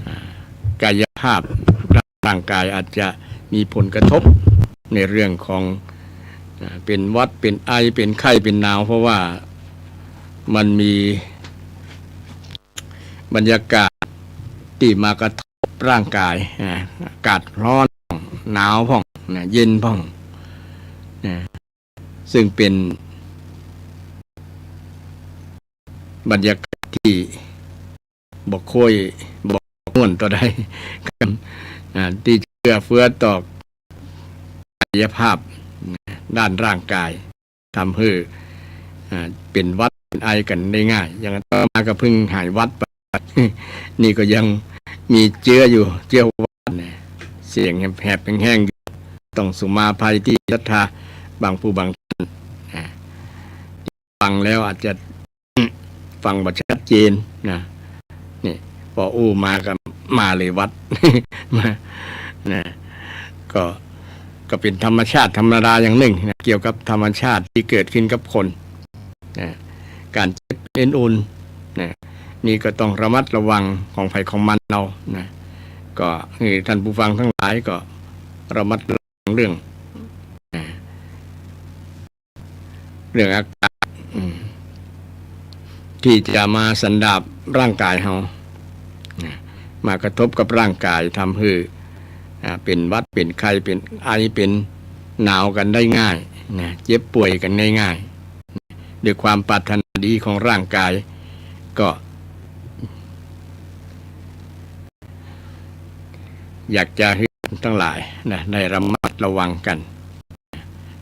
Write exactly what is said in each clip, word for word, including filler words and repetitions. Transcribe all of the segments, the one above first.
อ่า กายภาพร่างกายอาจจะมีผลกระทบในเรื่องของ อ่า เป็นหวัด เป็นไอ เป็นไข้ เป็นหนาว เพราะว่ามันมีบรรยากาศตี้มากระทบร่างกาย อ่า อากาศฮ้อนพ่อง หนาวพ่องนะ เย็นพ่องนะ ซึ่งเป๋นบรรยากาศตี้บ่ค่อย บ่ม่วนเต้าใด อ่า ตี้จะเอื้อเฟื้อต่อกายภาพนะ ด้านร่างกาย ทำหื้อ อ่า เป๋นหวัดเป๋นไอกั๋นได้ง่าย อย่างอาตมาก็เพิ่งหายหวัดไป นี่ก็ยังมีเจื๊ออยู่ เจื๊อหวัดนะ เสียงแหบๆ แห้งๆ อยู่ ต้องสุมาภัยตี้ศรัทธาบางผู้บางท่านนะ ฟังแล้วอาจจะ ฟังบ่ชัดเจนนะ นี่ ปออู้มาก็มาเลยหวัด มา นะ ก็ ก็เป๋นธรรมชาติธรรมดาอย่างนึ่งนะ เกี่ยวกับธรรมชาติตี้เกิดขึ้นกับคน นะ ก๋านเจ็บเอ็นอุ่นนะ นี่ก็ต้องระมัดระวังของใผของมันเอานะ ก็หื้อท่านผู้ฟังตังหลายก็ระมัดระวังเรื่องนะ เรื่องอากาศ อืม ตี้จะมาสันดาปร่างกายเฮานะ มากระทบกับร่างกาย ทำหื้อ อ่า เป๋นหวัด เป๋นไข้ เป๋นไอ เป๋นหนาวกั๋นได้ง่ายนะ เจ็บป่วยกั๋นง่ายๆ ด้วยความปรารถนาดีของร่างกาย ก็ อยากจะหื้อตังหลายนะ ได้ระมัดระวังกั๋น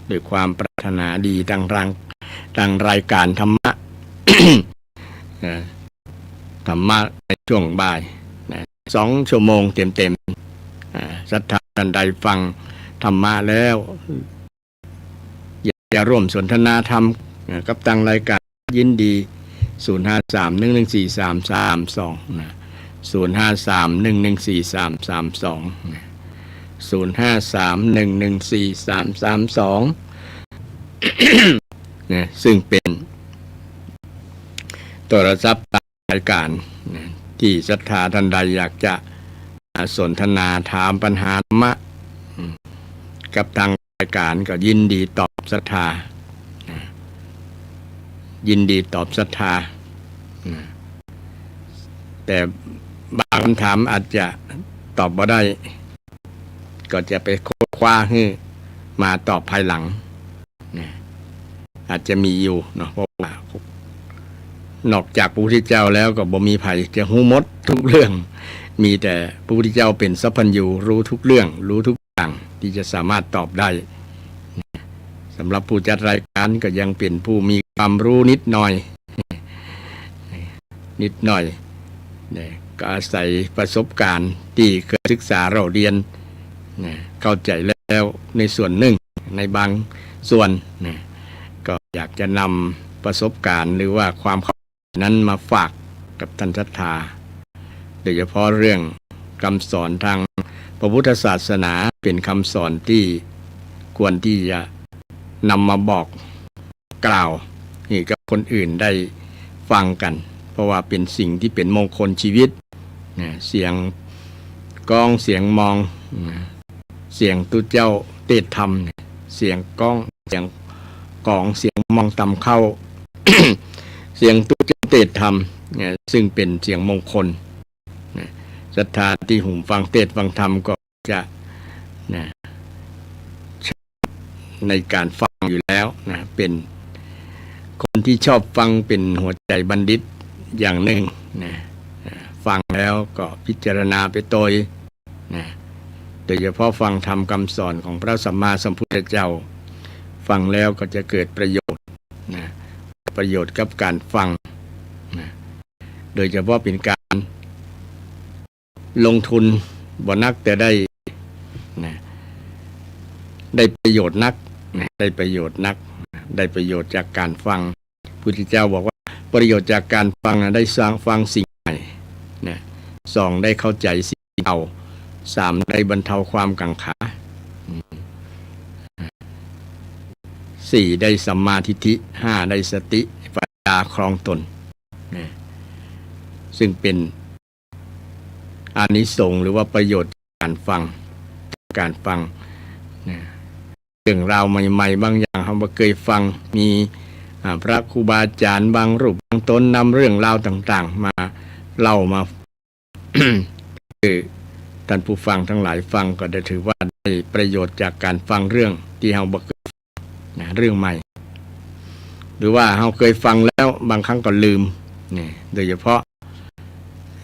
ด้วยความปรารถนาดี ตางราง ตางรายก๋านธรรมะ เอ่อ ธรรมะในช่วงบ่ายนะ สองชั่วโมงเต็มๆ อ่า ศรัทธาท่านใดฟังธรรมะแล้ว อยากจะร่วมสนทนาธรรม เอ่อ กับตางรายก๋าน ยินดี ศูนย์ห้าสาม หนึ่งหนึ่งสี่ สามสามสอง นะ ศูนย์ห้าสาม หนึ่งหนึ่งสี่ สามสามสอง นะ ศูนย์ห้าสาม หนึ่งหนึ่งสี่ สามสามสอง นะ ซึ่งเป๋นโทรศัพท์รายก๋าน นะ ตี้ศรัทธาท่านใดอยากจะ อ่า สนทนาถามปัญหาธรรมะ อืม กับตางรายก๋านก็ยินดีตอบศรัทธา นะ ยินดีตอบศรัทธา นะ แต่บางคำถามอาจจะตอบบ่ได้ ก็จะไปค้นคว้าหื้อมาตอบภายหลัง นะ อาจจะมีอยู่เนาะ เพราะว่านอกจากพระพุทธเจ้าแล้วก็บ่มีใผจะฮู้หมดทุกเรื่อง มีแต่พระพุทธเจ้าเป๋นสัพพัญญู รู้ทุกเรื่อง รู้ทุกอย่างตี้จะสามารถตอบได้ สำหรับผู้จัดรายก๋านก็ยังเป๋นผู้มีความรู้นิดหน่อย นิดหน่อย นะ ก็อาศัยประสบก๋ารณ์ตี้เคยศึกษาเล่าเรียน นะ เข้าใจ๋แล้วในส่วนนึ่ง ในบางส่วน นะ ก็อยากจะนำประสบก๋ารณ์หรือว่าความเข้าใจ๋นั้นมาฝากกับท่านศรัทธา โดยเฉพาะเรื่องกำสอนตางพระพุทธศาสนาเป๋นกำสอนตี้ควรตี้จะนำมาบอก กล่าวหื้อกับคนอื่นได้ฟังกั๋น เพราะว่าเป๋นสิ่งตี้เป๋นมงคลจีวิต นะ เสียงก๊อง เสียงมอง นะ เสียงตุ๊เจ้าเตสน์ธรรม เสียงก๊อง เสียงก๋อง เสียงมองตำเข้า เสียงตุ๊เจ้าเตสน์ธรรม นะ ซึ่งเป๋นเสียงมงคล นะ ศรัทธาตี้หูฟังเตสน์ฟังธรรมก็ จะ นะ ในก๋านฟังอยู่แล้ว นะ เป๋นคนตี้ชอบฟัง เป๋นหัวใจ๋บัณฑิตอย่างนึ่ง นะ อ่า ฟังแล้วก็พิจารณาไปตวย นะ โดยเฉพาะฟังธรรมกำสอนของพระสัมมาสัมพุทธเจ้า ฟังแล้วก็จะเกิดประโยชน์ นะ ประโยชน์กับก๋านฟัง นะ โดยเฉพาะเป๋นก๋าน ลงทุนบ่นักแต่ได้ นะ ได้ประโยชน์นัก นะ ได้ประโยชน์นัก ได้ประโยชน์จากก๋านฟัง พุทธเจ้าบอกว่าประโยชน์จากก๋านฟังนะ ได้สร้าง ฟังสิ่งใหม่ นะ สอง ได้เข้าใจ๋สิ่งเก่า สาม ได้บรรเทาความกังขา อืม สี่ ได้สัมมาทิฏฐิ ห้า ได้สติปัญญาครองตน นะ ซึ่งเป๋น อานิสงส์หรือว่าประโยชน์จากการฟัง จากการฟังนะ เรื่องราวใหม่ๆ บางอย่างเฮาบ่เกยฟัง มี อ่า พระครูบาอาจารย์บางรูปบางต๋นนำเรื่องราวต่างๆ มาเล่ามา คือท่านผู้ฟังทั้งหลายฟังก็ได้ถือว่าได้ประโยชน์จากการฟังเรื่องตี้เฮาบ่เกยฟังนะ เรื่องใหม่ หรือว่าเฮาเกยฟังแล้วบางครั้งก็ลืมนี่ โดยเฉพาะ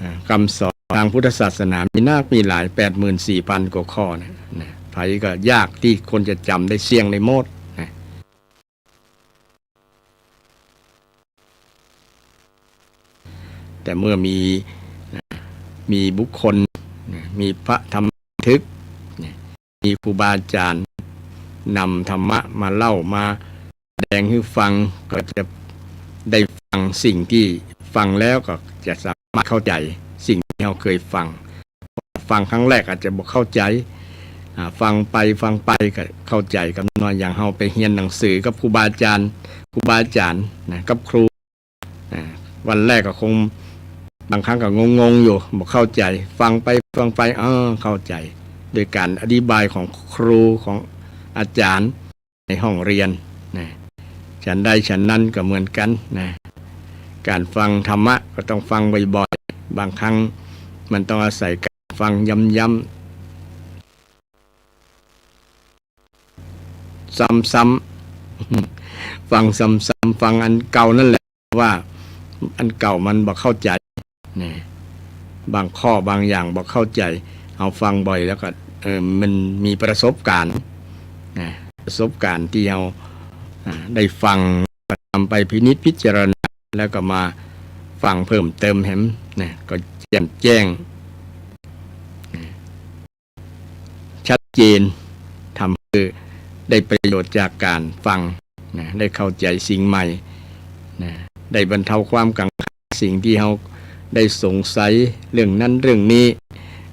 อ่า กำสอนทางพุทธศาสนามีนักมีหลาย แปดหมื่นสี่พันกว่าข้อนะ นะ ใผก็ยากตี้คนจะจ๋ำได้เสี้ยงได้หมดนะ แต่เมื่อมี นะ มีบุคคล นะ มีพระธรรมบันทึก นะ มีครูบาอาจารย์นำธรรมะมาเล่ามาแสดงหื้อฟัง ก็จะได้ฟังสิ่งตี้ฟังแล้วก็จะสามารถเข้าใจ๋สิ่งตี้เฮาเกยฟัง ฟังครั้งแรกอาจจะบ่เข้าใจ๋ อ่า ฟังไปฟังไปก็เข้าใจ๋กำน้อย อย่างเฮาไปเฮียนหนังสือกับครูบาอาจารย์ ครูบาอาจารย์นะ กับครู อ่า วันแรกก็คงบางครั้งก็งงๆ อยู่ บ่เข้าใจ๋ ฟังไปฟังไป เออ เข้าใจ๋ โดยการอธิบายของครูของอาจารย์ในห้องเรียนนะ ฉันใดฉันนั้นก็เหมือนกั๋นนะ การฟังธรรมะก็ต้องฟังบ่อยๆ บางครั้งมันต้องอาศัยการฟังย้ำๆ ซ้ำๆ ฟังซ้ำๆ ฟังอันเก่านั่นแหละ ว่าอันเก่ามันบ่เข้าใจ๋นะ บางข้อบางอย่างบ่เข้าใจ๋ เฮาฟังบ่อยแล้วก็ เออ มันมีประสบการณ์นะ ประสบการณ์ตี้เฮา อ่า ได้ฟัง ก็นำไปพินิจพิจารณา แล้วก็มาฟังเพิ่มเติมแหมนะ ก็แจ่มแจ้งนะ ชัดเจน ทำหื้อได้ประโยชน์จากการฟังนะ ได้เข้าใจ๋สิ่งใหม่นะ ได้บรรเทาความกังขา สิ่งตี้เฮาได้สงสัยเรื่องนั้นเรื่องนี้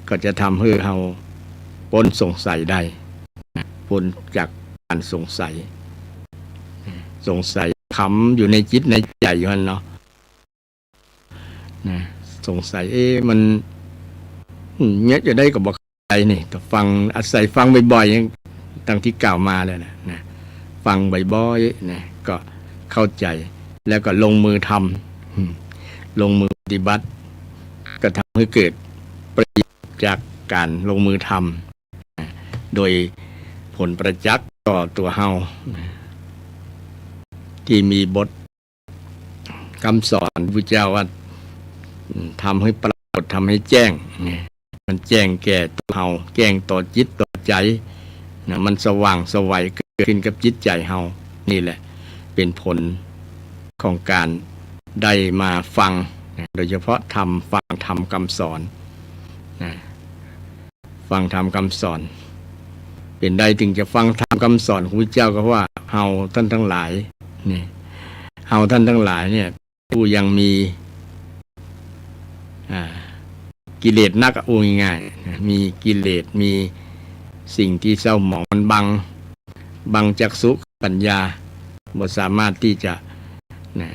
ก็จะทำหื้อเฮาป๊นสงสัยได้นะ ป๊นจากการสงสัย สงสัยขำอยู่ในจิตในใจ๋อยู่หั้นเนาะ นะ สงสัย เอ๊ะ มัน อืม เยียะจะใดก็บ่เข้าใจ๋นี่ แต่ฟัง อาศัยฟังบ่อยๆ อย่างดังตี้กล่าวมาแล้วนะ นะ ฟังบ่อยๆ นะ ก็เข้าใจ๋ แล้วก็ลงมือทำ อืม ลงมือปฏิบัติ ก็ทำให้เกิดประโยชน์จากการลงมือทำ นะ โดยผลประจักษ์ต่อตั๋วเฮา นะ ตี้มีบท กำสอนพุทธเจ้าว่า อืม ทำหื้อปรากฏ ทำหื้อแจ้งเนี่ย มันแจ้งแก่ตั๋วเฮา แจ้งต่อจิตต่อใจ๋นะ มันสว่างไสวเกิดขึ้นกับจิตใจ๋เฮา นี่แหละเป๋นผลของการได้มาฟังนะ โดยเฉพาะธรรม ฟังธรรมกำสอนนะ ฟังธรรมกำสอน เป๋นใดจึงจะฟังธรรมกำสอนของพุทธเจ้า ก็เพราะว่าเฮาต้านตังหลายนี่ เฮาต้านตังหลายเนี่ย ผู้ยังมี อ่า กิเลสนักอะ อู้ง่ายๆ นะ มีกิเลส มีสิ่งตี้เศร้าหมอง มันบัง บังจักษุปัญญา บ่สามารถตี้จะ นะ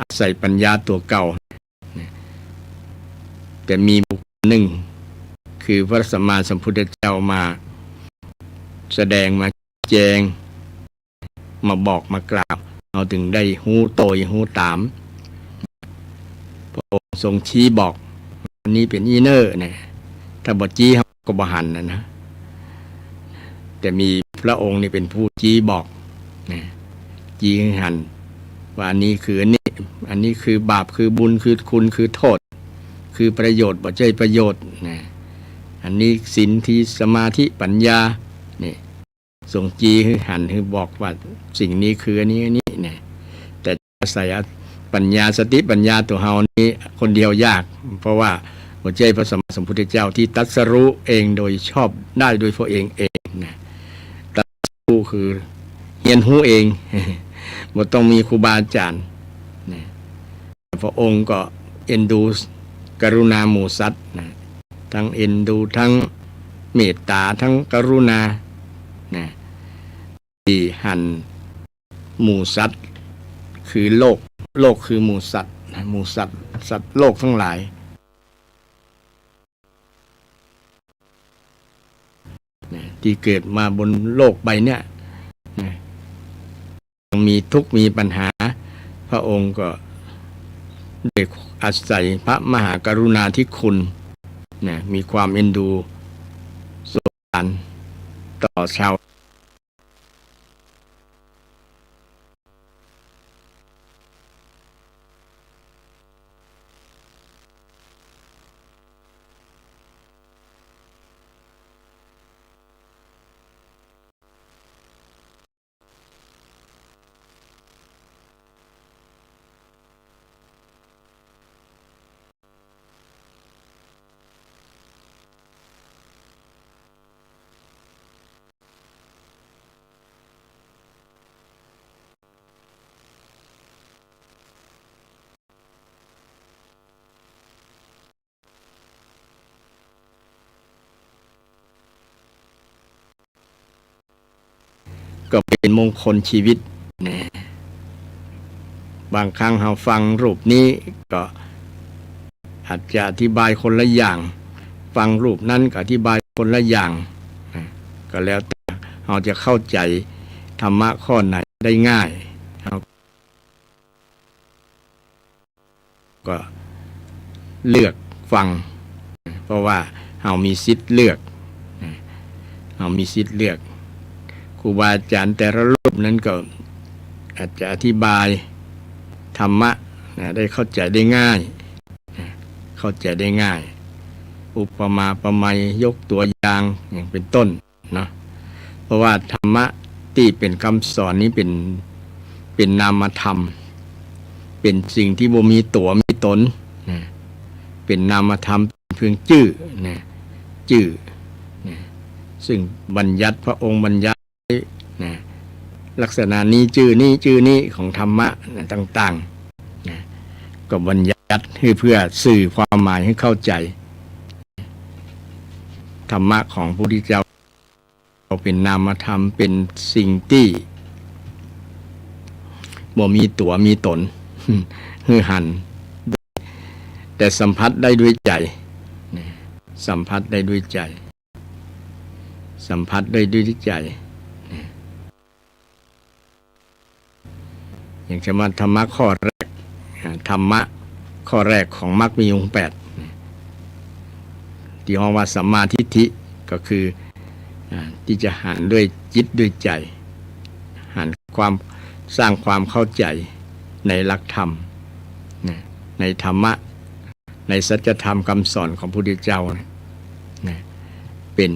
อาศัยปัญญาตั๋วเก่า นะ แต่มีบุคคลนึ่ง คือพระสัมมาสัมพุทธเจ้ามาแสดง มาแจง มาบอกมากล่าว เฮาจึงได้ฮู้โตยฮู้ต๋าม พระองค์ทรงชี้บอก อันนี้เป๋นอี้เน่อเนี่ย ถ้าบ่ชี้เฮาก็บ่หันนะนะ แต่มีพระองค์นี่เป๋นผู้ชี้บอกนะ ชี้หื้อหัน ว่าอันนี้คืออันนี้ อันนี้คือบาป คือบุญ คือคุณ คือโต้ษ คือประโยชน์ บ่ใจ้ประโยชน์นะ อันนี้ศีล สมาธิ ปัญญา นี่ ทรงชี้หื้อหัน หื้อบอกว่าสิ่งนี้คืออันนี้ อันนี้เนี่ย แต่อาศัยปัญญา สติปัญญาตั๋วเฮานี้คนเดียวยาก เพราะว่าบ่ใจ้พระสัมมาสัมพุทธเจ้าตี้ตรัสรู้เองโดยชอบได้โดยพระองค์เองนะ ตรัสรู้คือเฮียนฮู้เอง บ่ต้องมีครูบาอาจ๋ารย์นะ พระองค์ก็เอ็นดูกรุณาหมู่สัตว์นะ ทั้งเอ็นดู ทั้งเมตต๋า ทั้งกรุณานะ ตี้หันหมู่สัตว์ คือโลก โลกคือหมู่สัตว์นะ หมู่สัตว์ สัตว์โลกตังหลาย ตี้เกิดมาบนโลกใบเนี้ยนะ มีทุกข์มีปัญหา พระองค์ก็ได้อาศัยพระมหากรุณาธิคุณนะ มีความเอ็นดูสงสารต่อชาว ก็เป๋นมงคลชีวิตนะ บางครั้งเฮาฟังรูปนี้ก็อาจจะอธิบายคนละอย่าง ฟังรูปนั้นก็อธิบายคนละอย่างนะ ก็แล้วแต่เฮาจะเข้าใจ๋ธรรมะข้อไหนได้ง่าย เฮา ก็เลือกฟัง เพราะว่าเฮามีสิทธิ์เลือก เฮามีสิทธิ์เลือก ครูบาอาจ๋ารย์แต่ละรูปนั้นก็อาจจะอธิบายธรรมะนะ ได้เข้าใจ๋ได้ง่ายนะ เข้าใจ๋ได้ง่าย อุปมาอุปไมย ยกตัวอย่าง อย่างเป๋นต้น เนาะ เพราะว่าธรรมะตี้เป๋นกำสอนนี้เป๋น เป๋นนามธรรม เป๋นสิ่งตี้บ่มีตั๋วมีต๋นนะ เป๋นนามธรรม เป๋นเพียงจื้อนะ จื้อนะ ซึ่งบัญญัติ พระองค์บัญญัติไว้นะ ลักษณะนี้ จื้อนี้ จื้อนี้ของธรรมะนะ ต่างๆ นะ ก็บัญญัติหื้อเพื่อสื่อความหมายหื้อเข้าใจ๋ ธรรมะของพระพุทธเจ้า เป๋นนามธรรม เป๋นสิ่งตี้บ่มีตั๋วมีต๋น หื้อหัน แต่สัมผัสได้ด้วยใจ๋นะ สัมผัสได้ด้วยใจ๋ สัมผัสได้ด้วยใจ๋นะ อย่างเช่นว่าธรรมะข้อแรก อ่า ธรรมะข้อแรกของมรรคมีองค์แปด ตี้ฮ้องว่าสัมมาทิฏฐิ ก็คือ อ่า ตี้จะหันด้วยจิตด้วยใจ๋ หันความ สร้างความเข้าใจ๋ในหลักธรรมนะ ในธรรมะ ในสัจธรรมกำสอนของพระพุทธเจ้านะ นะ เป๋น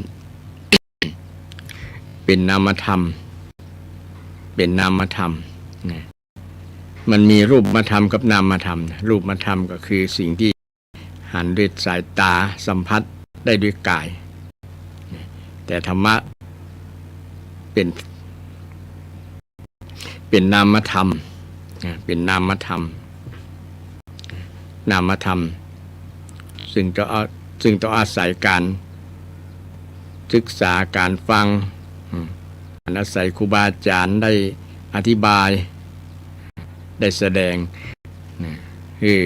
เป๋นนามธรรม เป๋นนามธรรมนะ มันมีรูปธรรมกับนามธรรมนะ รูปธรรมก็คือสิ่งตี้หันด้วยสายต๋า สัมผัสได้ด้วยกายนะ แต่ธรรมะเป๋น เป๋นนามธรรมนะ เป๋นนามธรรม นามธรรม ซึ่งต้องอา- ซึ่งต้องอาศัยก๋านศึกษา ก๋านฟัง อืม อาศัยครูบาอาจ๋ารย์ได้อธิบาย ได้แสดงนะ หื้อ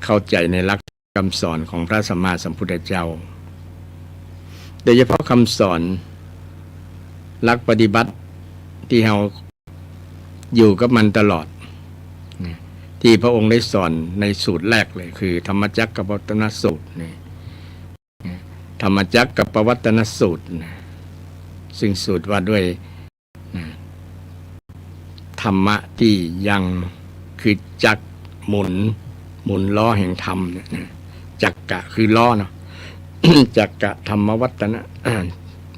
เข้าใจ๋ในหลักกำสอนของพระสัมมาสัมพุทธเจ้า โดยเฉพาะกำสอนหลักปฏิบัติตี้เฮาอยู่กับมันตลอดนะ ตี้พระองค์ได้สอนในสูตรแรกเลย คือธรรมจักรกัปปวัตตนสูตรนี่ ธรรมจักรกัปปวัตตนสูตรนะ ซึ่งสูตรว่าด้วย นะ ธรรมะตี้ยัง คือจักรหมุน หมุนล้อแห่งธรรมเนี่ยนะ จักกะคือล้อเนาะ จักกะธรรมวัตตนะ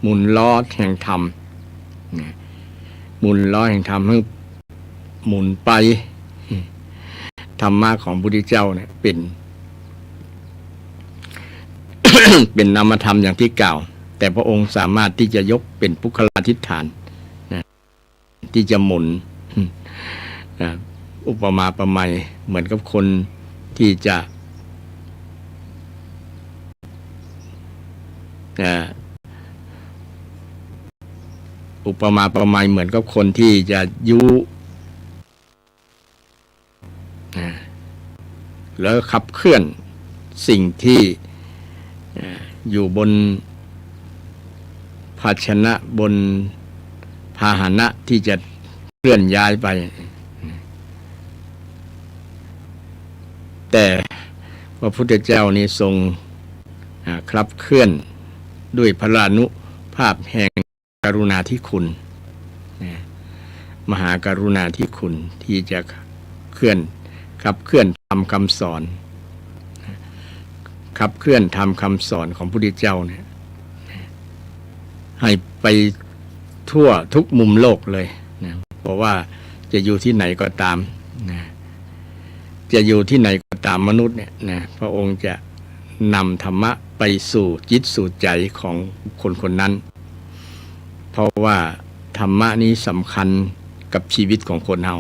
หมุนล้อแห่งธรรมนะ หมุนล้อแห่งธรรมหื้อหมุนไป ธรรมะของพระพุทธเจ้าเนี่ยเป๋น เป๋นนามธรรมอย่างตี้กล่าว แต่พระองค์สามารถตี้จะยกเป๋นปุคคลาธิฏฐานนะ ตี้จะหมุนนะ อุปมาอุปไมยเหมือนกับคนตี้จะ อ่า อุปมาอุปไมยเหมือนกับคนตี้จะยุ อ่า แล้วขับเคลื่อนสิ่งตี้ อ่า อยู่บนพ ภาชนะ บนพาหนะที่จะเคลื่อนย้ายไป แต่พระพุทธเจ้านี้ทรง อ่า ขับเคลื่อนด้วยพลานุภาพแห่งกรุณาธิคุณ นะ มหากรุณาธิคุณที่จะเคลื่อน ขับเคลื่อนธรรมคำสอน ขับเคลื่อนธรรมคำสอนของพระพุทธเจ้าเนี่ย ให้ไปทั่วทุกมุมโลกเลยนะ เพราะว่าจะอยู่ที่ไหนก็ตามนะ จะอยู่ที่ไหนก็ตาม มนุษย์เนี่ยนะ พระองค์จะนำธรรมะไปสู่จิตสู่ใจของคนคนนั้น เพราะว่าธรรมะนี้สำคัญกับชีวิตของคนเฮา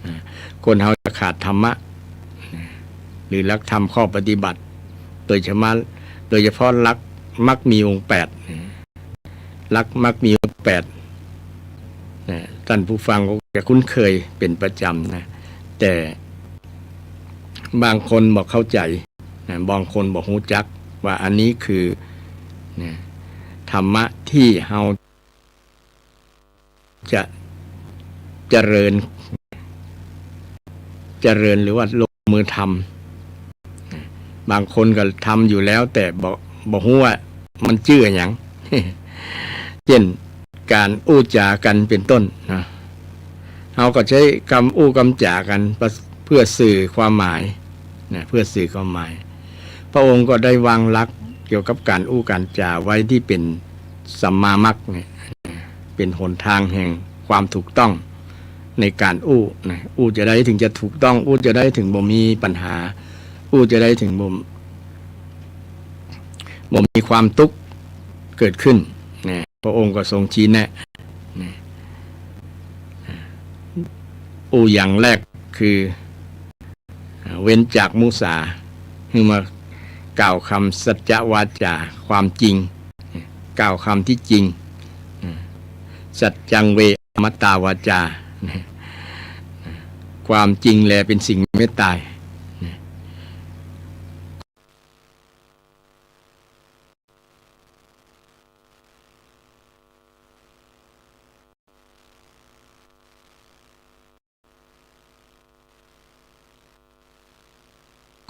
นะ คนเฮาจะขาดธรรมะนะ หรือหลักธรรมข้อปฏิบัติ โดยเฉพาะ โดยเฉพาะหลักมรรคมีองค์แปดนะ หลักมรรคมีองค์แปดนะ ท่านผู้ฟังคงจะคุ้นเคยเป็นประจำนะ แต่บางคนบ่เข้าใจนะ บางคนบ่ฮู้จักว่าอันนี้คือนะ ธรรมะที่เฮาจะเจริญ เจริญหรือว่าลงมือทำ บางคนก็ทำอยู่แล้ว แต่บ่ บ่ฮู้ว่ามันจื้ออะหยัง เช่น ก๋านอู้จ๋ากั๋นเป๋นต้นนะ เฮาก็ใจ๊กำอู้กำจ๋ากั๋น เพื่อสื่อความหมายนะ เพื่อสื่อความหมาย พระองค์ก็ได้วางหลักเกี่ยวกับก๋านอู้ก๋านจ๋าไว้ตี้เป๋นสัมมามรรคเนี่ย เป๋นหนตางแห่งความถูกต้องในก๋านอู้นะ อู้จาใดเถิงจะถูกต้อง อู้จาใดเถิงบ่มีปัญหา อู้จาใดเถิงบ่ บ่มีความตุ๊กข์เกิดขึ้นนะ พระองค์ก็ทรงชี้แนะนะ อู้อย่างแรกคือ เว้นจากมุสา หื้อมากล่าวกำสัจจวาจา ความจริง กล่าวกำตี้จริง สัจจังเว อมัตตาวาจา ความจริงแลเป๋นสิ่งไม่ตาย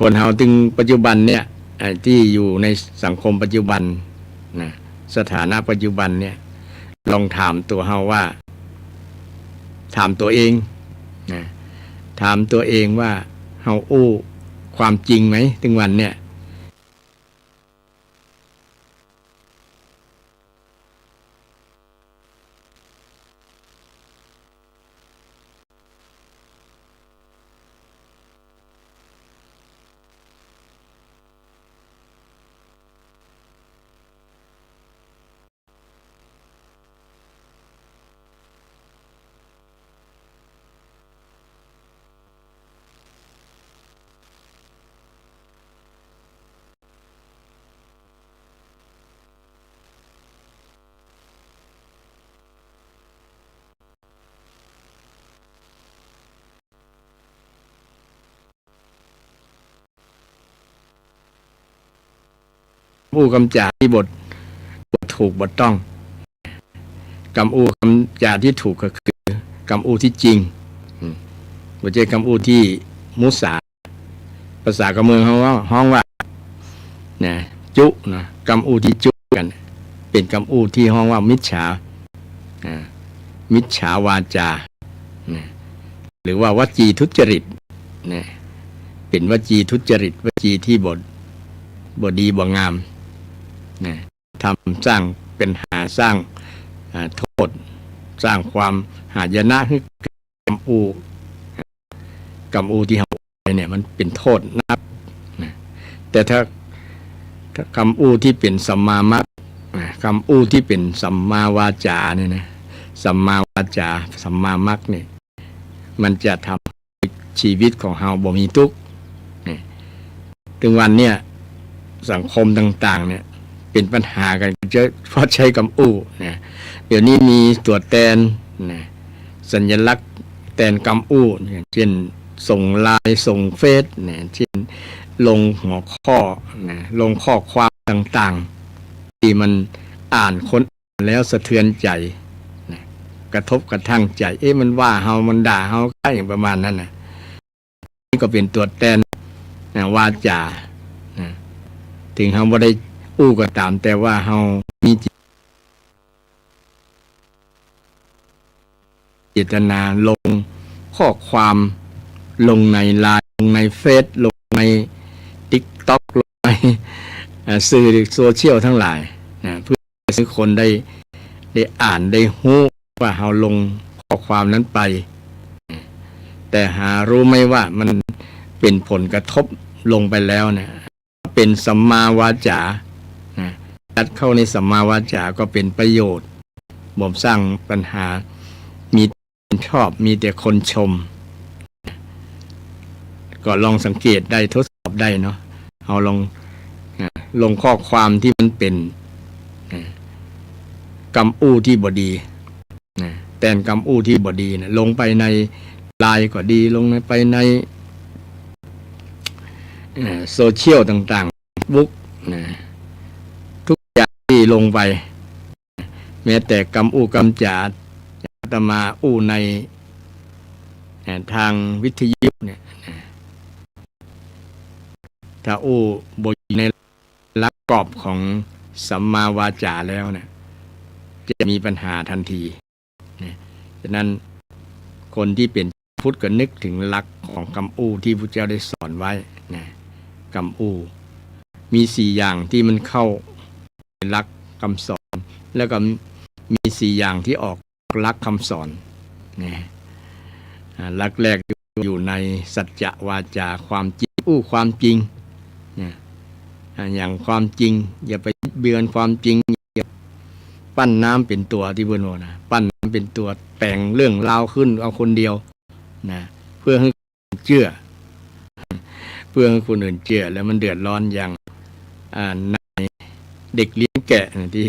คนเฮาตึงปัจจุบันเนี่ย ไอ้ตี้อยู่ในสังคมปัจจุบันนะ สถานะปัจจุบันเนี่ย ลองถามตั๋วเฮาว่า ถามตั๋วเองนะ ถามตั๋วเองว่า เฮาอู้ความจริงไหม ตึงวันเนี่ย อู้กำจ๋าตี้บ่ บ่ถูกบ่ต้อง กำอู้กำจ๋าตี้ถูกก็คือกำอู้ตี้จริง อืม บ่ใจ้กำอู้ตี้มุสา ภาษากำเมืองเฮาฮ้องว่า นะ จุ นะ กำอู้ตี้จุกั๋น เป๋นกำอู้ตี้ฮ้องว่ามิจฉา อ่า มิจฉาวาจา นะ หรือว่าวจีทุจริต นะ เป๋นวจีทุจริต วจีตี้บ่ บ่ดีบ่งาม นะ ทำ สร้างปัญหา สร้าง อ่า โต้ษ สร้างความหายนะหื้อ กำอู้ กำอู้ตี้เฮาเนี่ยมันเป๋นโต้ษนักนะ แต่ถ้า ถ้ากำอู้ตี้เป๋นสัมมามรรคนะ กำอู้ตี้เป๋นสัมมาวาจาเนี่ยนะ สัมมาวาจา สัมมามรรคเนี่ย มันจะทำให้ชีวิตของเฮาบ่มีตุ๊กข์นะ ตึงวันเนี่ย สังคมต่างๆ เนี่ย เป๋นปัญหากั๋นเยอะ เพราะใจ๊กำอู้นะ เดี๋ยวนี้มีตั๋วแตนนะ สัญลักษณ์แตนกำอู้ อย่างเจ้น ส่งไลน์ ส่งเฟซนะ เจ้น ลงหัวข้อนะ ลงข้อความต่างๆ ตี้มันอ่านคน แล้วสะเทือนใจ๋นะ กระทบกระทั่งใจ๋ เอ๊ะ มันว่าเฮา มันด่าเฮา อะหยังประมาณนั้นนะ นี่ก็เป๋นตั๋วแตนนะ วาจานะ เถิงเฮาบ่ได้อู้ก็ต๋าม แต่ว่าเฮามีจิต เจตนาลงข้อความ ลงในไลน์ ลงในเฟซ ลงในติ๊กต็อก ลงใน เอ่อ สื่อโซเชียลตังหลายนะ เพื่อหื้อคนได้ ได้อ่าน ได้ฮู้ว่าเฮาลงข้อความนั้นไป แต่หารู้ไหมว่ามันเป๋นผลกระทบลงไปแล้วเนี่ย เป๋นสัมมาวาจานะ จัดเข้าในสัมมาวาจาก็เป๋นประโยชน์ บ่สร้างปัญหา มีแต่คนชอบ มีแต่คนชม ก็ลองสังเกตได้ ทดสอบได้เนาะ เฮาลอง อ่า ลงข้อความตี้มันเป๋น อ่า กำอู้ตี้บ่ดีนะ แตนกำอู้ตี้บ่ดีนะ ลงไปในไลน์ก็ดี ลงใน ไปใน เอ่อ โซเชียลต่างๆ เฟซบุ๊กนะ ทุกอย่างตี้ลงไป แม้แต่กำอู้กำจ๋า อาตมาอู้ใน เอ่อ ตางวิทยุเนี่ยนะ ถ้าอู้บ่อยู่ในหลักกรอบของสัมมาวาจาแล้วเนี่ย จะมีปัญหาตันทีนะ ฉะนั้นคนตี้เป๋นพุทธก็นึกเถิงหลักของกำอู้ตี้พุทธเจ้าได้สอนไว้นะ กำอู้ มีสี่อย่างตี้มันเข้าหลักกำสอน แล้วก็มีสี่อย่างตี้ออกหลักกำสอนนะ อ่า หลักแรกอยู่ในสัจจะวาจา ความจริง อู้ความจริงนะ อ่า อย่างความจริง อย่าไปบิดเบือนความจริง อย่าปั้นน้ำเป๋นตั๋วตี้เปิ้นว่านะ ปั้นน้ำเป๋นตั๋ว แต่งเรื่องราวขึ้นเอาคนเดียวนะ เพื่อหื้อคนอื่นเจื้อ เปื้อหื้อคนอื่นเจื้อ แล้วมันเดือดร้อนอย่าง อ่า นายเด็กเลี้ยงแกะนะ ตี้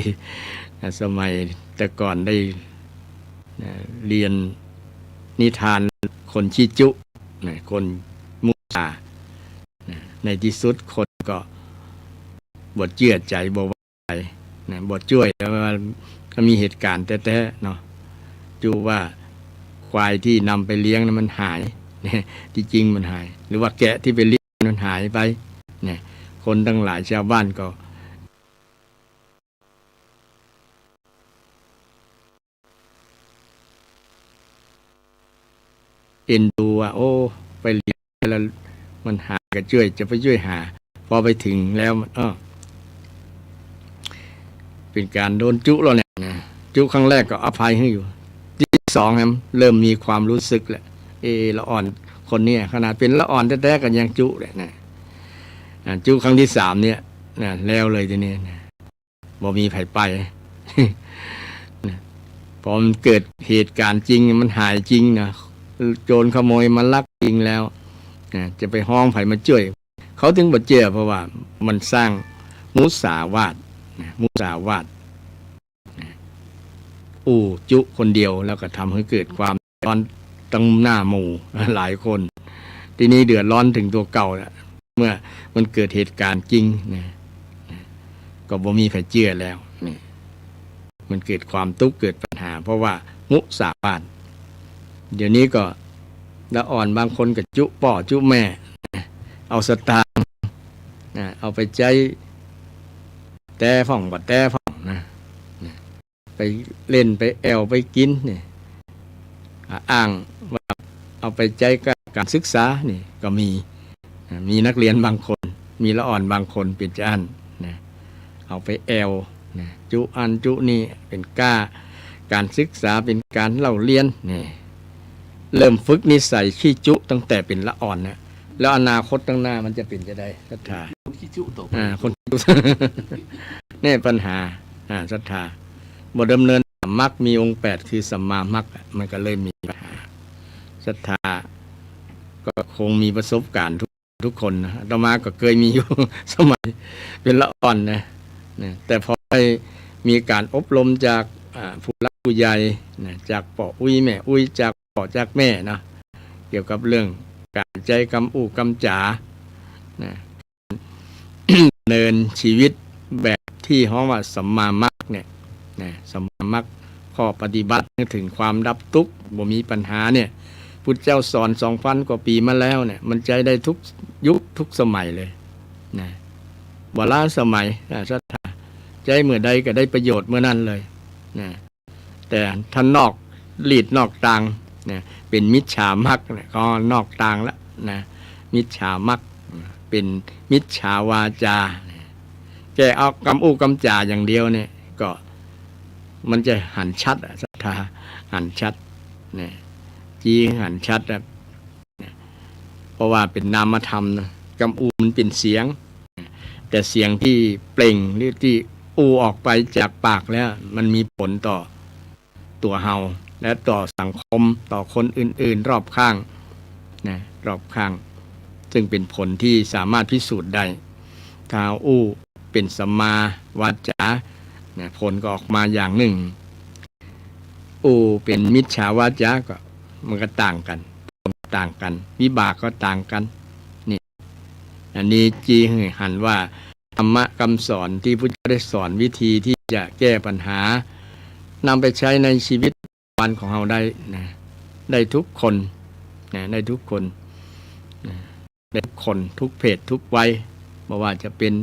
อ่า สมัยแต่ก่อนได้ อ่า เรียนนิทานคนขี้จุ๊นะ คนมุสานะ ในตี้สุดคนก็บ่เจื้อใจ๋ บ่ นะ บ่จ้วย แล้วมันก็มีเหตุก๋ารณ์แต๊ๆ เนาะ จุว่าควายตี้นำไปเลี้ยงนั้นมันหาย ตี้จริงมันหาย หรือว่าแกะตี้ไปเลี้ยงมันหายไป เนี่ย คนตังหลายชาวบ้านก็ เอ็นดูว่า โอ้ ไปเลี้ยงแล้วมันหายก็จ้วย จะไปจ้วยหา พอไปเถิงแล้วมัน เออ เป๋นก๋านโดนจุแล้วเนี่ยนะ จุครั้งแรกก็อภัยหื้ออยู่ ตี้สองเนี่ยเริ่มมีความรู้สึกแล้ว เอ ละอ่อนคนเนี่ย ขนาดเป๋นละอ่อนแต๊ๆ ก็ยังจุแหละนะ อ่า จุครั้งตี้สามเนี่ยนะ แล้วเลยตี้นี้นะ บ่มีใผไป นะ พอมันเกิดเหตุก๋ารณ์จริง มันหายจริงนะ โจรขโมยมาลักจริงแล้วนะ จะไปฮ้องใผมาจ้วย เขาตึงบ่เจื้อ เพราะว่ามันสร้างมุสาวาทนะ มุสาวาทนะ อู้จุคนเดียว แล้วก็ทำให้เกิดความ ร้อนตังหน้าหมู่หลายคน ตี้นี้เดือดร้อนเถิงตั๋วเก่าแล้ว เมื่อมันเกิดเหตุก๋ารณ์จริงนะ ก็บ่มีใผเจื้อแล้ว นี่ มันเกิดความตุ๊กข์ เกิดปัญหา เพราะว่ามุสาวาท เดี๋ยวนี้ก็ละอ่อนบางคนก็จุป้อจุแม่ เอาสตางค์นะ เอาไปใจ๊แต๊พ่องบ่แต๊พ่องนะ ไปเล่น ไปแอ่ว ไปกิ๋นนี่ อ่า อ้างว่าเอาไปใจ๊กับก๋านศึกษานี่ก็มี อ่า มีนักเรียนบางคน มีละอ่อนบางคนเป๋นจาอั้นนะ เอาไปแอ่วนะ จุอั้นจุนี่ เป๋นก้าก๋านศึกษา เป๋นก๋านเล่าเรียนนี่ เริ่มฝึกนิสัยขี้จุตั้งแต่เป๋นละอ่อนนะ แล้วอนาคตตังหน้ามันจะเป๋นจาใด ศรัทธา คนขี้จุต่อไป อ่า คนขี้จุ เนี่ยปัญหา อ่า ศรัทธา บ่ดำเนินต๋ามมรรค มีองค์แปดคือสัมมามรรคอะ มันก็เลยมีปัญหา ศรัทธาก็คงมีประสบก๋ารณ์ทุก ทุกคนนะ อาตมาก็เกยมีอยู่ สมัยเป๋นละอ่อนนะ นะ แต่พอได้มีก๋านอบรมจาก อ่า ผู้หลักผู้ใหญ่นะ จากป้ออุ๊ยแม่อุ๊ย จากป้อจากแม่เนาะ เกี่ยวกับเรื่องก๋านใจ๊กำอู้กำจ๋านะ ดำเนินชีวิตแบบตี้ฮ้องว่าสัมมามรรคเนี่ย นะ สัมมามรรค ข้อปฏิบัติเถิงความดับตุ๊กข์ บ่มีปัญหาเนี่ย พุทธเจ้าสอนสองพันกว่าปี๋มาแล้วเนี่ย มันใจ๊ได้ทุกยุคทุกสมัยเลย นะ วาระสมัย อ่า ศรัทธา ใจ๊เมื่อใดก็ได้ประโยชน์เมื่อนั้นเลย นะ แต่ถ้านอกลีดนอกตาง นะ เป๋นมิจฉามรรคเนี่ย ก็นอกตางละ นะ มิจฉามรรค เป๋นมิจฉาวาจา นะ แก้เอากำอู้กำจ๋าอย่างเดียวเนี่ย ก็มันจะหันชัดอะ ศรัทธา หันชัด นะ จี้หันชัดอะ นะ เพราะว่าเป๋นนามธรรมนะ กำอู้มันเป๋นเสียง แต่เสียงตี้เปล่งหรือตี้อู้ออกไปจากปากแล้ว มันมีผลต่อตั๋วเฮา และต่อสังคม ต่อคนอื่นๆ รอบข้าง นะ รอบข้าง ซึ่งเป๋นผลตี้สามารถพิสูจน์ได้ ถ้าอู้เป๋นสัมมาวาจา นะ ผลก็ออกมาอย่างนึ่ง อู้เป๋นมิจฉาวาจา ก็มันก็ต่างกั๋น ผลก็ต่างกั๋น วิบากก็ต่างกั๋น นี่ อันนี้จี้หื้อหันว่า ธรรมะกำสอนตี้พุทธเจ้าได้สอนวิธีตี้จะแก้ปัญหา นำไปใจ๊ในชีวิตประจำวันของเฮาได้นะ ได้ทุกคนนะ ได้ทุกคนนะ ได้ทุกคน ทุกเพศ ทุกวัย บ่ว่าจะเป๋น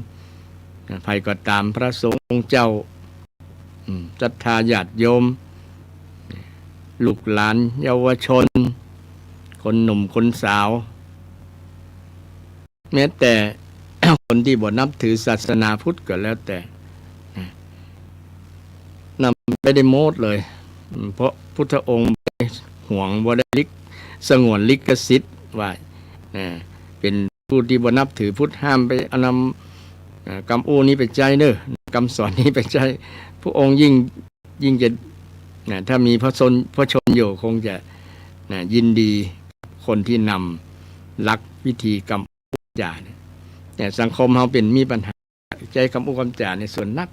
นะ ใผก็ต๋าม พระสงฆ์องค์เจ้า อืม ศรัทธาญาติโยม ลูกหลาน เยาวชน คนหนุ่ม คนสาว แม้แต่ คนตี้บ่นับถือศาสนาพุทธก็แล้วแต่ นะ นำไปได้หมดเลย อืม เพราะพุทธองค์บ่ได้หวง บ่ได้ลิข- สงวนลิขสิทธิ์ไว้ นะ เป๋นผู้ตี้บ่นับถือพุทธ ห้ามไปเอานำ เอ่อ กำอู้นี้ไปใจ๊เน่อ กำสอนนี้ไปใจ๊ พระองค์ยิ่ง ยิ่งจะ นะ ถ้ามีพระชน- พระชนม์อยู่คงจะ นะ ยินดีคนตี้นำหลักวิธีกำอู้กำจ๋าเนี่ย แต่สังคมเฮาเป๋นมีปัญหา ใจ๊กำอู้กำจ๋าในส่วนนัก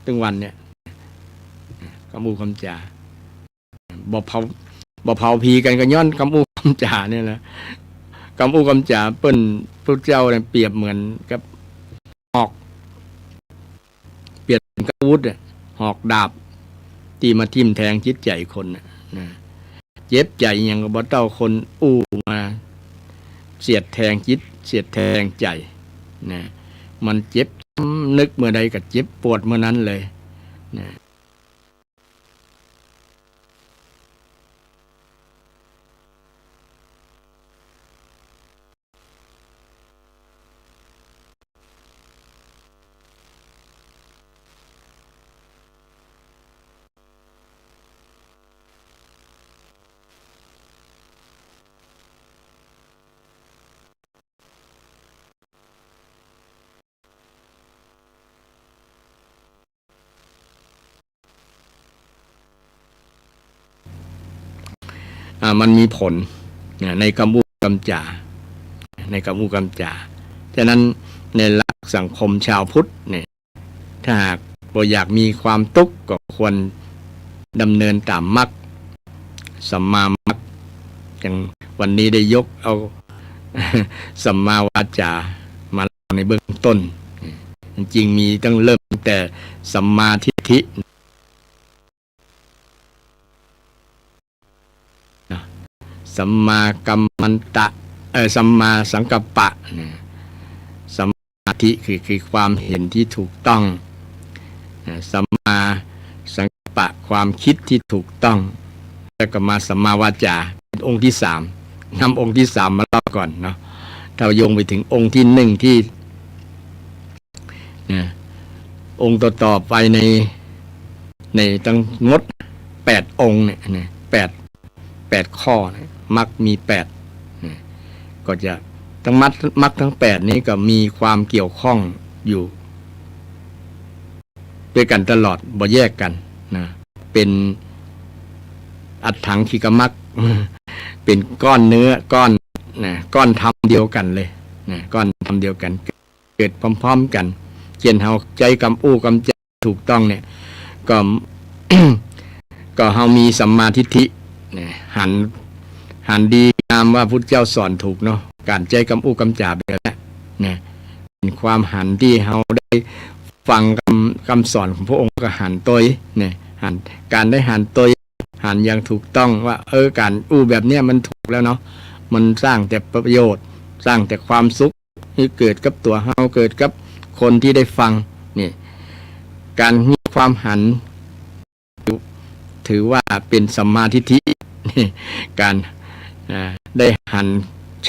ตึงวันเนี่ย กำอู้กำจ๋า บ่เผา บ่เผาผีกั๋นก็ย้อนกำอู้กำจ๋าเนี่ยแหละ กำอู้กำจ๋าเปิ้น พุทธเจ้าเนี่ยเปรียบเหมือนกับหอก เปรียบเหมือนกับอาวุธอะ หอกดาบ ตี้มาทิ่มแทงจิตใจ๋คนน่ะ นะ เจ็บใจ๋หยังก็บ่เต้าคนอู้มาเสียดแทงจิต เสียดแทงใจ๋ นะ มันเจ็บ นึกเมื่อใดก็เจ็บปวดเมื่อนั้นเลย นะ อ่า มันมีผล นะ ในกำอู้กำจ๋า ในกำอู้กำจ๋า ฉะนั้นในหลักสังคมชาวพุทธเนี่ย ถ้าหากบ่อยากมีความตุ๊กข์ก็ควรดำเนินต๋ามมรรค สัมมามรรค อย่างวันนี้ได้ยกเอา สัมมาวาจามาเล่าในเบื้องต้น มันจึงมีตั้งเริ่มตั้งแต่สัมมาทิฏฐิ นะ สัมมากัมมันตะ เอ่อ สัมมาสังกัปปะ นะ สัมมาทิฏฐิคือ คือความเห็นตี้ถูกต้อง นะ สัมมาสังกัปปะ ความคิดตี้ถูกต้อง แล้วก็มาสัมมาวาจา เป็นองค์ตี้สาม นำองค์ตี้สามมาเล่าก่อนเนาะ ถ้าโยงไปถึงองค์ตี้หนึ่งตี้ นะ องค์ต่อๆ ไปใน ในตังหมดแปดองค์เนี่ยนะ แปด แปดข้อเนี่ย มรรคมีแปดเนี่ย ก็จะตังมรรค มรรคตังแปดนี้ก็มีความเกี่ยวข้องอยู่ ตวยกั๋นตลอด บ่แยกกั๋นนะ เป๋นอัฏฐังคิกมรรค เป๋นก้อนเนื้อ ก้อน นะ ก้อนธรรมเดียวกั๋นเลย นะ ก้อนธรรมเดียวกั๋น เกิดพร้อมๆ กั๋น เจ้นเฮาใจ๊กำอู้กำจ๋าถูกต้องเนี่ย ก็ ก็เฮามีสัมมาทิฏฐิเนี่ย หัน หันดีงามว่าพุทธเจ้าสอนถูกเนาะ ก๋านใจ๊กำอู้กำจ๋าแบบนี้เนี่ย เป๋นความหันตี้เฮาได้ ฟังกำ กำสอนของพระองค์ก็หันตวย เนี่ย หัน ก๋านได้หันตวย หันอย่างถูกต้องว่า เออ ก๋านอู้แบบเนี้ยมันถูกแล้วเนาะ มันสร้างแต่ประโยชน์ สร้างแต่ความสุข หื้อเกิดกับตั๋วเฮา เกิดกับคนตี้ได้ฟัง นี่ ก๋านมีความหัน ถือว่าเป๋นสัมมาทิฏฐิ ก๋าน อ่า ได้หัน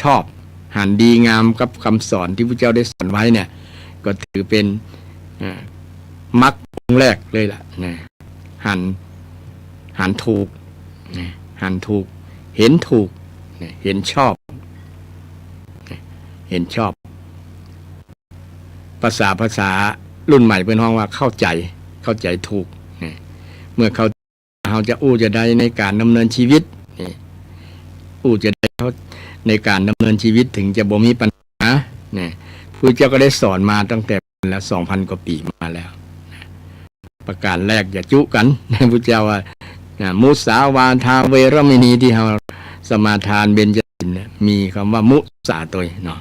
ชอบ หันดีงามกับกำสอนตี้พระเจ้าได้สอนไว้เนี่ย ก็ถือเป๋น อ่า มรรคองค์แรกเลยล่ะ นะ หัน หันถูก นะ หันถูก หันถูก นะ หันชอบ นะ หันชอบ ภาษา ภาษารุ่นใหม่เปิ้นฮ้องว่าเข้าใจ๋ เข้าใจ๋ถูก นะ เมื่อเข้า เฮาจะอู้จะได้ในก๋านดำเนินชีวิต นี่ อู้จะได้ในก๋านดำเนินชีวิต ถึงจะบ่มีปัญหา นะ พระเจ้าก็ได้สอนมาตั้งแต่ แล้วสองพันกว่าปี๋มาแล้ว ประก๋านแรกอย่าจุกั๋น พระเจ้าว่า นะ มุสาวาทาเวรมณี ตี้เฮาสมาทานเบญจศีลเนี่ย มีกำว่ามุสาตวยเนาะ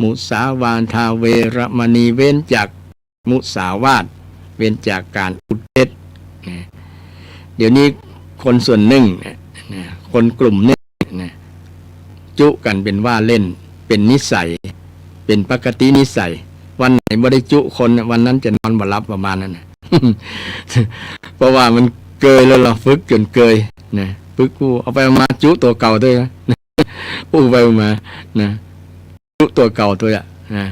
มุสาวาทาเวรมณี เว้นจากมุสาวาท เว้นจากก๋านอู้เท็จ นะ เดี๋ยวนี้คนส่วนนึ่งเนี่ย นะ คนกลุ่มนึ่งเนี่ย จุกั๋นเป๋นว่าเล่น เป๋นนิสัย เป๋นปกตินิสัย วันไหนบ่ได้จุคนเนี่ย วันนั้นจะนอนบ่หลับประมาณนั้นน่ะ เพราะว่ามันเกยแล้ว เฮาฝึกจ๋นเกย นะ ฝึกอู้ เอาไปเอามาจุตั๋วเก่าตวยนะ อู้ไปอู้มา นะ จุตั๋วเก่าตวยอะ นะ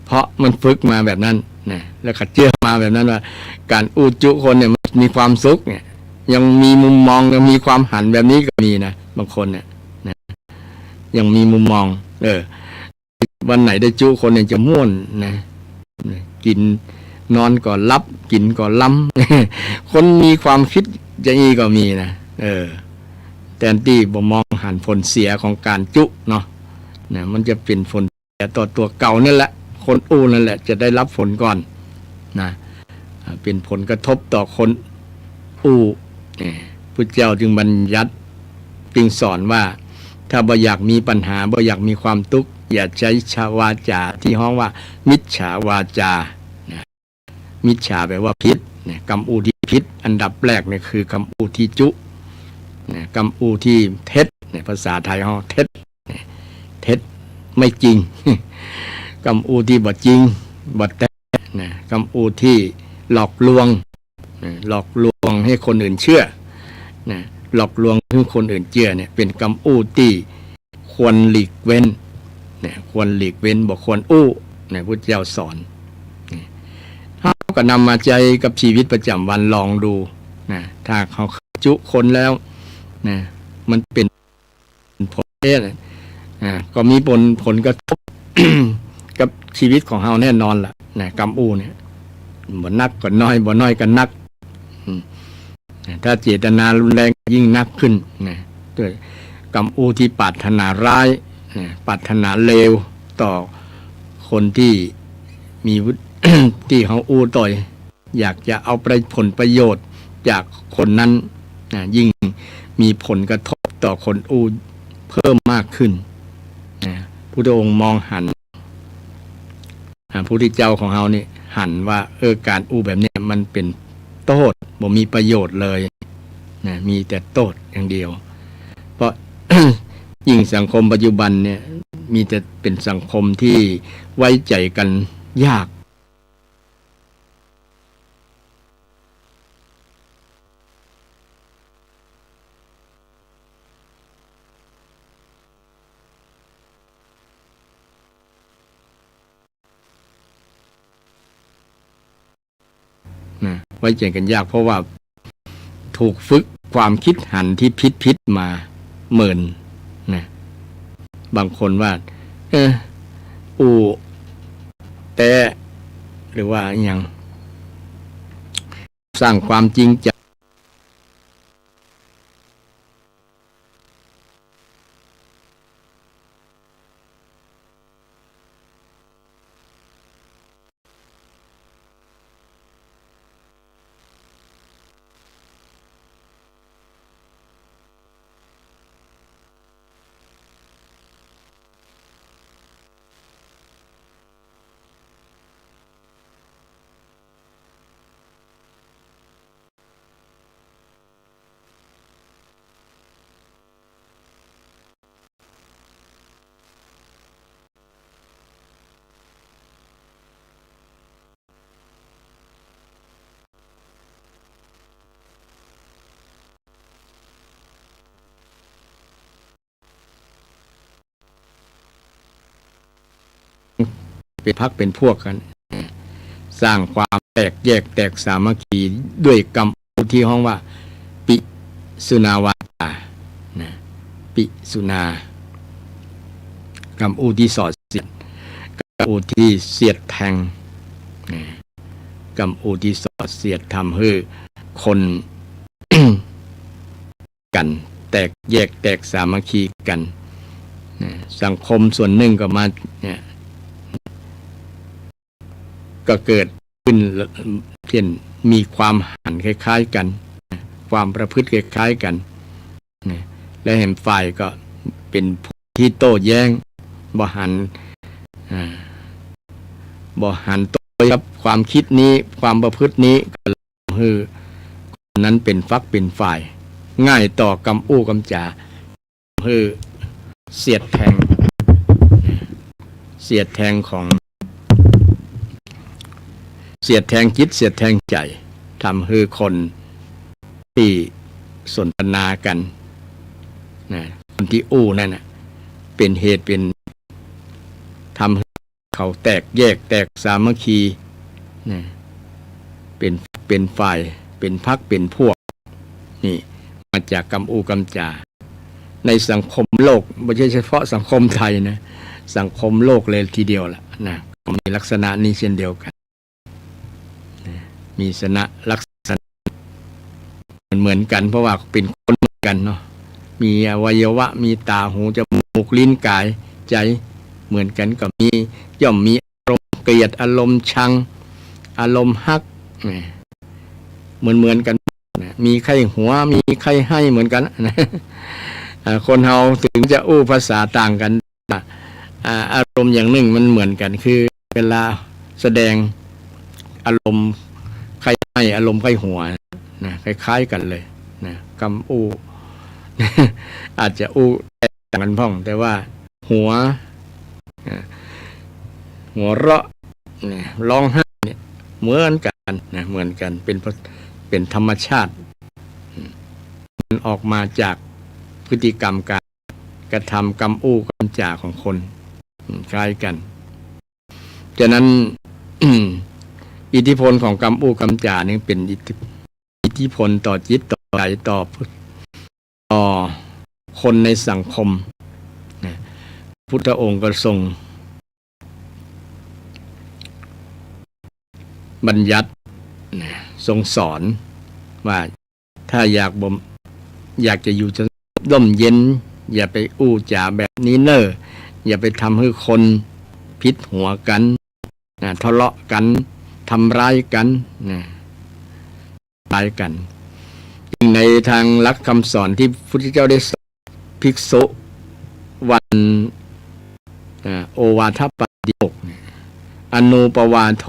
เพราะมันฝึกมาแบบนั้น นะ แล้วก็เจื้อมาแบบนั้นว่า ก๋านอู้จุคนเนี่ยมันมีความสุขเนี่ย ยังมีมุมมอง ยังมีความหันแบบนี้ก็มีนะ บางคนเนี่ย นะ ยังมีมุมมอง เออ วันไหนได้จุคนเนี่ยจะม่วนนะ กิ๋น นอนก็หลับ กิ๋นก็ลำ คนมีความกึ๊ดอย่างอี้ก็มีนะ เออ แตนตี้บ่มองหันผลเสียของก๋านจุเนาะ นะ มันจะเป๋นผลเสียต่อตั๋วเก่านั่นแหละ คนอู้นั่นแหละจะได้ฮับผลก่อน นะ อ่า เป๋นผลกระทบต่อคนอู้ เนี่ย พุทธเจ้าจึงบัญญัติ จึงสอนว่า ถ้าบ่อยากมีปัญหา บ่อยากมีความตุ๊กข์ อย่าใจ๊วาจาตี้ฮ้องว่ามิจฉาวาจา นะ มิจฉาแปลว่าผิด เนี่ย กำอู้ตี้ผิด อันดับแรกเนี่ยคือกำอู้ตี้จุ เนี่ย กำอู้ตี้เท็จ เนี่ย ภาษาไทยฮ้องเท็จ เนี่ย เท็จ ไม่จริง กำอู้ตี้บ่จริง บ่แต๊ นะ กำอู้ตี้หลอกลวง นะ หลอกลวงหื้อคนอื่นเจื้อ นะ หลอกลวงหื้อคนอื่นเจื้อเนี่ย เป๋นกำอู้ตี้ควรหลีกเว้น นะ ควรหลีกเว้น บ่ควรอู้ นะ พุทธเจ้าสอน นะ เฮาก็นำมาใจ๊กับชีวิตประจ๋ำวันลองดู นะ ถ้าเฮาจุคนแล้ว นะ มันเป๋น ผลเสีย อ่า ก็มีผล ผลกระทบ กับชีวิตของเฮาแน่นอนล่ะ นะ กำอู้เนี่ย บ่นักก็น้อย บ่น้อยก็นัก อืม ถ้าเจตนารุนแรงยิ่งนักขึ้น นะ ด้วยกำอู้ตี้ปรารถนาร้าย นะ ปรารถนาเลวต่อคนตี้มีวุฒิ ตี้เฮาอู้ตวย อยากจะเอาประ ผลประโยชน์จากคนนั้น นะ ยิ่งมีผลกระทบต่อคนอู้เพิ่มมากขึ้น นะ พุทธองค์มองหัน อ่า พุทธเจ้าของเฮานี่หันว่า เออ ก๋านอู้แบบเนี้ยมันเป๋นโต้ษ บ่มีประโยชน์เลย นะ มีแต่โต้ษอย่างเดียว เพราะ ยิ่งสังคมปัจจุบันเนี่ย มีแต่เป๋นสังคมตี้ไว้ใจ๋กั๋นยาก นะ ไว้ใจ๋กั๋นยาก เพราะว่าถูกฝึกความกึ๊ดหันตี้ผิดๆ มาเมิน นะ บางคนว่า เออ อู้แต๊ หรือว่าอะหยัง สร้างความจริงใจ๋ เป็นพรรคเป็นพวกกั๋น สร้างความแตกแยกแตกสามัคคีด้วยกำอู้ตี้ฮ้องว่า ปิสุนาวาจา นะ ปิสุนา กำอู้ตี้ส่อเสียด กำอู้ตี้เสียดแทง นะ กำอู้ตี้ส่อเสียด ทำหื้อคน กั๋น แตกแยกแตกสามัคคีกั๋น นะ สังคมส่วนนึ่งก็มา เนี่ย ก็เกิดขึ้น เช่น มีความหันคล้ายๆ กั๋น นะ ความประพฤติคล้ายๆ กั๋น นะ และแหมฝ่ายก็เป๋นผู้ตี้โต้แย้ง บ่หัน อ่า บ่หันตรงกับความกึ๊ดนี้ ความประพฤตินี้ ก็หื้อคนนั้นเป๋นฝักเป๋นฝ่าย ง่ายต่อกำอู้กำจ๋า หื้อเสียดแทง เสียดแทงของ เสียดแทงจิต เสียดแทงใจ๋ ทำหื้อคนตี้สนทนากั๋น นะ คนตี้อู้นั่นน่ะ เป๋นเหตุเป๋น ทำหื้อ เขาแตกแยกแตกสามัคคี นะ เป๋น เป๋นฝ่าย เป๋นพรรคเป๋นพวก นี่ มาจากกำอู้กำจ๋า ในสังคมโลก บ่ใจ้เฉพาะสังคมไทยนะ สังคมโลกเลยทีเดียวแหละนะ ก็มีลักษณะนี้เช่นเดียวกั๋น นะ มีสนะลักษณะเหมือนกั๋น เพราะว่าเป๋นคนเหมือนกั๋นเนาะ มีอวัยวะ มีต๋า หู จมูก ลิ้น ก๋าย ใจ๋ เหมือนกั๋น ก็มี ย่อมมีอารมณ์เกลียด อารมณ์ชัง อารมณ์ฮัก นะ เหมือนๆ กั๋น นะ มีใค่หัว มีใค่ไห้เหมือนกั๋น นะ อ่า คนเฮาเถิงจะอู้ภาษาต่างกั๋น อ่า อารมณ์อย่างนึ่งมันเหมือนกั๋น คือเวลาแสดงอารมณ์ใค่ไห้ อารมณ์ใค่หัว นะ คล้ายๆ กั๋นเลย นะ กำอู้ อาจจะอู้แตกต่างกั๋นพ่อง แต่ว่าหัว นะ หัวเราะ นะ ฮ้องไห้เนี่ย เหมือนกั๋น นะ เหมือนกั๋น เป๋น เป๋นธรรมชาติ มันออกมาจากพฤติกรรมก๋านกระทำกำอู้กำจ๋าของคน คล้ายกั๋น ฉะนั้น อิทธิพลของกำอู้กำจ๋านี่เป๋นอิทธิ อิทธิพลต่อจิตต่อใจ๋ต่อ ต่อคนในสังคม นะ พุทธองค์ก็ทรง บัญญัติ นะ ทรงสอนว่า ถ้าอยากบ่ม อยากจะอยู่ร่มเย็น อย่าไปอู้จ๋าแบบนี้เน่อ อย่าไปทำหื้อคนผิดหัวกั๋น นะ ทะเลาะกั๋น ทำร้ายกั๋น นะ ทำร้ายกั๋น ซึ่งในตางหลักกำสอนตี้พุทธเจ้าได้สอนภิกษุ วัน อ่า โอวาทปาติโมกข์เนี่ย อโนปวาโท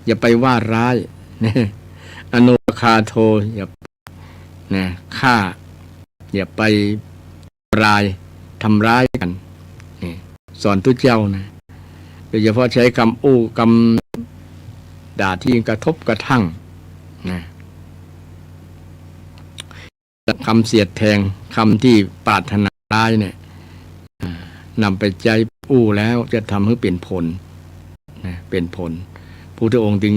อย่าไปว่าร้าย อโนปคาโท อย่า นะ ฆ่า อย่าไปทำลาย ทำร้ายกั๋น นี่ สอนตุ๊เจ้านะ โดยเฉพาะใจ๊กำอู้กำด่าตี้กระทบกระทั่ง นะ กำเสียดแทง กำตี้ปรารถนาร้ายเนี่ย อ่า นำไปใจ๊อู้แล้วจะทำหื้อเป๋นผล นะ เป๋นผล พุทธองค์จึง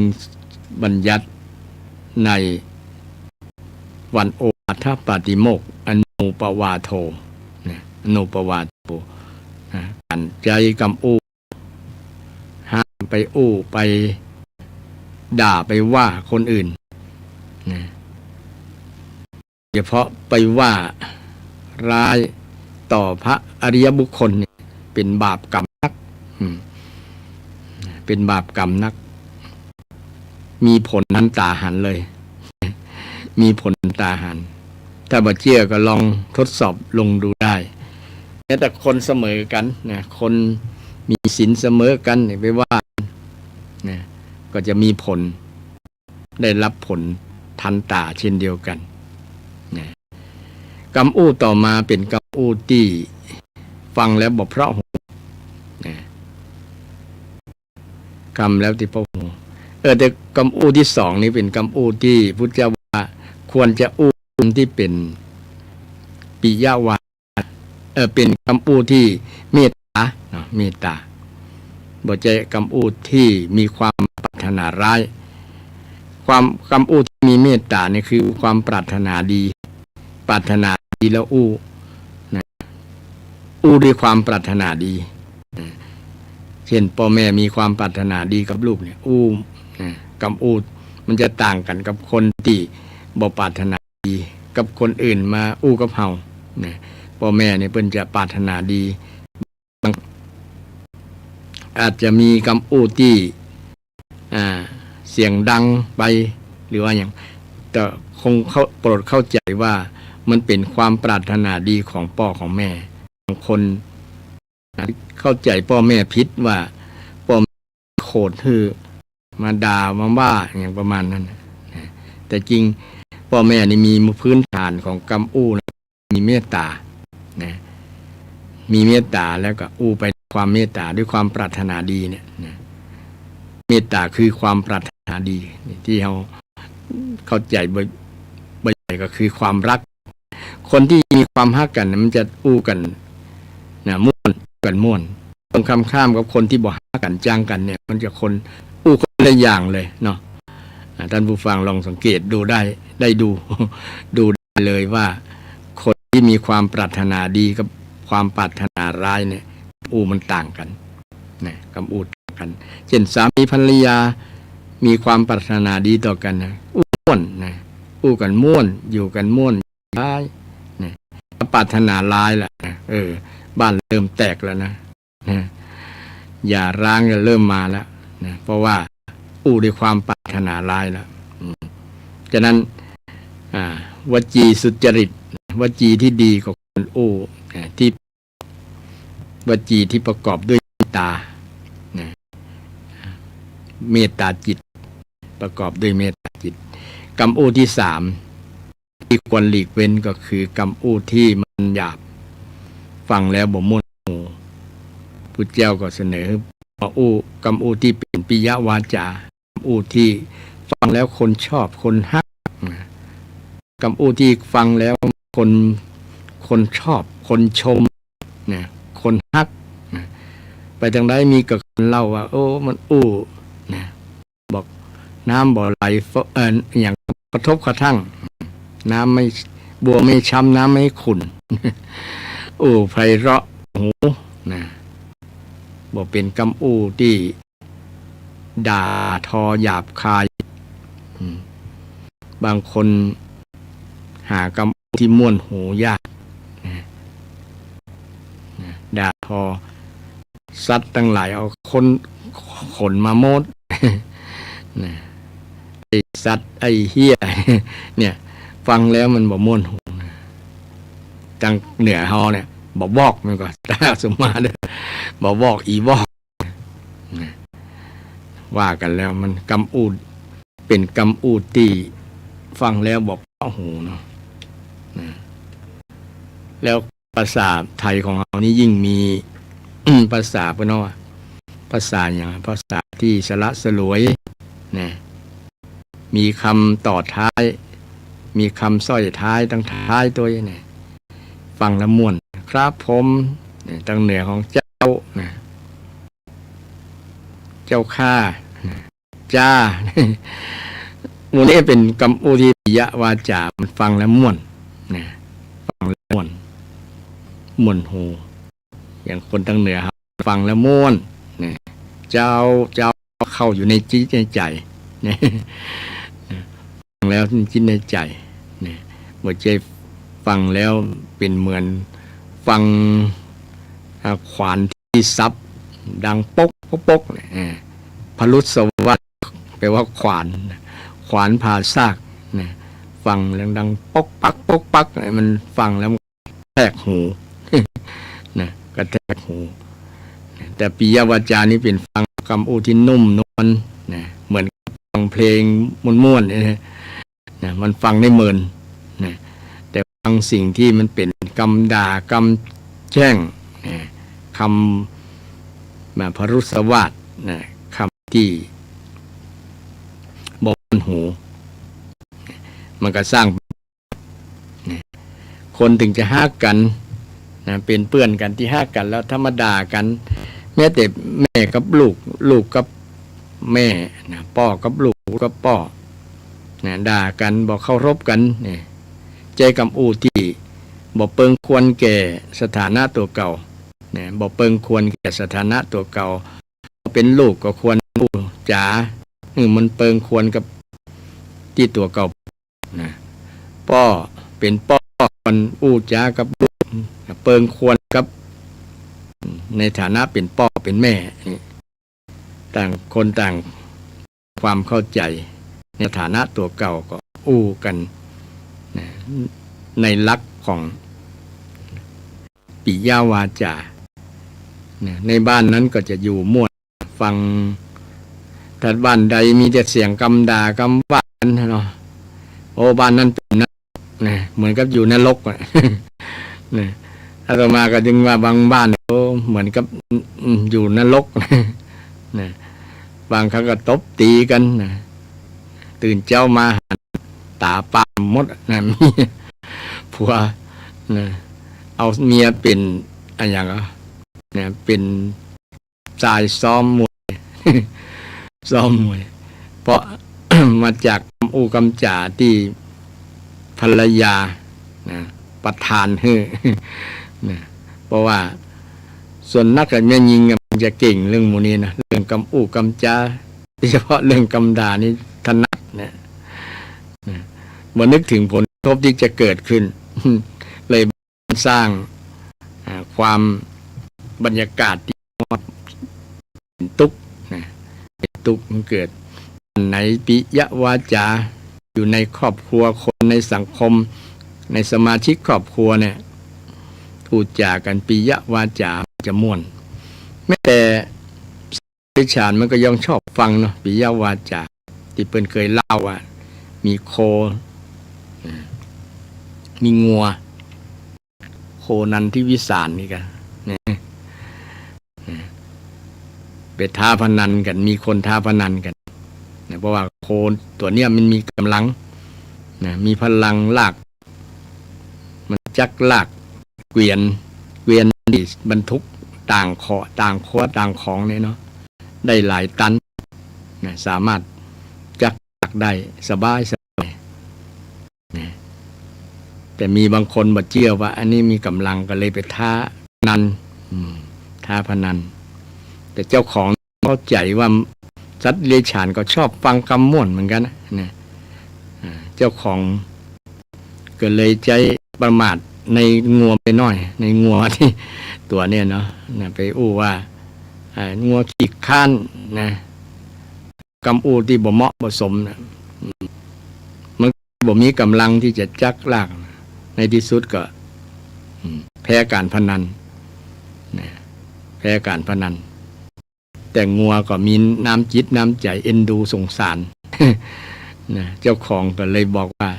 บัญญัติในวันโอวาทปาติโมกข์ อโนปวาโท นะ อโนปวาโท นะ ก๋านใจ๊กำอู้ ห้ามไปอู้ไปด่าไปว่าคนอื่น นะ เฉพาะไปว่าร้ายต่อพระอริยบุคคลเนี่ย เป๋นบาปกรรมนัก อืม เป๋นบาปกรรมนัก มีผลตันต๋าหันเลย มีผลตันต๋าหัน ถ้าบ่เจื้อก็ลองทดสอบลงดูได้ แม้แต่คนเสมอกั๋นนะ คนมีศีลเสมอกั๋นเนี่ยไปว่านะ ก็จะมีผล ได้รับผลตันต๋าเช่นเดียวกั๋น นะ กำอู้ต่อมาเป๋นกำอู้ตี้ฟังแล้วบ่เพราะหู นะ กำแล้วตี้เพราะหู เออ แต่กำอู้ตี้สองนี่เป๋นกำอู้ตี้พุทธเจ้าว่าควรจะอู้ตี้เป๋นปิยวา เออ เป๋นกำอู้ตี้เมตต๋าเนาะ เมตต๋า บ่ใจ้กำอู้ตี้มีความปรารถนาร้าย ความ กำอู้ตี้มีเมตต๋านี่คือความปรารถนาดี ปรารถนาดีแล้วอู้นะ อู้ด้วยความปรารถนาดีนะ เช่น ป้อแม่มีความปรารถนาดีกับลูกเนี่ย อู้นะ กำอู้มันจะต่างกั๋นกับคนตี้บ่ปรารถนาดีกับคนอื่นมาอู้กับเฮานะ ป้อแม่เนี่ยเปิ้นจะปรารถนาดี บาง อาจจะมีกำอู้ตี้ อ่า เสียงดังไป หรือว่าหยัง แต่คงเข้า โปรดเข้าใจ๋ว่ามันเป๋นความปรารถนาดีของป้อของแม่ บางคน เข้าใจ๋ป้อแม่ผิดว่าป้อแม่โขดหื้อ มาด่ามาว่าหยังประมาณนั้นนะ แต่จริงป้อแม่นี่มีพื้นฐานของกำอู้นะ มีเมตต๋านะ มีเมตต๋าแล้วก็อู้ไปความเมตต๋าด้วยความปรารถนาดีเนี่ยนะ เมตต๋าคือความปรารถนาดี ตี้เฮาเข้าใจ๋บ่อยๆ ก็คือความฮัก คนตี้มีความฮักกั๋นน่ะมันจะอู้กั๋นนะ ม่วน กั๋นม่วน ตรงกันข้ามกับคนตี้บ่ฮักกั๋น จังกั๋นเนี่ย มันจะคนอู้คนละอย่างเลยเนาะ อ่า ต้านผู้ฟังลองสังเกตดูได้ ได้ดู ดูได้เลยว่า คนตี้มีความปรารถนาดีกับความปรารถนาร้ายเนี่ย อู้มันต่างกั๋นนะกำอู้ต่างกั๋น เช่น สามีภรรยามีความปรารถนาดีต่อกั๋นนะ อู้ม่วนนะ อู้กั๋นม่วน อยู่กั๋นม่วน ร้ายนะ ถ้าปรารถนาร้ายละนะ เออ บ้านเริ่มแตกแล้วนะ นะ หย่าร้างก็เริ่มมาแล้วนะ เพราะว่าอู้ด้วยความปรารถนาร้ายแล้ว อืม ฉะนั้น อ่า วจีสุจริต วจีที่ดีก็ควรอู้นะ ที่ วจีที่ประกอบด้วยเมตต๋านะ เมตต๋าจิต ประกอบด้วยเมตต๋าจิต กำอู้ตี้สาม ตี้ควรหลีกเว้นก็คือกำอู้ตี้มันหยาบ ฟังแล้วบ่ม่วนหู พุทธเจ้าก็เสนอมาอู้ กำอู้ตี้เป๋นปิยวาจา กำอู้ตี้ฟังแล้วคนชอบ คนฮักนะ กำอู้ตี้ฟังแล้วคน คนชอบ คนชมนะ คนฮักนะ ไปตางใดมีก็คนเล่าว่า โอ้ มันอู้นะ บอกน้ำบ่ไหล เอ่อ อะหยัง กระทบกระทั่ง น้ำไม่ บัวไม่ช้ำ น้ำไม่ขุ่น อู้ไพเราะหูนะ บ่เป๋นกำอู้ตี้ด่าทอหยาบคาย อืม บางคนหากำอู้ตี้ม่วนหูยากนะ นะ ด่าทอสัตว์ตังหลาย เอาคนขนมาหมด นะ ไอ้สัตว์ ไอ้เฮี้ย เนี่ย ฟังแล้วมันบ่ม่วนหูนะ ตางเหนือเฮาเนี่ย บ่บอก มันก็ ตางสมมาเด้อ บ่บอก อีบอก นะ ว่ากั๋นแล้วมันกำอู้ เป๋นกำอู้ตี้ฟังแล้วบ่เพราะหูเนาะ นะ แล้วภาษาไทยของเฮานี่ยิ่งมี ภาษาเปิ้นว่า ภาษาหยัง ภาษาตี้สละสลวยนะ มีกำต่อท้าย มีกำส้อยท้ายตางท้ายตวยเนี่ย ฟังแล้วม่วน ครับผม เนี่ย ตางเหนือของเจ้านะ เจ้าข้านะ จ้า หมู่นี้เป๋นกำอู้ตี้ปิยวาจา มันฟังแล้วม่วนนะ ฟังแล้วม่วน ม่วนหู อย่างคนตางเหนือครับ ฟังแล้วม่วนนะ เจ้า เจ้า เข้าอยู่ในจิตในใจ๋นะ ฟังแล้วจิตในใจ๋นะ บ่ใจ้ฟังแล้วเป๋นเหมือนฟัง อ่า ขวานตี้สับดังป๊กป๊กป๊กเนี่ย อ่า พรุสวาท แปลว่าขวานนะ ขวานผ่าซากนะ ฟังแล้วดังป๊กปักป๊กปักเนี่ย มันฟังแล้วมันกระแทกหูนะ กระแทกหู แต่ปิยวาจานี่เป๋นฟังกำอู้ตี้นุ่มนวลนะ เหมือนฟังเพลงม่วนๆ เนี่ยนะ นะ มันฟังได้เมินนะ แต่ฟังสิ่งตี้มันเป๋นกำด่ากำแจ้งนะ กำ มา พรุสวาทนะ กำตี้บ่ม่วนหู มันก็สร้าง นะ คนเถิงจะฮักกั๋นนะ เป๋นเปื้อนกั๋นตี้ฮักกั๋นแล้ว ถ้ามาด่ากั๋น แม้แต่แม่กับลูก ลูกกับแม่นะ ป้อกับลูก ลูกกับป้อนะ ด่ากั๋น บ่เคารพกั๋นเนี่ย ใจ๊กำอู้ตี้บ่เปิงควรแก่สถานะตั๋วเก่านะ บ่เปิงควรแก่สถานะตั๋วเก่า เป๋นลูกก็ควรอู้จ๋าหื้อมันเปิงควรกับตี้ตั๋วเก่านะ ป้อเป๋นป้อควรอู้จ๋ากับลูก เปิงควรกับ ในฐานะเป๋นป้อเป๋นแม่นี่ ต่างคนต่างความเข้าใจ๋ ในฐานะตั๋วเก่าก็อู้กั๋นนะ ในหลักของปิยวาจานะ ในบ้านนั้นก็จะอยู่ม่วน ฟัง ถ้าบ้านใดมีแต่เสียงกำด่ากำว่ากั๋นเนาะ โอ้ บ้านนั้นเป๋นนรกนะ เหมือนกับอยู่นรกอะนะ อาตมาก็จึงว่าบางบ้าน โอ้ เหมือนกับ อืม อยู่นรกนะ บางครั้งก็ตบตี๋กั๋นนะ ตื่นเจ๊ามาหันต๋าปามหมดนะ มีผัวนะ เอาเมียเป๋นอะหยังอะนะ เป๋น สายซ้อมมวย ซ้อมมวย เพราะ มาจากกำอู้กำจ๋าตี้ภรรยานะ ประทานหื้อนะ เพราะว่าส่วนนักอะแม่ญิงอะมันจะเก่งเรื่องหมู่นี้นะ เรื่องกำอู้กำจ๋า โดยเฉพาะเรื่องกำด่านี่ถนัดนะ นะ เมื่อนึกถึงผลกระทบที่จะเกิดขึ้น เลย สร้าง อ่า ความบรรยากาศตี้เป๋นตุ๊กข์นะ เป๋นตุ๊กข์มันเกิด อันไหนปิยวาจา อยู่ในครอบครัว คนในสังคม ในสมาชิกครอบครัวเนี่ย อู้จ๋ากั๋นปิยวาจาจะม่วน แม้แต่ เดรัจฉานมันก็ยังชอบฟังเนาะ ปิยวาจา ตี้เปิ้นเคยเล่าว่า มีโค อ่า มีงัว โคนันทิวิสารนี่กะ นะ นะ ไปท้าพนันกั๋น มีคนท้าพนันกั๋น นะ เพราะว่าโคตั๋วเนี้ยมันมีก๋ำลัง นะ มีพลังลาก มันจักลากเกวียน เกวียนตี้บรรทุกต่างเขาะ ต่างครัว ต่างของเนี่ยเนาะ ได้หลายตันนะ สามารถจักลากได้สบายสบายนะ แต่มีบางคนบ่เจื้อว่าอันนี้มีก๋ำลัง ก็เลยไปท้าพนัน อืม ท้าพนัน แต่เจ้าของ เข้าใจ๋ว่าสัตว์เดรัจฉานก็ชอบฟังกำม่วนเหมือนกั๋นนะ นะ อ่า เจ้าของก็เลยใจ๊ประมาทในงัวไปหน้อย ในงัวตี้ตั๋วเนี่ยเนาะ นะ ไปอู้ว่า อ่า งัวขี้คร้านนะ กำอู้ตี้บ่เหมาะบ่สมนะ อืม มันบ่มีก๋ำลังตี้จะจักลาก ในตี้สุดก็ อืม แพ้ก๋านพนันนะ แพ้ก๋านพนัน แต่งัวก็มีน้ำจิตน้ำใจ๋เอ็นดูสงสารนะ เจ้าของก็เลยบอกว่า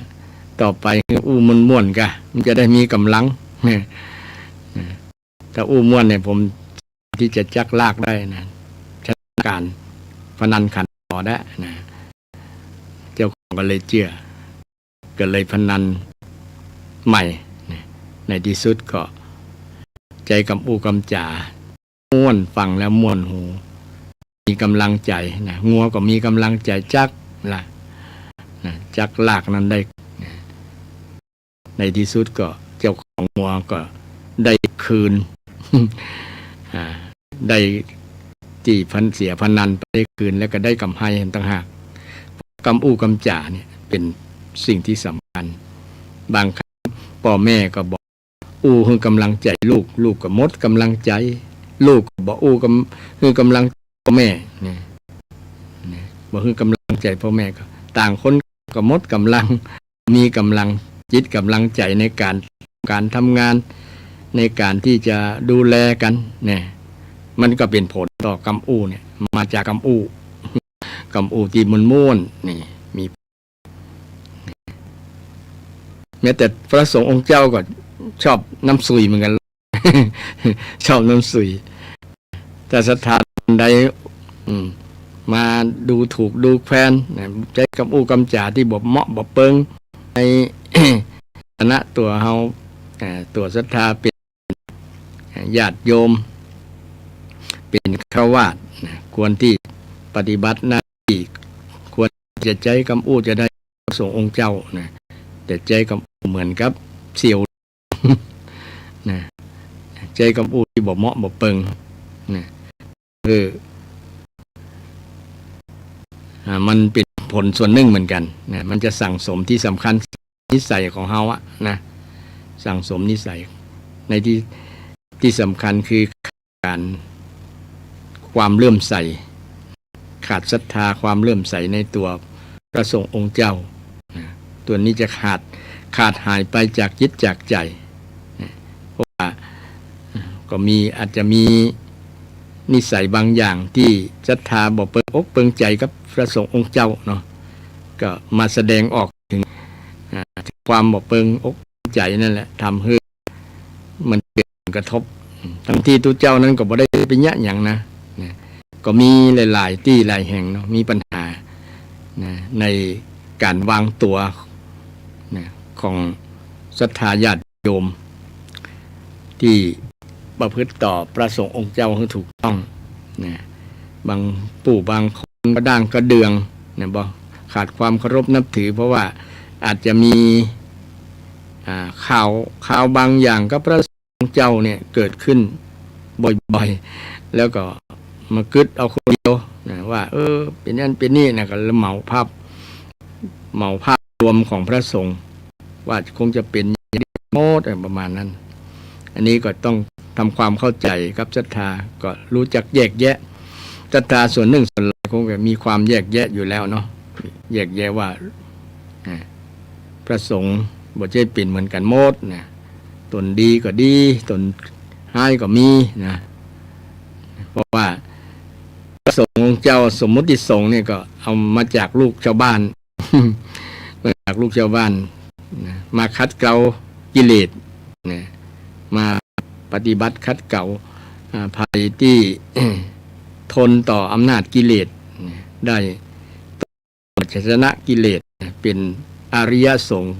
ต่อไปอู้ม่วนๆ ก่ะ มันจะได้มีก๋ำลังนะ นะ ถ้าอู้ม่วนเนี่ย ผมตี้จะจักลากได้นะ ชนะก๋านพนันขันต่อได้นะ เจ้าของก็เลยเจื้อ ก็เลยพนันใหม่นะ ในตี้สุดก็ใจ๊กำอู้กำจ๋า ม่วน ฟังแล้วม่วนหู มีก๋ำลังใจ๋นะ งัวก็มีก๋ำลังใจ๋จักละนะ จักลากนั้นได้นะ ในตี้สุดก็เจ้าของงัวก็ได้คืน อ่า ได้ตี้พนัน เสียพนันไปได้คืน แล้วก็ได้ก๋ำไรหั้นต่างหาก กำอู้กำจ๋าเนี่ยเป๋นสิ่งตี้สำคัญ บางครั้งป้อแม่ก็บ่อู้หื้อก๋ำลังใจ๋ลูก ลูกก็หมดก๋ำลังใจ๋ ลูกก็บ่อู้กำ หื้อก๋ำลังป้อแม่เนี่ย เนี่ย บ่หื้อก๋ำลังใจ๋ป้อแม่ก็ ต่างคนก็หมดก๋ำลัง มีก๋ำลังจิตก๋ำลังใจ๋ในก๋าน ก๋านทำงาน ในก๋านตี้จะดูแลกั๋นเนี่ย มันก็เป๋นผลต่อกำอู้เนี่ย มาจากกำอู้ กำอู้ตี้ม่วนๆ นี่ มี แม้แต่พระสงฆ์องค์เจ้าก็ชอบน้ำสุยเหมือนกั๋น ชอบน้ำสุย ถ้าศรัทธาใด อืม มาดูถูกดูแควนนะ ใจ๊กำอู้กำจ๋าตี้บ่เหมาะบ่เปิง ในฐานะตั๋วเฮา อ่า ตั๋วศรัทธาเป๋นญาติโยม เป๋นฆราวาสนะ ควรตี้ปฏิบัติหน้าตี้ ควรจะใจ๊กำอู้จะได้พระสงฆ์องค์เจ้านะ แต่ใจ๊กำอู้เหมือนกับเสี่ยวนะ ใจ๊กำอู้ตี้บ่เหมาะบ่เปิงนะ เออ อ่า มันเป๋นผลส่วนนึ่งเหมือนกั๋นนะ มันจะสั่งสม ตี้สำคัญนิสัยของเฮาอะนะ สั่งสมนิสัย ในตี้ ตี้สำคัญคือขาดความเลื่อมใส ขาดศรัทธาความเลื่อมใสในตั๋วพระสงฆ์องค์เจ้านะ ตั๋วนี้จะขาด ขาดหายไปจากจิตจากใจ๋นะ เพราะว่า ก็มี อาจจะมีนิสัยบางอย่างตี้ศรัทธาบ่เปิงอกเปิงใจ๋กับพระสงฆ์องค์เจ้าเนาะ ก็มาแสดงออกเถิง อ่า ความบ่เปิงอกเปิงใจ๋นั่นแหละ ทำหื้อมันเกิดผลกระทบ ตึงตี้ตุ๊เจ้านั้นก็บ่ได้ไปเยียะหยังนะ นะ ก็มีหลายๆ ตี้หลายแห่งเนาะ มีปัญหานะ ในก๋านวางตั๋วนะ ของศรัทธาญาติโยม ตี้ประพฤติต่อพระสงฆ์องค์เจ้าหื้อถูกต้องนะ บางผู้บางคนกระด้างกระเดื่องนะ บ่ ขาดความเคารพนับถือ เพราะว่าอาจจะมี อ่า ข่าว ข่าวบางอย่างกับพระสงฆ์องค์เจ้าเนี่ยเกิดขึ้นบ่อยๆ แล้วก็มากึ๊ดเอาคนเดียวนะ ว่า เออ เป๋นอั้นเป๋นนี่นะ ก็เหมาภาพ เหมาภาพรวมของพระสงฆ์ ว่าคงจะเป๋นอย่างนี้หมด เออ ประมาณนั้น อันนี้ก็ต้องทำความเข้าใจ๋กับศรัทธา ก็รู้จักแยกแยะ ศรัทธาส่วนนึ่งส่วนหลายคงจะมีความแยกแยะอยู่แล้วเนาะ แยกแยะว่า อ่า พระสงฆ์บ่ใจ้เป๋นเหมือนกั๋นหมดนะ ต๋นดีก็ดี ต๋นฮ้ายก็มีนะ เพราะว่าพระสงฆ์องค์เจ้า สมมุติสงฆ์เนี่ยก็เอามาจากลูกชาวบ้าน มาจากลูกชาวบ้านนะ มาขัดเกลากิเลสนะ มาปฏิบัติขัดเกลา อ่า ใผตี้ ทนต่ออำนาจกิเลสนะ ได้ จะชนะกิเลสนะ เป๋นอริยสงฆ์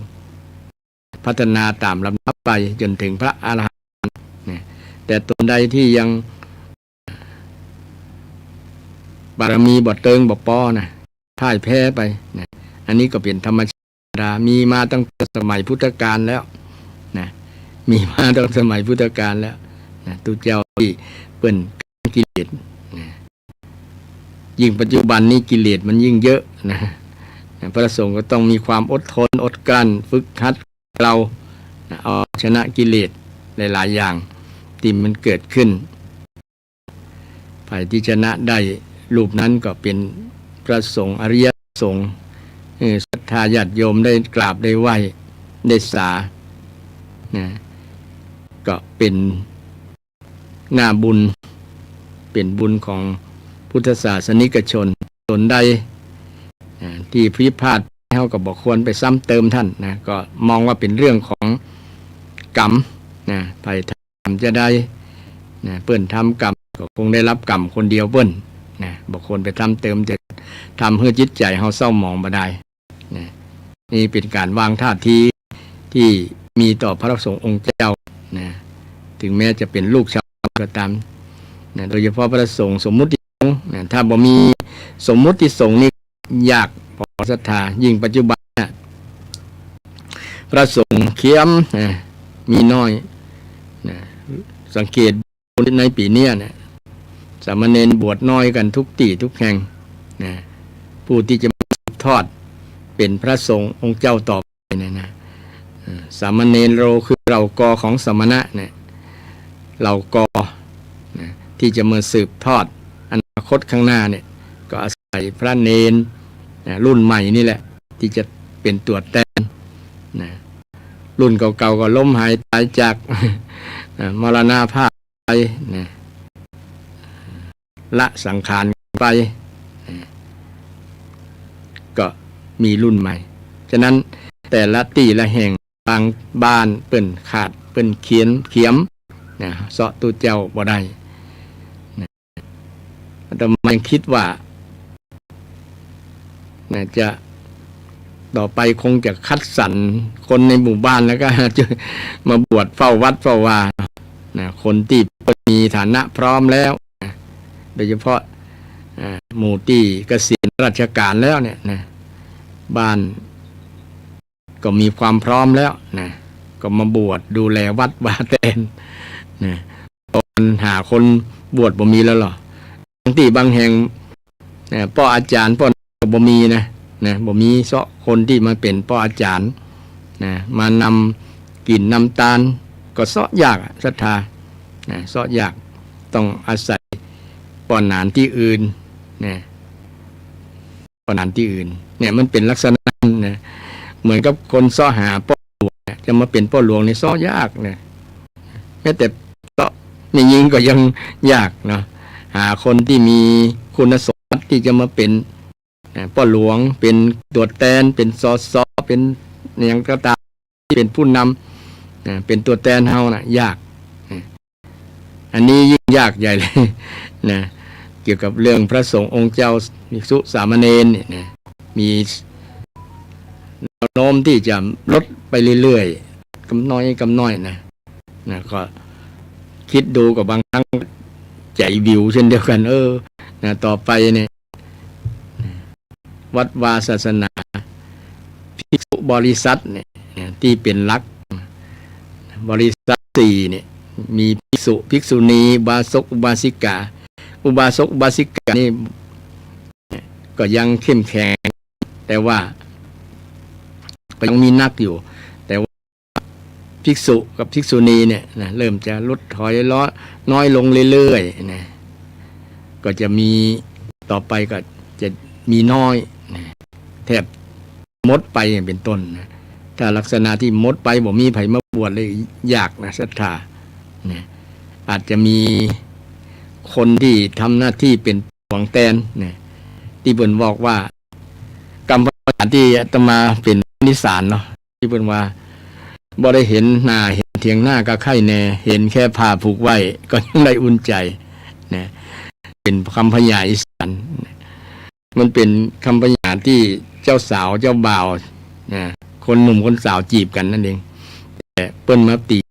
พัฒนาต๋ามลำดับไปจ๋นเถิงพระอรหันต์นะ แต่ต๋นใดตี้ยังบารมีบ่เติงบ่ปอนะ พ่ายแพ้ไปนะ อันนี้ก็เป๋นธรรมดา มีมาตั้งแต่สมัยพุทธกาลแล้วนะ มีมาตั้งสมัยพุทธกาลแล้วนะ ตุ๊เจ้าตี้เปิ้น กิเลสนะ ยิ่งปัจจุบันนี้กิเลสมันยิ่งเยอะนะ พระสงฆ์ก็ต้องมีความอดทน อดกลั้น ฝึกหัดเกลานะ เอาชนะกิเลสหลายๆ อย่างตี้มันเกิดขึ้น ใผตี้ชนะได้รูปนั้นก็เป๋นพระสงฆ์ อริยสงฆ์ เออ ศรัทธาญาติโยมได้กราบได้ไหว้ได้สานะ ก็เป๋น หน้าบุญ เป๋นบุญของพุทธศาสนิกชน ต๋นใด อ่า ตี้ผิดพลาด เฮาก็บ่ควรไปซ้ำเติมต้านนะ ก็มองว่าเป๋นเรื่องของกรรมนะ ใผทำจะได้นะ เปิ้นทำกรรมก็คงได้รับกรรมคนเดียวเปิ้นนะ บ่ควรไปซ้ำเติม จะทำหื้อจิตใจ๋เฮาเศร้าหมองบ่ได้ นะ นี่เป๋นก๋านวางท่าทีตี้มีต่อพระสงฆ์องค์เจ้านะ ถึงแม้จะเป๋นลูกชาวบ้านก็ต๋ามนะ โดยเฉพาะพระสงฆ์สมมุติสงฆ์นะ ถ้าบ่มีสมมุติสงฆ์นี่ยากปอศรัทธา ยิ่งปัจจุบันนะ พระสงฆ์เคี้ยมนะ มีน้อยนะ สังเกต ในปี๋เนี้ยนะ สามเณรบวชน้อยกั๋นทุกตี้ทุกแห่งนะ ผู้ตี้จะมาสืบทอดเป๋นพระสงฆ์องค์เจ้าต่อไปเนี่ยนะ เอ่อ สามเณโร คือเหล่ากอของสมณะเนี่ย เหล่ากอนะ ตี้จะมาสืบทอดอนาคตข้างหน้าเนี่ย ก็อาศัยพระเณรนะ รุ่นใหม่นี่แหละ ตี้จะเป๋นตั๋วแตนนะ รุ่นเก่าๆ ก็ล้มหายต๋ายจาก อ่า มรณภาพไปนะ ละสังขารไปนะ ก็มีรุ่นใหม่ ฉะนั้นแต่ละตี้ละแห่ง บางบ้านเปิ้นขาด เปิ้นเคี้ยม เคี้ยมนะ เซาะตุ๊เจ้าบ่ได้นะ อาตมายังกึ๊ดว่า น่าจะ ต่อไปคงจะคัดสรรคนในหมู่บ้านแล้วก็ จะมาบวชเฝ้าวัดเฝ้าวานะ คนตี้มีฐานะพร้อมแล้วนะ โดยเฉพาะ อ่า หมู่ตี้เกษียณราชการแล้วเนี่ยนะ บ้านก็มีความพร้อมแล้วนะ ก็มาบวชดูแลวัดวาแตนนะ ตอนหาคนบวชบ่มีแล้วเหรอ บางตี้บางแห่ง นะ ป้ออาจ๋ารย์ ป้อก็บ่มีนะ นะ บ่มีเซาะคนตี้มาเป๋นป้ออาจ๋ารย์ นะ มานำกิ๋นนำตาน ก็เซาะยากอะ ศรัทธา นะ เซาะยาก ต้องอาศัยป้อหนานตี้อื่น นะ ป้อหนานตี้อื่น เนี่ย มันเป๋นลักษณะนั้นนะ เหมือนกับคนเซาะหาป้อหลวงเนี่ย จะมาเป๋นป้อหลวงเนี่ยเซาะยากนะ แม้แต่เซาะแม่ญิงก็ยังยากเนาะ หาคนตี้มีคุณสมบัติตี้จะมาเป๋น นะ ป้อหลวง เป๋นตั๋วแตน เป๋น สส เป๋นอะหยังก็ต๋าม เป๋นผู้นำ นะ เป๋นตั๋วแตนเฮานะ ยาก นะ อันนี้ยิ่งยากใหญ่เลย นะ เกี่ยวกับเรื่องพระสงฆ์องค์เจ้า ภิกษุสามเณรเนี่ยนะ มีแนวโน้มตี้จะลดไปเรื่อยๆ กำน้อยกำน้อยนะ นะ ก็กึ๊ดดูก็บางครั้งใจ๋วิวเช่นเดียวกั๋น เออ นะ ต่อไปเนี่ย วัดวาศาสนา ภิกษุบริษัทเนี่ย ตี้เป๋นหลัก บริษัทสี่เนี่ย มีภิกษุ ภิกษุณี อุบาสก อุบาสิกา อุบาสก อุบาสิกานี่ก็ยังเข้มแข็ง แต่ว่าก็ยังมีนักอยู่ แต่ว่า ภิกษุกับภิกษุณีเนี่ยนะ เริ่มจะลดถอยลดน้อยลงเรื่อยๆ นะ ก็จะมี ต่อไปก็จะมีน้อยนะ แทบหมดไปอย่างเป๋นต้นนะ ถ้าลักษณะตี้หมดไป บ่มีใผมาบวชเลย ยากนะ ศรัทธา นะ อาจจะมีคนตี้ทำหน้าตี้เป๋นหลวงแตนนะ ตี้เปิ้นบอกว่า กำพร้าตี้อาตมาเป๋นนิสานเนาะ ตี้เปิ้นว่า บ่ได้หันหน้าหันเถียงนาก็ใค่แน่ หันแค่ผ้าผูกไว้ก็ยังได้อุ่นใจ๋ นะ เป๋นกำพร้าอีสาน มันเป๋นกำพร้าตี้เจ้าสาวเจ้าบ่าว นะ คนหนุ่มคนสาวจีบกั๋นนั่นเอง แต่เปิ้นมาตี๋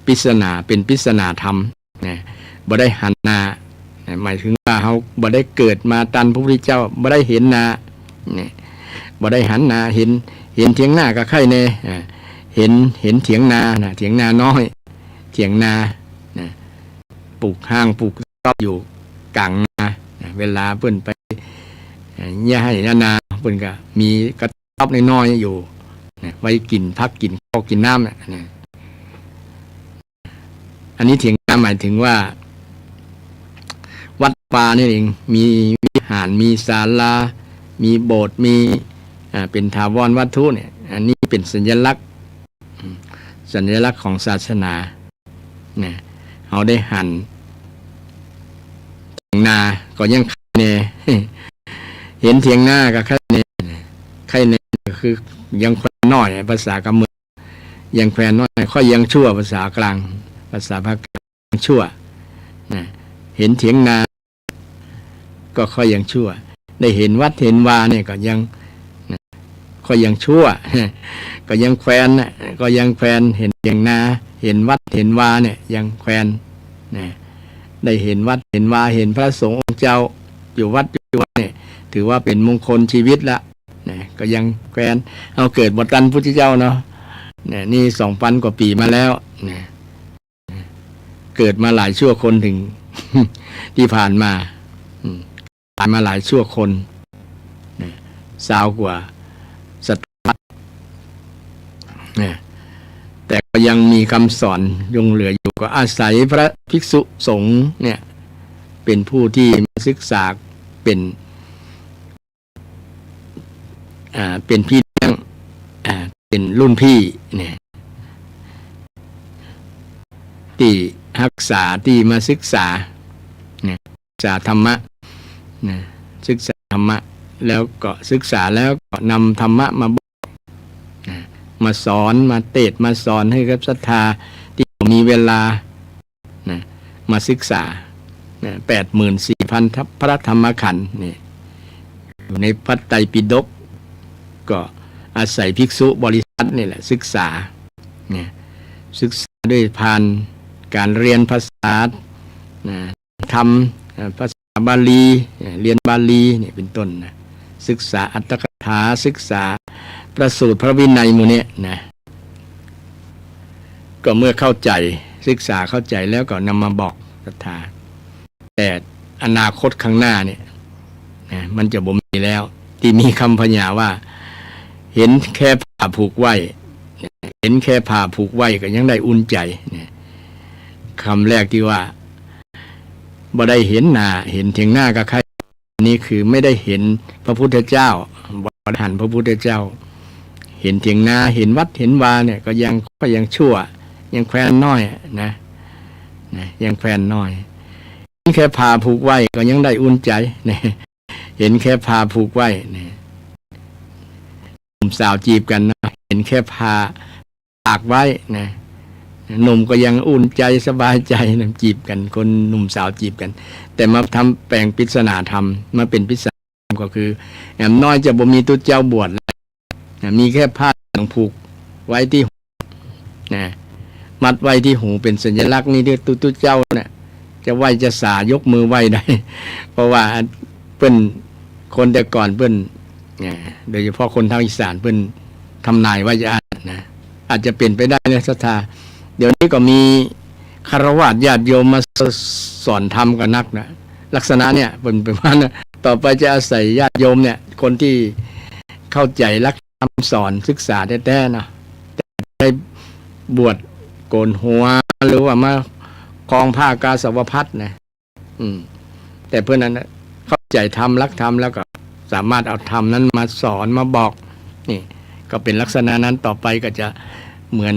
ปริศนา เป๋นปริศนาธรรม นะ บ่ได้หันหน้า นะ หมายถึงว่าเฮาบ่ได้เกิดมาตันพระพุทธเจ้า บ่ได้หันหน้า นะ บ่ได้หันหน้า หัน หันเถียงนาก็ใค่แน่ อ่า หัน หันเถียงนานะ เถียงนาน้อย เถียงนา นะ ปลูกฮ้างปลูกต๊อบอยู่ก๋างนา นะ เวลาเปิ้นไป อ่า เยียะไฮ่เยียะนา เปิ้นก็มีกระต๊อบน้อยๆ อยู่ นะ ไว้กิ๋นผักกิ๋นข้าวกิ๋นน้ำน่ะ นะ อันนี้เถียงนาหมายถึงว่า วัดวานี่เอง มีวิหาร มีศาลา มีโบสถ์ มี อ่า เป๋นถาวรวัตถุเนี่ย อันนี้เป๋นสัญลักษณ์ อืม สัญลักษณ์ของศาสนา นะ เฮาได้หันเถียงนาก็ยังใค่แน่ หันเถียงนาก็ใค่แน่ ใค่แน่ก็คือยังแควนน้อย ภาษากำเมือง ยังแควนน้อย ค่อยยังชั่ว ภาษากลาง ภาษาภาคกลาง ยังชั่ว นะ หันเถียงนา ก็ค่อยยังชั่ว ได้หันวัดหันวาเนี่ยก็ยัง นะ ค่อยยังชั่ว ก็ยังแควนน่ะ ก็ยังแควน หันเถียงนา หันวัดหันวาเนี่ยยังแควน นะ ได้หันวัดหันวา หันพระสงฆ์องค์เจ้า อยู่วัดอยู่วาเนี่ย ถือว่าเป๋นมงคลชีวิตละ นะ ก็ยังแควน เฮาเกิดบ่ตันพุทธเจ้าเนาะ นะ นี่สองปันกว่าปี๋มาแล้ว นะ เกิดมาหลายชั่วคนเถิง ตี้ผ่านมา อืม ต๋ายมาหลายชั่วคน นะ ซาวกว่าศตวรรษ นะ แต่ก็ยังมีกำสอนยังเหลืออยู่ ก็อาศัยพระภิกษุสงฆ์เนี่ย เป๋นผู้ตี้มาศึกษา เป๋น อ่า เป๋นพี่เลี้ยง อ่า เป๋นรุ่นพี่เนี่ย ตี้ฮักษา ตี้มาศึกษา เนี่ย ศึกษาธรรมะ นะ ศึกษาธรรมะ แล้วก็ศึกษาแล้วก็นำธรรมะมาบอก นะ มาสอน มาเตสน์ มาสอนหื้อกับศรัทธาตี้มีเวลา นะ มาศึกษา นะ แปดหมื่นสี่พันพระธรรมขันธ์เนี่ย อยู่ในพระไตรปิฎก ก็อาศัยภิกษุบริษัทนี่แหละศึกษา นะ ศึกษาด้วยผ่านก๋านเฮียนภาษา นะ ธรรม เอ่อ ภาษา บาลี เอ่อ เรียนบาลีเนี่ยเป็นต้นนะ ศึกษาอัตถกถา ศึกษาพระสูตรพระวินัยหมู่เนี้ยนะ ก็เมื่อเข้าใจ๋ ศึกษาเข้าใจ๋แล้วก็นำมาบอกศรัทธา แต่อนาคตข้างหน้าเนี่ยนะ มันจะบ่มีแล้ว ตี้มีกำพญาว่า เห็นแค่ผ้าผูกไว้ เห็นแค่ผ้าผูกไว้ก็ยังได้อุ่นใจ๋นะ กำแรกตี้ว่า บ่ได้เห็นหน้า เห็นเถียงนากับใค่ นี่คือไม่ได้เห็นพระพุทธเจ้า บ่ได้หันพระพุทธเจ้า เห็นเถียงนา เห็นวัด เห็นวาเนี่ย ก็ยัง ก็ยังชั่ว ยังแควนน้อยนะ นะ ยังแควนน้อย เห็นแค่ผ้าผูกไว้ก็ยังได้อุ่นใจ๋นะ เห็นแค่ผ้าผูกไว้นะ หนุ่มสาวจีบกั๋นนะ เห็นแค่ผ้า ตากไว้นะ หนุ่มก็ยังอุ่นใจ๋สบายใจ๋นะ จีบกั๋น คนหนุ่มสาวจีบกั๋น แต่มาทำแป๋งปริศนาธรรม มาเป๋นปริศนาธรรมก็คือ อย่างน้อยจะบ่มีตุ๊เจ้าบวชแล้วนะ มีแค่ผ้าเหลืองผูกไว้ตี้หูนะ มัดไว้ตี้หูเป๋นสัญลักษณ์นี่ ตี้ตุ๊เจ้าเนี่ย จะไหว้จะสายกมือไหว้ได้ เพราะว่าเปิ้น คนแต่ก่อนเปิ้น นะ โดยเฉพาะคนทางอีสานเปิ้นทำนายไว้จะอาจนะ อาจจะเป๋นไปได้นะศรัทธา เดี๋ยวนี้ก็มีฆราวาสญาติโยมมาสอนธรรมกั๋นนักนะ ลักษณะเนี่ยเปิ้นประมาณนะ ต่อไปจะอาศัยญาติโยมเนี่ย คนตี้เข้าใจ๋หลักธรรมสอนศึกษาแต๊ๆ นะ แต่ได้บวชโก๋นหัว หรือว่ามาครองผ้ากาสาวพัสตร์นะ อืม แต่เปิ้นนั้นน่ะ เข้าใจ๋ธรรม หลักธรรม แล้วก็สามารถเอาธรรมนั้นมาสอน มาบอก นี่ ก็เป๋นลักษณะนั้น ต่อไปก็จะเหมือน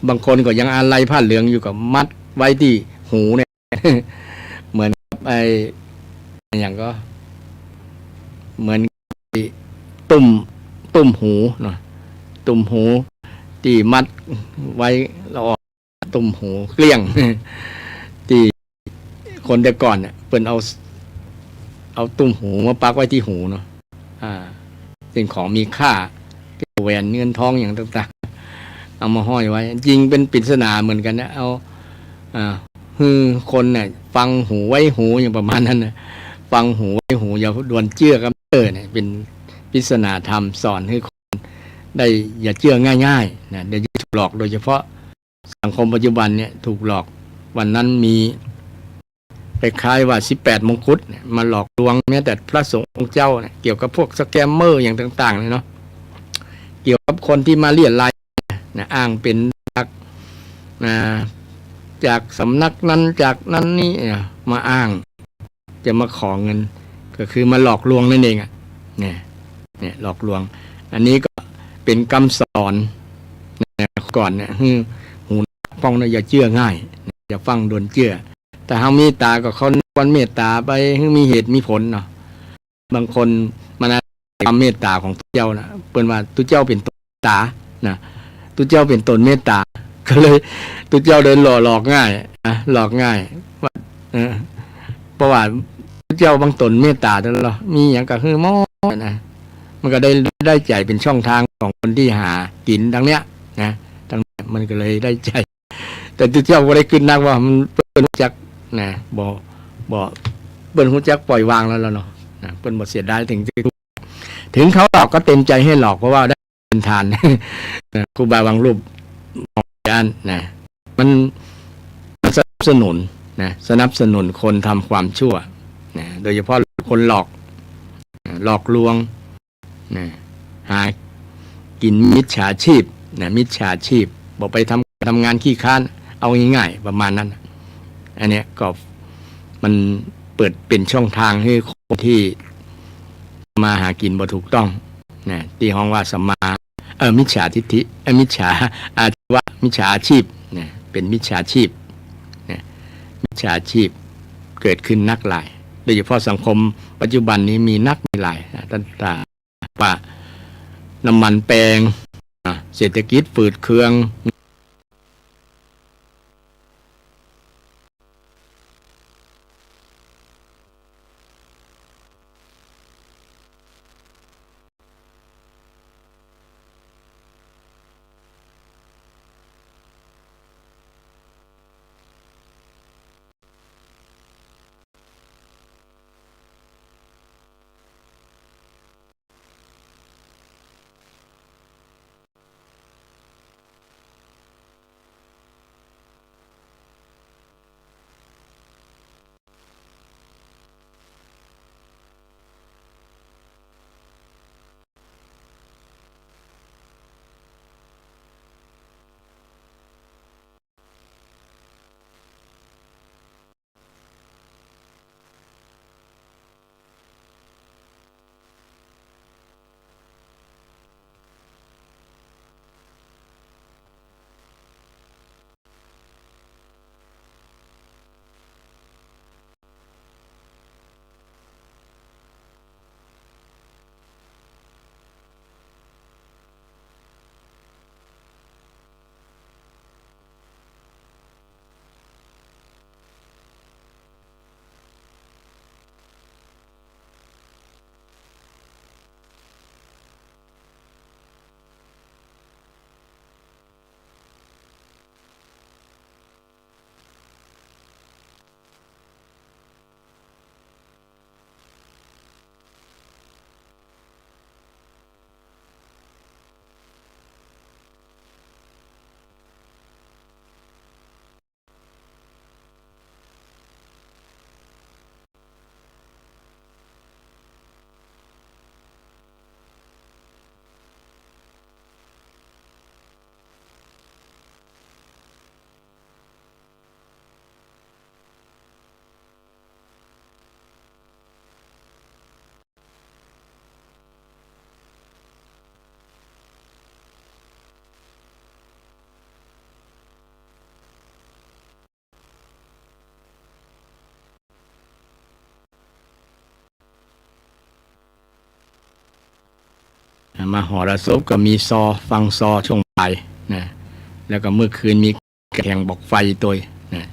บางคนก็ยังอาลัยผ้าเหลืองอยู่ ก็มัดไว้ตี้หูเนี่ย เหมือนกับไอ้ อย่างก็ เหมือนตุ้ม ตุ้มหูเนาะ ตุ้มหูตี้มัดไว้ แล้วเอา ตุ้มหูเกลี้ยง ตี้คนแต่ก่อนเนี่ย เปิ้นเอา เอาตุ้มหูมาปักไว้ตี้หูเนาะ อ่า สิ่งของมีค่า แหวนเงินทองอย่างต่างๆ เอามาห้อยไว้ จริงเป๋นปริศนาเหมือนกั๋นนะ เอา อ่า หื้อคนเนี่ย ฟังหูไว้หูอย่างประมาณนั้นนะ ฟังหูไว้หู อย่าด่วนเจื้อกับเออเนี่ย เป๋นปริศนาธรรมสอนหื้อคนได้อย่าเจื้อง่ายๆ นะ เดี๋ยวจะถูกหลอก โดยเฉพาะ สังคมปัจจุบันเนี่ยถูกหลอก วันนั้นมีคล้ายๆว่าสิบแปดมงกุฎเนี่ยมาหลอกลวงแม้แต่พระสงฆ์องค์เจ้าเนี่ย เกี่ยวกับพวกสแกมเมอร์อย่างต่างๆเนี่ยเนาะ เกี่ยวกับคนที่มาเรียรายนะ อ้างเป๋นจาก นะ จากสำนักนั้นจากนั้นนี่เนี่ย มาอ้าง จะมาขอเงิน ก็คือมาหลอกลวงนั่นเองอะ เนี่ย เนี่ย หลอกลวง อันนี้ก็เป๋นกำสอนนะ ก่อนเนี่ย หื้อหูนักฟังนะ อย่าเจื้อง่าย อย่าฟังด่วนเจื้อ ถ้าเฮามีต๋าก็ควรเมตต๋าไป หื้อมีเหตุมีผลเนาะ บางคนมันอาศัยความเมตต๋าของตุ๊เจ้านะ เปิ้นว่าตุ๊เจ้าเป๋นต๋า นะ ตุ๊เจ้าเป๋นต๋นเมตต๋า ก็เลยตุ๊เจ้าเลยหลอก หลอกง่ายนะ หลอกง่าย ว่า เออ เพราะว่าตุ๊เจ้าบางต๋นเมตต๋าตลอด มีหยังก็หื้อหมดนะ มันก็ได้ ได้ใจ๋เป๋นช่องทางของคนตี้หากิ๋นตางเนี้ยนะ ตางเนี้ยมันก็เลยได้ใจ๋ แต่ตุ๊เจ้าบ่ได้กึ๊ดนักว่ามัน เปิ้นฮู้จักนะ บ่ บ่ เปิ้นฮู้จักปล่อยวางแล้ว แล้วเนาะ นะ เปิ้นบ่เสียดาย ถึง ถึงเขาหลอกก็เต็มใจ๋หื้อหลอก เพราะว่าได้ เป๋นทาน ครูบาบางรูปมองอย่างนั้นนะ มัน มันสนับสนุนนะ สนับสนุนคนทำความชั่วนะ โดยเฉพาะคนหลอกนะ หลอกลวงนะ หากิ๋นมิจฉาชีพนะ มิจฉาชีพ บ่ไปทำ ทำงานขี้คร้าน เอาง่ายๆ ประมาณนั้น อันเนี้ยก็มันเปิดเป๋นช่องทางหื้อคนตี้มาหากิ๋นบ่ถูกต้องนะ ตี้ฮ้องว่าสัมมา เอ่อ มิจฉาทิฏฐิ เอ่อ มิจฉาอาชีวะ มิจฉาอาชีพนะ เป๋นมิจฉาชีพนะ มิจฉาชีพเกิดขึ้นนักหลาย โดยเฉพาะสังคมปัจจุบันนี้มีนักมีหลายนะ ตั้งแต่ว่าน้ำมันแปงนะ เศรษฐกิจฝืดเคือง มหรสพก็มีซอ ฟังซอช่วงบ่ายนะ แล้วก็เมื่อคืนมีแข่งบอกไฟตวยนะ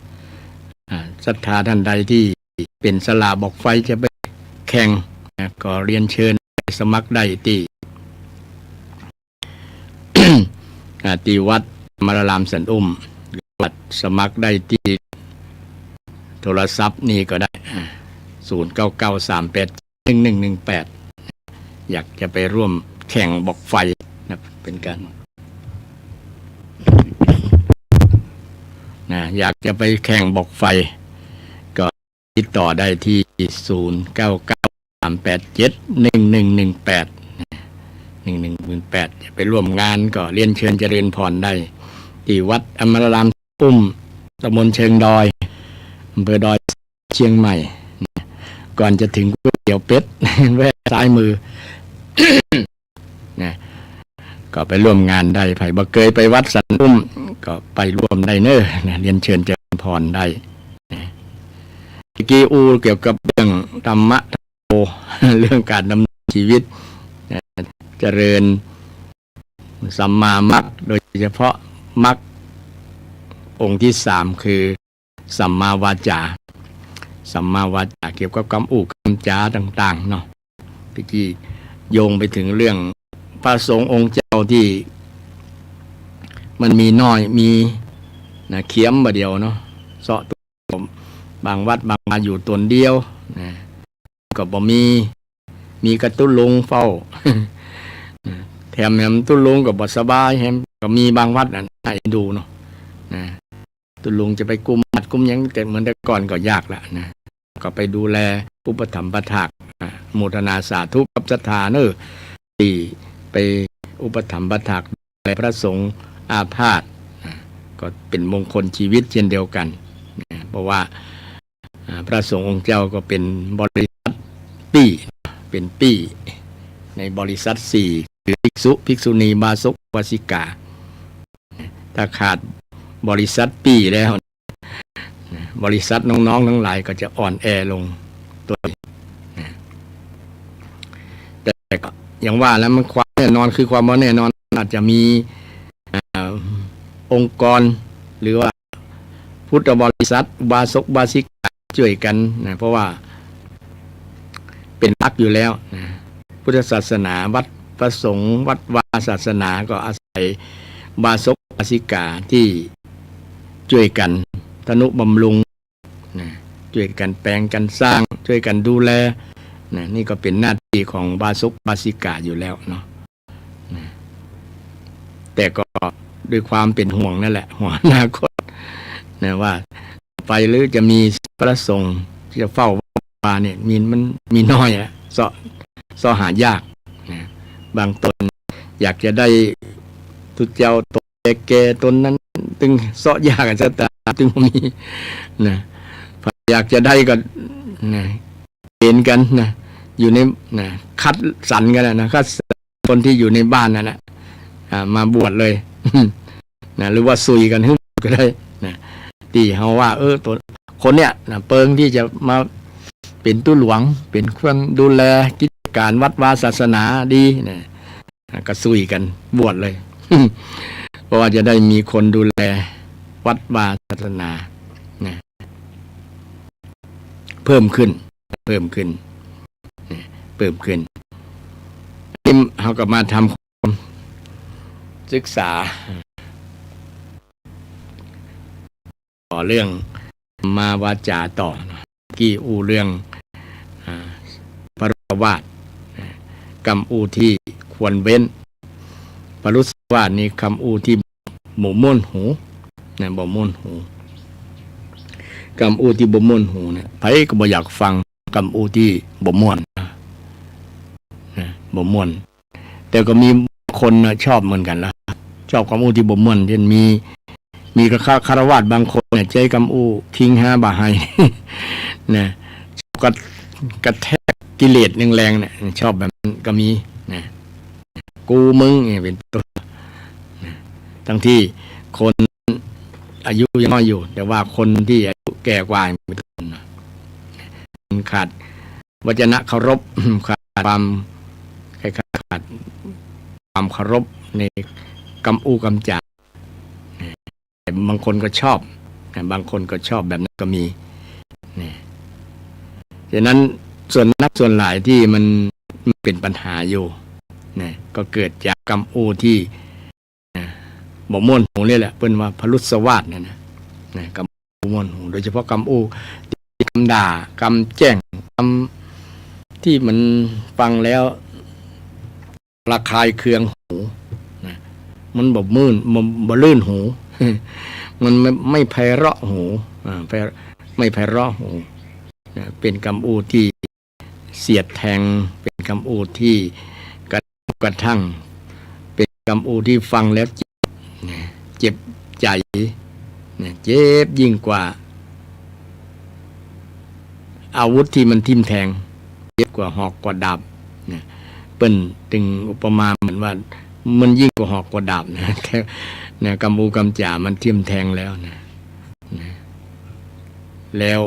อ่า ศรัทธาท่านใดตี้เป๋นสละบอกไฟจะไปแข่งนะ ก็เรียนเชิญไปสมัครได้ตี้ อ่า ตี้วัดอมรารามสันอุ้ม หรือว่าสมัครได้ตี้โทรศัพท์นี่ก็ได้ อ่า ศูนย์เก้าเก้าสามแปดหนึ่งหนึ่งหนึ่งแปด อยากจะไปร่วมแข่งบอกไฟนะ เป็นการ นะ อยากจะไปแข่งบอกไฟ ก็ติดต่อได้ตี้ ศูนย์เก้าเก้าสามแปดเจ็ดหนึ่งหนึ่งหนึ่งแปด หนึ่งหนึ่งหนึ่งแปด จะไปร่วมงานก็เรียนเชิญเจริญพรได้ ตี้วัดอมรารามอุ้ม ตำบลเชิงดอย อำเภอดอย เชียงใหม่ ก่อนจะถึงก๋วยเตี๋ยวเป็ด แวะซ้ายมือ นะ ก็ไปร่วมงานได้ ใผบ่เกยไปวัดสันอุ้ม ก็ไปร่วมได้เน้อ นะ เรียนเชิญเจริญพรได้ นะ เมื่อกี้อู้เกี่ยวกับเรื่องธรรมะ เรื่องการดำเนินชีวิต นะ เจริญสัมมามรรค โดยเฉพาะมรรคองค์ที่สามคือ สัมมาวาจา สัมมาวาจาเกี่ยวกับกำอู้กำจ๋าต่างๆ เนาะ เมื่อกี้โยงไปถึงเรื่องพระสงฆ์องค์เจ้าตี้มันมีน้อย มี นะ เขียมบ่าเดี่ยวเนาะ เซาะ บางวัดบางวาอยู่ต๋นเดียวนะ ก็บ่มี มีกระตุ๊ลุงเฝ้า แถมแหมตุ๊ลุงก็บ่สบาย แหมก็มีบางวัดน่ะ น่าเอ็นดูเนาะ นะ ตุ๊ลุงจะไปกุมบาตรกุมหยังแต่เหมือนแต่ก่อนก็ยากละนะ ก็ไปดูแลอุปถัมภ์อุปถาก อ่ะ โมทนาสาธุกับศรัทธาเน้อ ตี้ไปอุปถัมภ์อุปถากดูแลพระสงฆ์อาพาธ อ่ะ ก็เป๋นมงคลชีวิตเช่นเดียวกั๋นนะ เพราะว่า อ่า พระสงฆ์องค์เจ้าก็เป๋นบริษัทปี้ เป๋นปี้ในบริษัทสี่ คือภิกษุ ภิกษุณี อุบาสก อุบาสิกา ถ้าขาดบริษัทปี้แล้ว บริษัทน้องๆ ทั้งหลายก็จะอ่อนแอลงตวยนะ แต่ก็อย่างว่าแล้ว มันความแน่นอนคือความบ่แน่นอน อาจจะมี อ่า องค์กร หรือว่าพุทธบริษัท อุบาสก อุบาสิกา จ้วยกั๋นนะ เพราะว่าเป๋นหลักอยู่แล้วนะ พุทธศาสนา วัด พระสงฆ์ วัดวาศาสนา ก็อาศัยอุบาสก อุบาสิกาตี้จ้วยกั๋นทนุบำรุงนะ จ้วยกั๋นแป๋งกั๋นสร้าง จ้วยกั๋นดูแลนะ นี่ก็เป๋นหน้าตี้ของอุบาสก อุบาสิกาอยู่แล้วเนาะ นะ แต่ก็ด้วยความเป๋นห่วงนั่นแหละ ห่วงอนาคตนะ ว่าไปหรือจะมีพระสงฆ์ที่จะเฝ้าวัดวาเนี่ย มี มันมีน้อยอะ เซาะ เซาะหายากนะ บางต๋นอยากจะได้ตุ๊เจ้าต๋นแก่ๆ ต๋นนั้นตึงเซาะยากอะ ชะตาตึงบ่มีนะ อยากจะได้ก็นะ เกณฑ์กั๋นนะ อยู่ใน นะ คัดสรรกั๋นนะ คัดสรรคนที่อยู่ในบ้านนั่นแหละ อ่า มาบวชเลย นะ หรือว่าสุยกั๋นหื้อก็ได้นะ ตี้เฮาว่า เออ ต๋น คนเนี้ยนะ เปิงตี้จะมาเป๋นตุ๊หลวง เป๋นคนดูแลกิจก๋านวัดวาศาสนาดีนะ นะ ก็สุยกั๋นบวชเลย เพราะว่าจะได้มีคนดูแลวัดวาศาสนานะ เพิ่มขึ้น เพิ่มขึ้นนะ เพิ่มขึ้น นี่เฮาก็มาทำความศึกษา ต่อเรื่องสัมมาวาจาต่อเนาะ กี้อู้เรื่อง อ่า ปรุสวาทนะ กำอู้ตี้ควรเว้น ปรุสวาทนี่กำอู้ตี้บ่ม่วนหูนะ บ่ม่วนหู กำอู้ตี้บ่ม่วนหูเนี่ย ใผก็บ่อยากฟังกำอู้ตี้บ่ม่วนนะ บ่ม่วน แต่ก็มีคนน่ะชอบเหมือนกั๋นละ ชอบกำอู้ตี้บ่ม่วน เช่นมี มีฆราวาสบางคนเนี่ย ใจ๊กำอู้คิงฮาบ่าไฮนะ ชอบกระ กระแทกกิเลสแรงๆ เนี่ย ชอบแบบนั้นก็มีนะ กูมึงเนี่ยเป๋นต้นนะ ทั้งตี้คนอายุยังน้อยอยู่ แต่ว่าคนตี้อายุแก่กว่าเป๋นต้นนะ มันขาดวจนะเคารพ ขาดความ คล้ายๆ ขาด ความเคารพในกำอู้กำจ๋า แต่บางคนก็ชอบนะ บางคนก็ชอบแบบนั้นก็มีนะ ฉะนั้นส่วนนักส่วนหลายตี้มัน มันเป๋นปัญหาอยู่นะ ก็เกิดจากกำอู้ตี้นะ บ่ม่วนหูเลยแหละ เปิ้นว่าพรุสวาทเนี่ยนะ นะ กำอู้ม่วนหู โดยเฉพาะกำอู้ตี้กำด่า กำแจ้ง กำตี้มันฟังแล้ว ระคายเคืองหูนะ มันบ่มื่น บ่ บ่ลื่นหู มันไม่ ไม่ไพเราะหู อ่า ไพ ไม่ไพเราะหูนะ เป๋นกำอู้ตี้เสียดแทง เป๋นกำอู้ตี้กระทบกระทั่ง เป๋นกำอู้ตี้ฟังแล้วเจ็บนะ เจ็บใจ๋นะ เจ็บยิ่งกว่า อาวุธตี้มันทิ่มแทง เจ็บกว่าหอกกว่าดาบนะ เปิ้นตึงอุปมาเหมือนว่า มันยิ่งกว่าหอกกว่าดาบนะ แต่ นะ กำอู้กำจ๋ามันทิ่มแทงแล้วนะ นะ แล้ว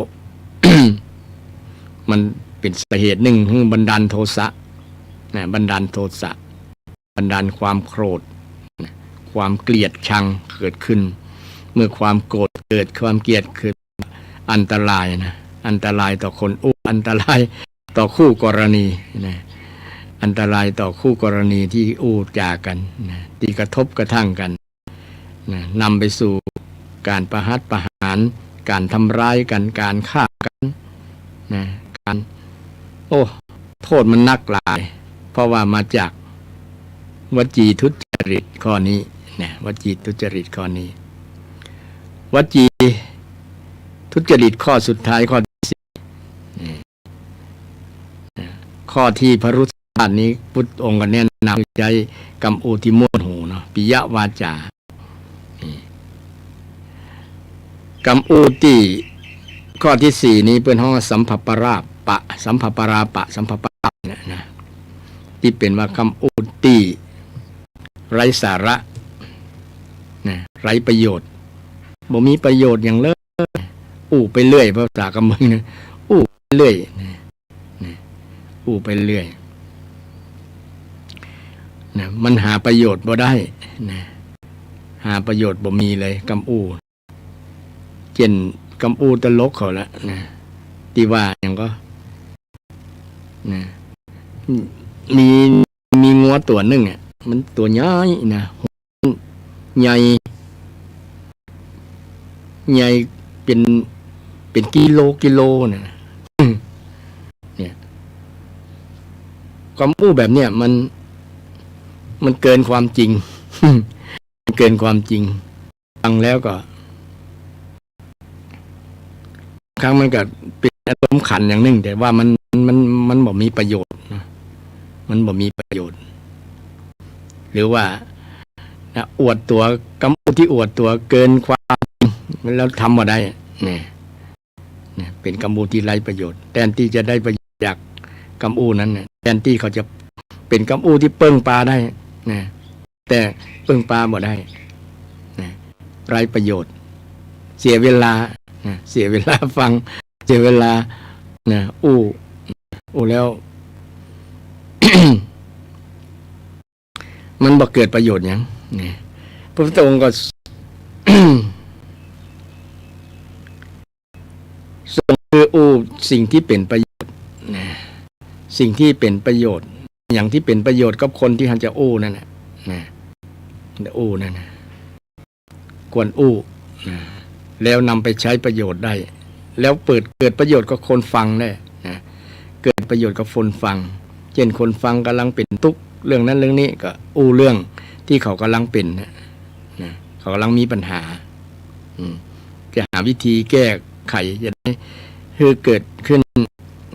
มันเป๋นสาเหตุนึ่งหื้อบันดาลโทสะนะ บันดาลโทสะ บันดาลความโกรธนะ ความเกลียดชังเกิดขึ้น เมื่อความโกรธเกิด ความเกลียดเกิด อันตรายนะ อันตรายต่อคนอู้ อันตรายต่อคู่กรณีนะ อันตรายต่อคู่กรณีตี้อู้จ๋ากั๋นนะ ตี้กระทบกระทั่งกั๋นนะ นำไปสู่ก๋านประหัตประหาร ก๋านทำร้ายกั๋น ก๋านฆ่ากั๋นนะ ก๋าน โอ้ โต้ษมันนักหลาย เพราะว่ามาจากวจีทุจริตข้อนี้นะ วจีทุจริตข้อนี้ วจีทุจริตข้อสุดท้าย ข้อตี้สี่ นี่ ข้อตี้พรุสวาทนี้ พุทธองค์ก็แนะนำใจ๊กำอู้ตี้ม่วนหูเนาะ ปิยวาจา นี่ กำอู้ตี้ข้อตี้สี่นี้เปิ้นฮ้องว่าสัมผัสปราปะ สัมผัสปราปะ สัมผัสปราปะเนี่ยนะ ตี้เป๋นว่ากำอู้ตี้ไร้สาระนะ ไร้ประโยชน์ บ่มีประโยชน์หยังเลย อู้ไปเรื่อย ภาษากำเมืองนะ อู้ไปเรื่อยนะ นะ อู้ไปเรื่อยนะ มันหาประโยชน์บ่ได้นะ หาประโยชน์บ่มีเลย กำอู้ เจ้นกำอู้ตลกเขาละนะ ตี้ว่าหยังก็นะ มี มีงัวตั๋วนึ่งอะ มันตั๋วใหญ่นะ ใหญ่ ใหญ่เป๋น เป๋นกิโลกิโลนะ เนี่ย กำอู้แบบเนี้ยมัน มันเกินความจริง มันเกินความจริง ฟังแล้วก็ บางครั้งมันก็เป๋นอารมณ์ขันอย่างนึ่ง แต่ว่ามัน มัน มันบ่มีประโยชน์นะ มันบ่มีประโยชน์ หรือว่านะ อวดตั๋ว กำอู้ตี้อวดตั๋วเกินความจริง แล้วทำบ่ได้เนี่ย เนี่ย เป๋นกำอู้ตี้ไร้ประโยชน์ แทนตี้จะได้ประโยชน์จากกำอู้นั้นเนี่ย แทนตี้เขาจะเป๋นกำอู้ตี้เปิ้งปาได้เนี่ย แต่เปิ้งปาบ่ได้นะ ไร้ประโยชน์ เสียเวลานะ เสียเวลาฟัง เสียเวลานะ อู้ อู้แล้ว มันบ่เกิดประโยชน์หยังนะ พระพุทธองค์ก็ ทรงหื้ออู้สิ่งตี้เป๋นประโยชน์นะ สิ่งตี้เป๋นประโยชน์ หยังตี้เป๋นประโยชน์กับคนตี้หันจะอู้นั่นแหละนะ อู้นั่นนะ ควรอู้นะ แล้วนำไปใช้ประโยชน์ได้ แล้วเปิด เกิดประโยชน์กับคนฟังได้นะ เกิดประโยชน์กับคนฟัง เจ้นคนฟังก่ำลังเป๋นตุ๊กข์เรื่องนั้นเรื่องนี้ ก็อู้เรื่องตี้เขาก่ำลังเป๋นนะ นะ เขาก่ำลังมีปัญหา อืม จะหาวิธีแก้ไข จะได้หื้อเกิดขึ้น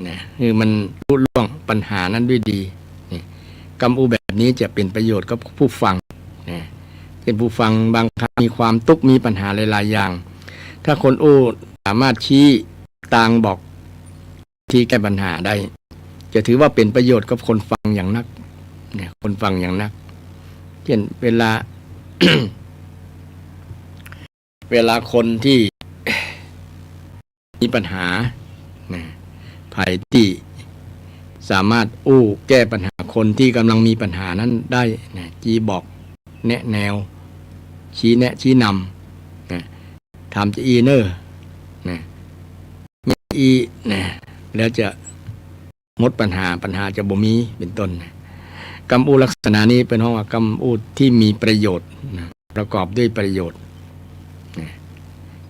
นะ หื้อมันลุล่วงปัญหานั้นด้วยดี นี่ กำอู้แบบนี้จะเป๋นประโยชน์กับผู้ฟังนะ เจ้นผู้ฟังบางครั้งมีความตุ๊กข์ มีปัญหาหลายๆ อย่าง ถ้าคนอู้สามารถชี้ตางบอก ที่แก้ปัญหาได้ จะถือว่าเป๋นประโยชน์กับคนฟังอย่างนัก เนี่ย คนฟังอย่างนัก เจ้นเวลา เวลาคนตี้มีปัญหา นะ ใผตี้ สามารถอู้แก้ปัญหาคนตี้ก่ำลังมีปัญหานั้นได้นะ จี้บอกแนะแนว ชี้แนะชี้นำนะ ทำจาอี้เน่อนะ มีอี้นะ แล้วจะหมดปัญหา ปัญหาจะบ่มี เป๋นต้นนะ กำอู้ลักษณะนี้เปิ้นฮ้องว่ากำอู้ตี้มีประโยชน์นะ ประกอบด้วยประโยชน์นะ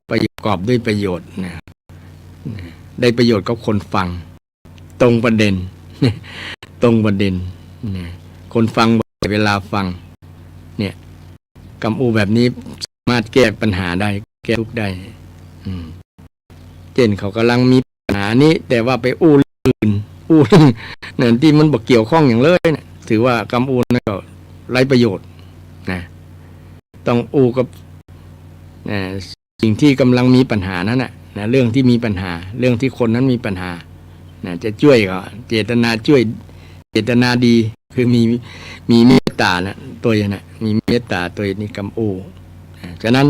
ประกอบด้วยประโยชน์นะ ได้ประโยชน์กับคนฟัง ตรงประเด็น ตรงประเด็นนะ คนฟังบ่เสียเวลาฟัง เนี่ย กำอู้แบบนี้สามารถแก้ปัญหาได้ แก้ทุกข์ได้ อืม เจ้นเขาก่ำลังมีปัญหานี้ แต่ว่าไปอู้เรื่องอื่น อู้เรื่องนั้นตี้มันบ่เกี่ยวข้องหยังเลยเนี่ย ถือว่ากำอู้นั้นก็ไร้ประโยชน์นะ ต้องอู้กับ นะ สิ่งตี้ก่ำลังมีปัญหานั้นน่ะนะ เรื่องตี้มีปัญหา เรื่องตี้คนนั้นมีปัญหานะ จะจ้วยก็เจตนาจ้วย เจตนาดี คือมี มีเมตต๋านะ ตวยนะ มีเมตต๋าตวยนี่กำอู้นะ ฉะนั้น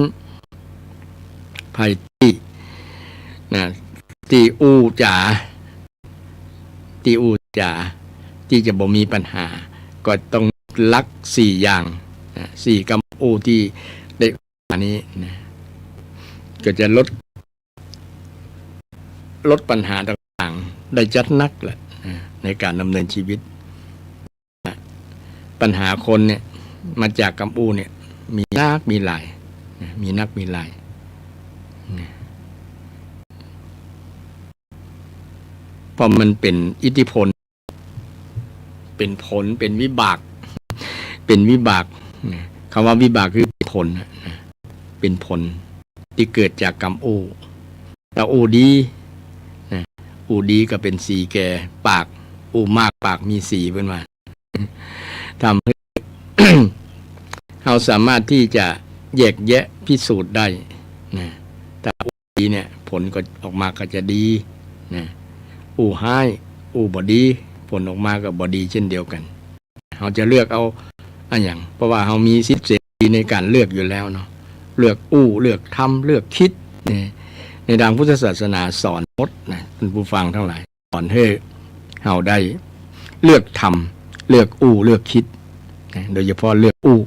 ใผตี้นะ ตี้อู้จ๋า ตี้อู้จ๋า ตี้จะบ่มีปัญหา ก็ต้องหลักสี่อย่างนะ สี่กำอู้ตี้ได้อู้มานี้นะ ก็จะลด ลดปัญหาต่างๆ ได้จัดนักแหละนะ ในก๋านดำเนินชีวิตนะ ปัญหาคนเนี่ย มาจากกำอู้เนี่ย มีนักมีหลายนะ มีนักมีหลายนะ เพราะมันเป๋นอิทธิพล เป๋นผล เป๋นวิบาก เป๋นวิบากนะ กำว่าวิบากคือผลนะ เป๋นผลตี้เกิดจากกำอู้ ถ้าอู้ดีนะ อู้ดีก็เป๋นสีแก่ปาก อู้มากปากมีสี เปิ้นว่า ทำหื้อ เฮาสามารถตี้จะแยกแยะพิสูจน์ได้นะ ถ้าอู้ดีเนี่ย ผลก็ออกมาก็จะดีนะ อู้ฮ้าย อู้บ่ดี ผลออกมาก็บ่ดีเช่นเดียวกั๋น เฮาจะเลือกเอาอะหยัง เพราะว่าเฮามีสิทธิ์เสรีในก๋านเลือกอยู่แล้วเนาะ เลือกอู้ เลือกทำ เลือกกึ๊ด นี่ ในตางพุทธศาสนาสอนหมดนะ ท่านผู้ฟังตังหลาย สอนหื้อเฮาได้เลือกทำ เลือกอู้ เลือกกึ๊ดนะ โดยเฉพาะเลือกอู้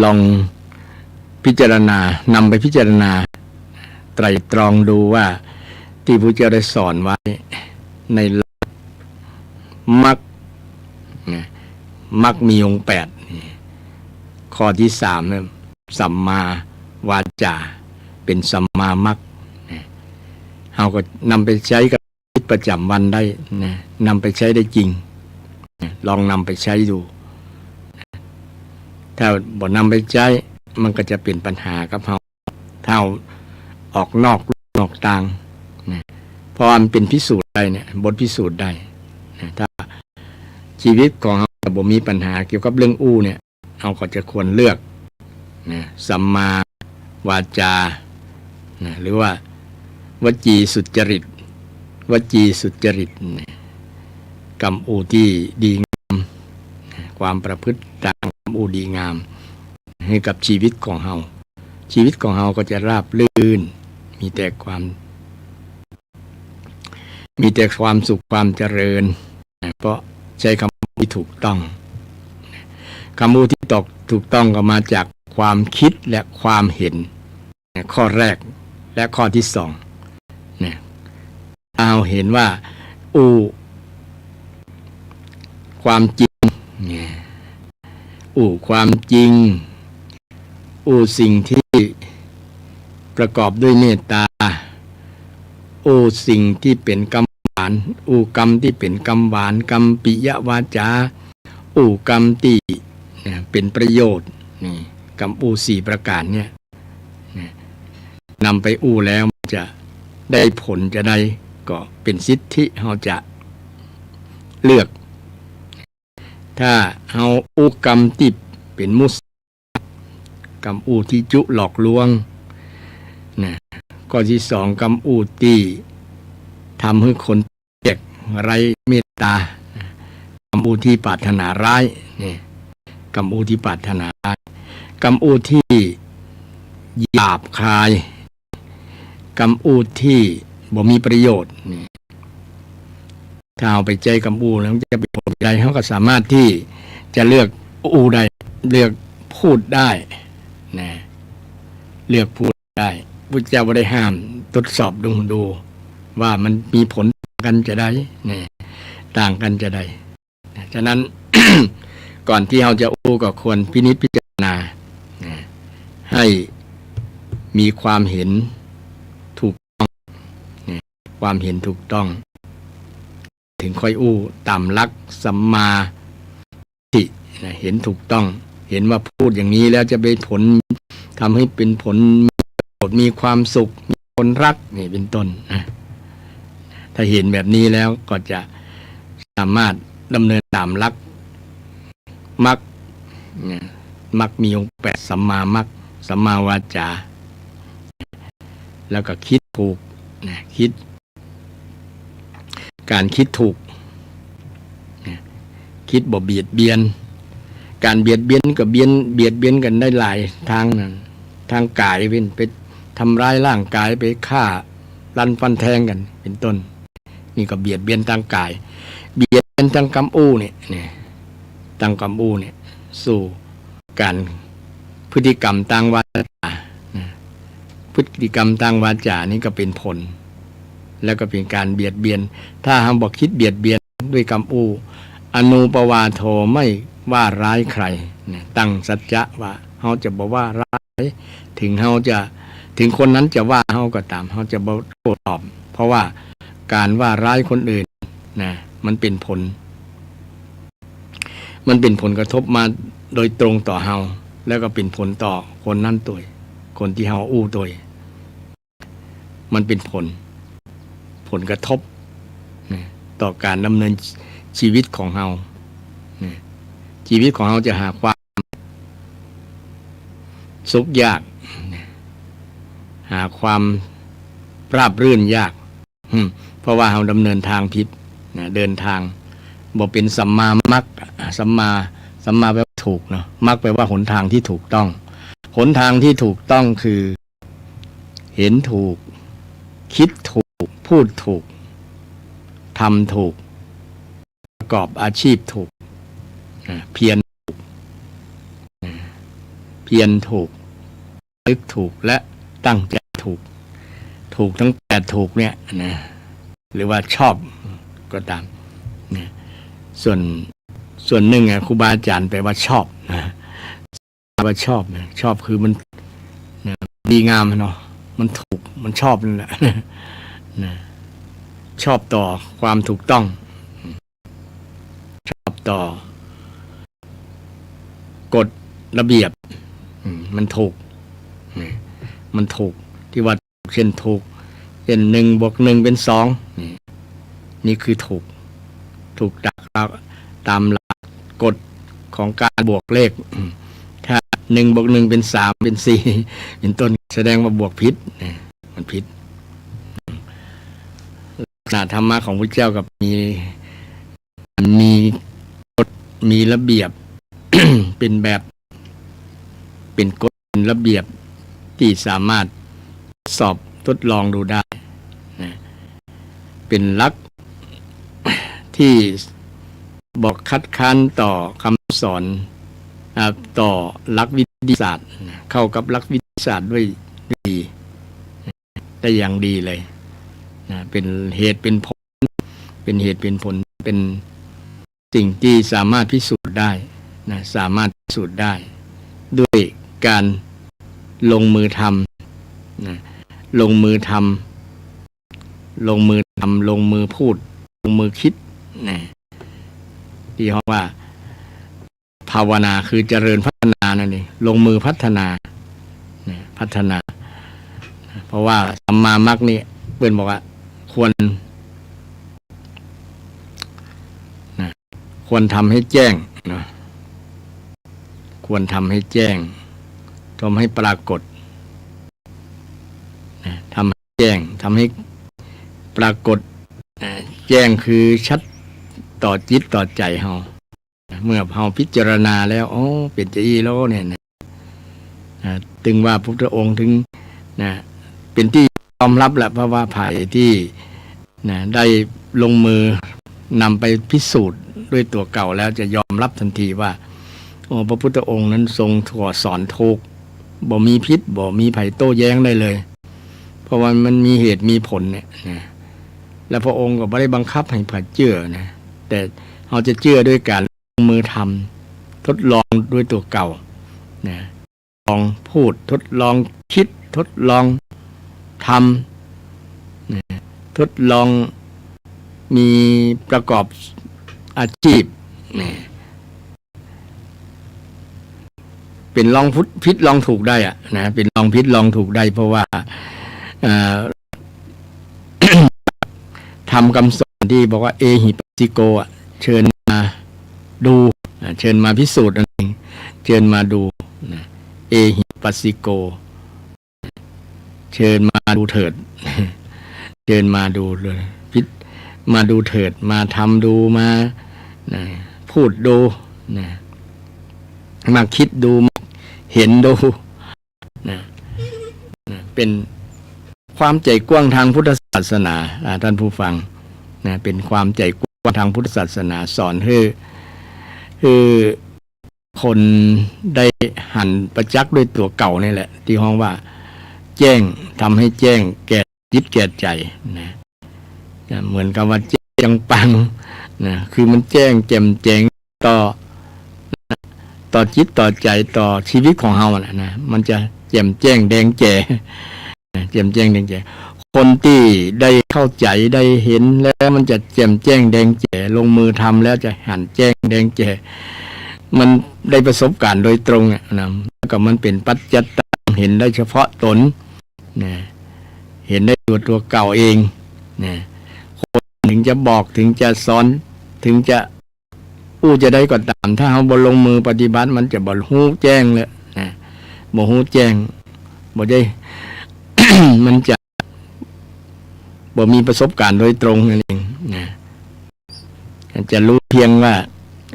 ลองพิจารณา นำไปพิจารณา ไตร่ตรองดูว่าตี้พระเจ้าได้สอนไว้ในหลักมรรคนะ มรรคมีองค์แปดนี่ ข้อตี้สามเนี่ย สัมมาวาจา เป๋นสัมมามรรคนะ เฮาก็นำไปใจ๊กับชีวิตประจ๋ำวันได้นะ นำไปใจ๊ได้จริงนะ ลองนำไปใจ๊ดู ถ้าบ่นำไปใจ๊ มันก็จะเป๋นปัญหากับเฮา ถ้าเฮาออกนอกลู่นอกตางนะ เพราะว่ามันเป๋นพิสูจน์ได้เนี่ย บทพิสูจน์ได้นะ ถ้าชีวิตของเฮาบ่มีปัญหาเกี่ยวกับเรื่องอู้เนี่ย เฮาก็จะควรเลือกนะ สัมมาวาจานะ หรือว่าวจีสุจริต วจีสุจริตนะ กำอู้ตี้ดีงามนะ ความประพฤติตางกำอู้ดีงาม หื้อกับชีวิตของเฮา ชีวิตของเฮาก็จะราบรื่น มีแต่ความ มีแต่ความสุขความเจริญนะ เพราะใจ๊กำอู้ตี้ถูกต้องนะ กำอู้ตี้ตอก ถูกต้องก็มาจากความกึ๊ดและความเห็นนะ ข้อแรกและข้อตี้สองนะ เฮาเห็นว่าอู้ความจริงนะ อู้ความจริง อู้สิ่งตี้ประกอบด้วยเมตต๋า อู้สิ่งตี้เป๋นกำหวาน อู้กำตี้เป๋นกำหวาน กำปิยวาจา อู้กำตี้นะ เป๋นประโยชน์ นี่ กำอู้สี่ประก๋านเนี่ยนะ นำไปอู้แล้วมันจะได้ผลจาใด ก็เป๋นสิทธิเฮาจะเลือก ถ้าเฮาอู้กำตี้เป๋นมุสา กำอู้ตี้จุหลอกลวงนะ ข้อตี้สอง กำอู้ตี้ทำหื้อคนแตก ไร้เมตต๋า กำอู้ตี้ปรารถนาร้าย นี่ กำอู้ตี้ปรารถนาร้าย กำอู้ตี้หยาบคาย กำอู้ตี้บ่มีประโยชน์ นี่ ถ้าเฮาไปใจ๊กำอู้แล้วมันจะเป๋นผลใด เฮาก็สามารถตี้จะเลือกอู้ได้ เลือกพูดได้นะ เลือกพูดได้ พุทธเจ้าบ่ได้ห้าม ตรวจสอบดู ดูว่ามันมีผลต่างกั๋นจาใดนะ ต่างกั๋นจาใดนะ ฉะนั้น ก่อนตี้เฮาจะอู้ก็ควรพินิจพิจารณานะ หื้อมีความเห็นถูกต้องนะ ความเห็นถูกต้อง ถึงค่อยอู้ต๋ามหลักสัมมาทิฏฐินะ เห็นถูกต้อง เห็นว่าพูดอย่างนี้แล้วจะเป๋นผล ทำให้เป๋นผล มีประโยชน์ มีความสุข มีคนฮัก นี่เป๋นต้นนะ ถ้าเห็นแบบนี้แล้วก็จะสามารถดำเนินต๋ามหลักมรรคนะ มรรคมีองค์แปด สัมมามรรค สัมมาวาจา แล้วก็กึ๊ดถูกนะ กึ๊ด ก๋านกึ๊ดถูกนะ กึ๊ดบ่เบียดเบียน ก๋านเบียดเบียนก็เบียน เบียดเบียนกั๋นได้หลายตางนะ ตางก๋ายเป๋นไปทำร้ายร่างก๋าย ไปฆ่าลันฟันแทงกั๋น เป๋นต้น นี่ก็เบียดเบียนตางก๋าย เบียดเบียนตางกำอู้เนี่ย เนี่ย ตางกำอู้เนี่ย สู่ก๋านพฤติกรรมตางวาจานะ พฤติกรรมตางวาจานี่ก็เป๋นผล แล้วก็เป๋นก๋านเบียดเบียน ถ้าเฮาบ่กึ๊ดเบียดเบียนด้วยกำอู้ อโนปปาท ไม่ว่าร้ายใครนะ ตั้งสัจจะว่าเฮาจะบ่ว่าร้าย ถึงเฮาจะ ถึงคนนั้นจะว่าเฮาก็ต๋าม เฮาจะบ่โต้ตอบ เพราะว่าก๋านว่าร้ายคนอื่นนะ มันเป๋นผล มันเป๋นผลกระทบมาโดยตรงต่อเฮา แล้วก็เป๋นผลต่อคนนั้นตวย คนตี้เฮาอู้ตวย มันเป๋นผล ผลกระทบนะ ต่อก๋านดำเนินชีวิตของเฮานะ ชีวิตของเฮาจะหาความสุขยากนะ หาความราบรื่นยาก อืม เพราะว่าเฮาดำเนินตางผิดนะ เดินตางบ่เป๋นสัมมามรรค สัมมา สัมมาแปลว่าถูกเนาะ มรรคแปลว่าหนตางตี้ถูกต้อง หนตางตี้ถูกต้องคือ เห็นถูก กึ๊ดถูก พูดถูก ทำถูก ประกอบอาชีพถูกนะ เพียรถูกนะ เพียรถูก นึกถูกและตั้งใจ๋ถูก ถูกทั้งแปดถูกเนี่ยนะ หรือว่าชอบก็ต๋ามนะ ส่วน ส่วนนึ่งอะ ครูบาอาจ๋ารย์แปลว่าชอบนะ ว่าชอบนะ ชอบคือมันนะ ดีงามเนาะ มันถูก มันชอบนั่นแหละนะ ชอบต่อความถูกต้อง ชอบต่อกฎระเบียบ อืม มันถูก นี่ มันถูก ตี้ว่าถูก เช่นถูก เช่น หนึ่งบวกหนึ่งเป๋นสอง นี่ นี่คือถูก ถูกตามหลัก ตามหลักกฎของก๋านบวกเลข อืม ถ้า หนึ่งบวกหนึ่งเป๋นสาม เป๋นสี่ เป๋นต้น แสดงว่าบวกผิด นี่ มันผิด ลักษณะธรรมะของพุทธเจ้าก็มี มีกฎ มีระเบียบ เป๋นแบบ เป๋นกฎ เป๋นระเบียบตี้สามารถสอบทดลองดูได้นะ เป๋นหลักตี้บ่คัดค้านต่อคำสอน อ่า ต่อหลักวิทยาศาสตร์นะ เข้ากับหลักวิทยาศาสตร์ด้วยดี ได้อย่างดีเลยนะ เป๋นเหตุเป๋นผล เป๋นเหตุเป๋นผล เป๋นสิ่งตี้สามารถพิสูจน์ได้นะ สามารถพิสูจน์ได้ ด้วยก๋านลงมือทำนะ ลงมือทำ ลงมือทำ ลงมือพูด ลงมือกึ๊ดนะ ตี้เฮาว่า ภาวนาคือเจริญพัฒนานั่นเอง ลงมือพัฒนานะ พัฒนา เพราะว่าสัมมามรรคนี่เปิ้นบอกว่าควรนะ ควรทำให้แจ้งนะ ควรทำให้แจ้ง ทำให้ปรากฏนะ ทำให้แจ้ง ทำให้ปรากฏนะ แจ้งคือชัดต่อจิตต่อใจ๋เฮา เมื่อเฮาพิจารณาแล้ว อ๋อ เป๋นจาอี้แล้วเนี่ยนะ อ่า ตึงว่าพระพุทธองค์ถึง นะ เป๋นตี้ยอมฮับแหละ เพราะว่าใผตี้ นะ ได้ลงมือ นำไปพิสูจน์ด้วยตั๋วเก่าแล้วจะยอมรับทันทีว่า โอ้ พระพุทธองค์นั้นทรงสอนถูก บ่มีผิด บ่มีใผโต้แย้งได้เลย เพราะว่ามันมีเหตุมีผลเนี่ยนะ และพระองค์ก็บ่ได้บังคับให้ใผเจื้อนะ แต่เฮาจะเจื้อด้วยการลงมือทำ ทดลองด้วยตั๋วเก่านะ ลองพูด ทดลองคิด ทดลองทำนะ ทดลองมีประกอบอาชีพนะ เป๋นลองผิดลองถูกได้อะนะ เป๋นลองผิดลองถูกได้ เพราะว่า เอ่อ ธรรมคำสอนตี้บอกว่า เอหิปัสสิโก อะ เชิญมาดู อ่ะ เชิญมาพิสูจน์นั่นเอง เชิญมาดูนะ เอหิปัสสิโก เชิญมาดูเถิด เชิญมาดูเลย พิจ- มาดูเถิด มาทำดู มานะ พูดดูนะ มาคิดดู มาเห็นดูนะ นะ เป๋นความใจ๋กว้างตางพุทธศาสนา อ่า ต้านผู้ฟังนะ เป๋นความใจ๋กว้างตางพุทธศาสนา สอนหื้อ หื้อ คนได้หันประจักษ์ด้วยตั๋วเก่านี่แหละ ตี้ฮ้องว่าแจ้ง ทำให้แจ้งแก่จิตแก่ใจ๋นะ นะ เหมือนกับว่าแจ้งปังนะ คือมันแจ้งแจ่มแจ้งต่อ ต่อจิตต่อใจ๋ ต่อชีวิตของเฮาน่ะนะ มันจะแจ่มแจ้งแดงแจ๋ แจ่มแจ้งแดงแจ๋ คนตี้ได้เข้าใจ๋ได้เห็นแล้วมันจะแจ่มแจ้งแดงแจ๋ ลงมือทำแล้วจะหันแจ้งแดงแจ๋ มันได้ประสบการณ์โดยตรงอะนะ แล้วก็มันเป๋นปัจจัตตัง เห็นได้เฉพาะตนนะ เห็นได้ตั๋ว ตั๋วเก่าเองนะ คนถึงจะบอก ถึงจะสอน ถึงจะ อู้จะใดก็ต๋าม ถ้าเฮาบ่ลงมือปฏิบัติ มันจะบ่ฮู้แจ้งเลยนะ บ่ฮู้แจ้ง บ่ได้ มันจะบ่มีประสบการณ์โดยตรงนั่นเองนะ จะฮู้เพียงว่า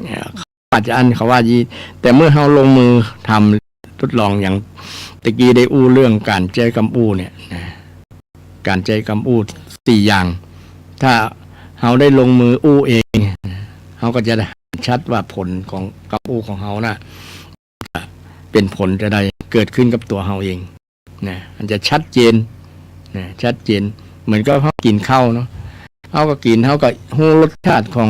เอ่อ เขาว่าจะอั้น เขาว่ายี้ แต่เมื่อเฮาลงมือทำทดลอง อย่างตะกี้ได้อู้เรื่องก๋านใจ๊กำอู้เนี่ยนะ ก๋านใจ๊กำอู้สี่อย่าง ถ้าเฮาได้ลงมืออู้เอง เฮาก็จะหันชัดว่าผลของกำอู้ของเฮาน่ะ เป๋นผลจะใดเกิดขึ้นกับตั๋วเฮาเองนะ มันจะชัดเจนนะ ชัดเจน เหมือนกับเฮากิ๋นข้าวเนาะ เฮาก็กิ๋น เฮาก็ฮู้รสชาติของ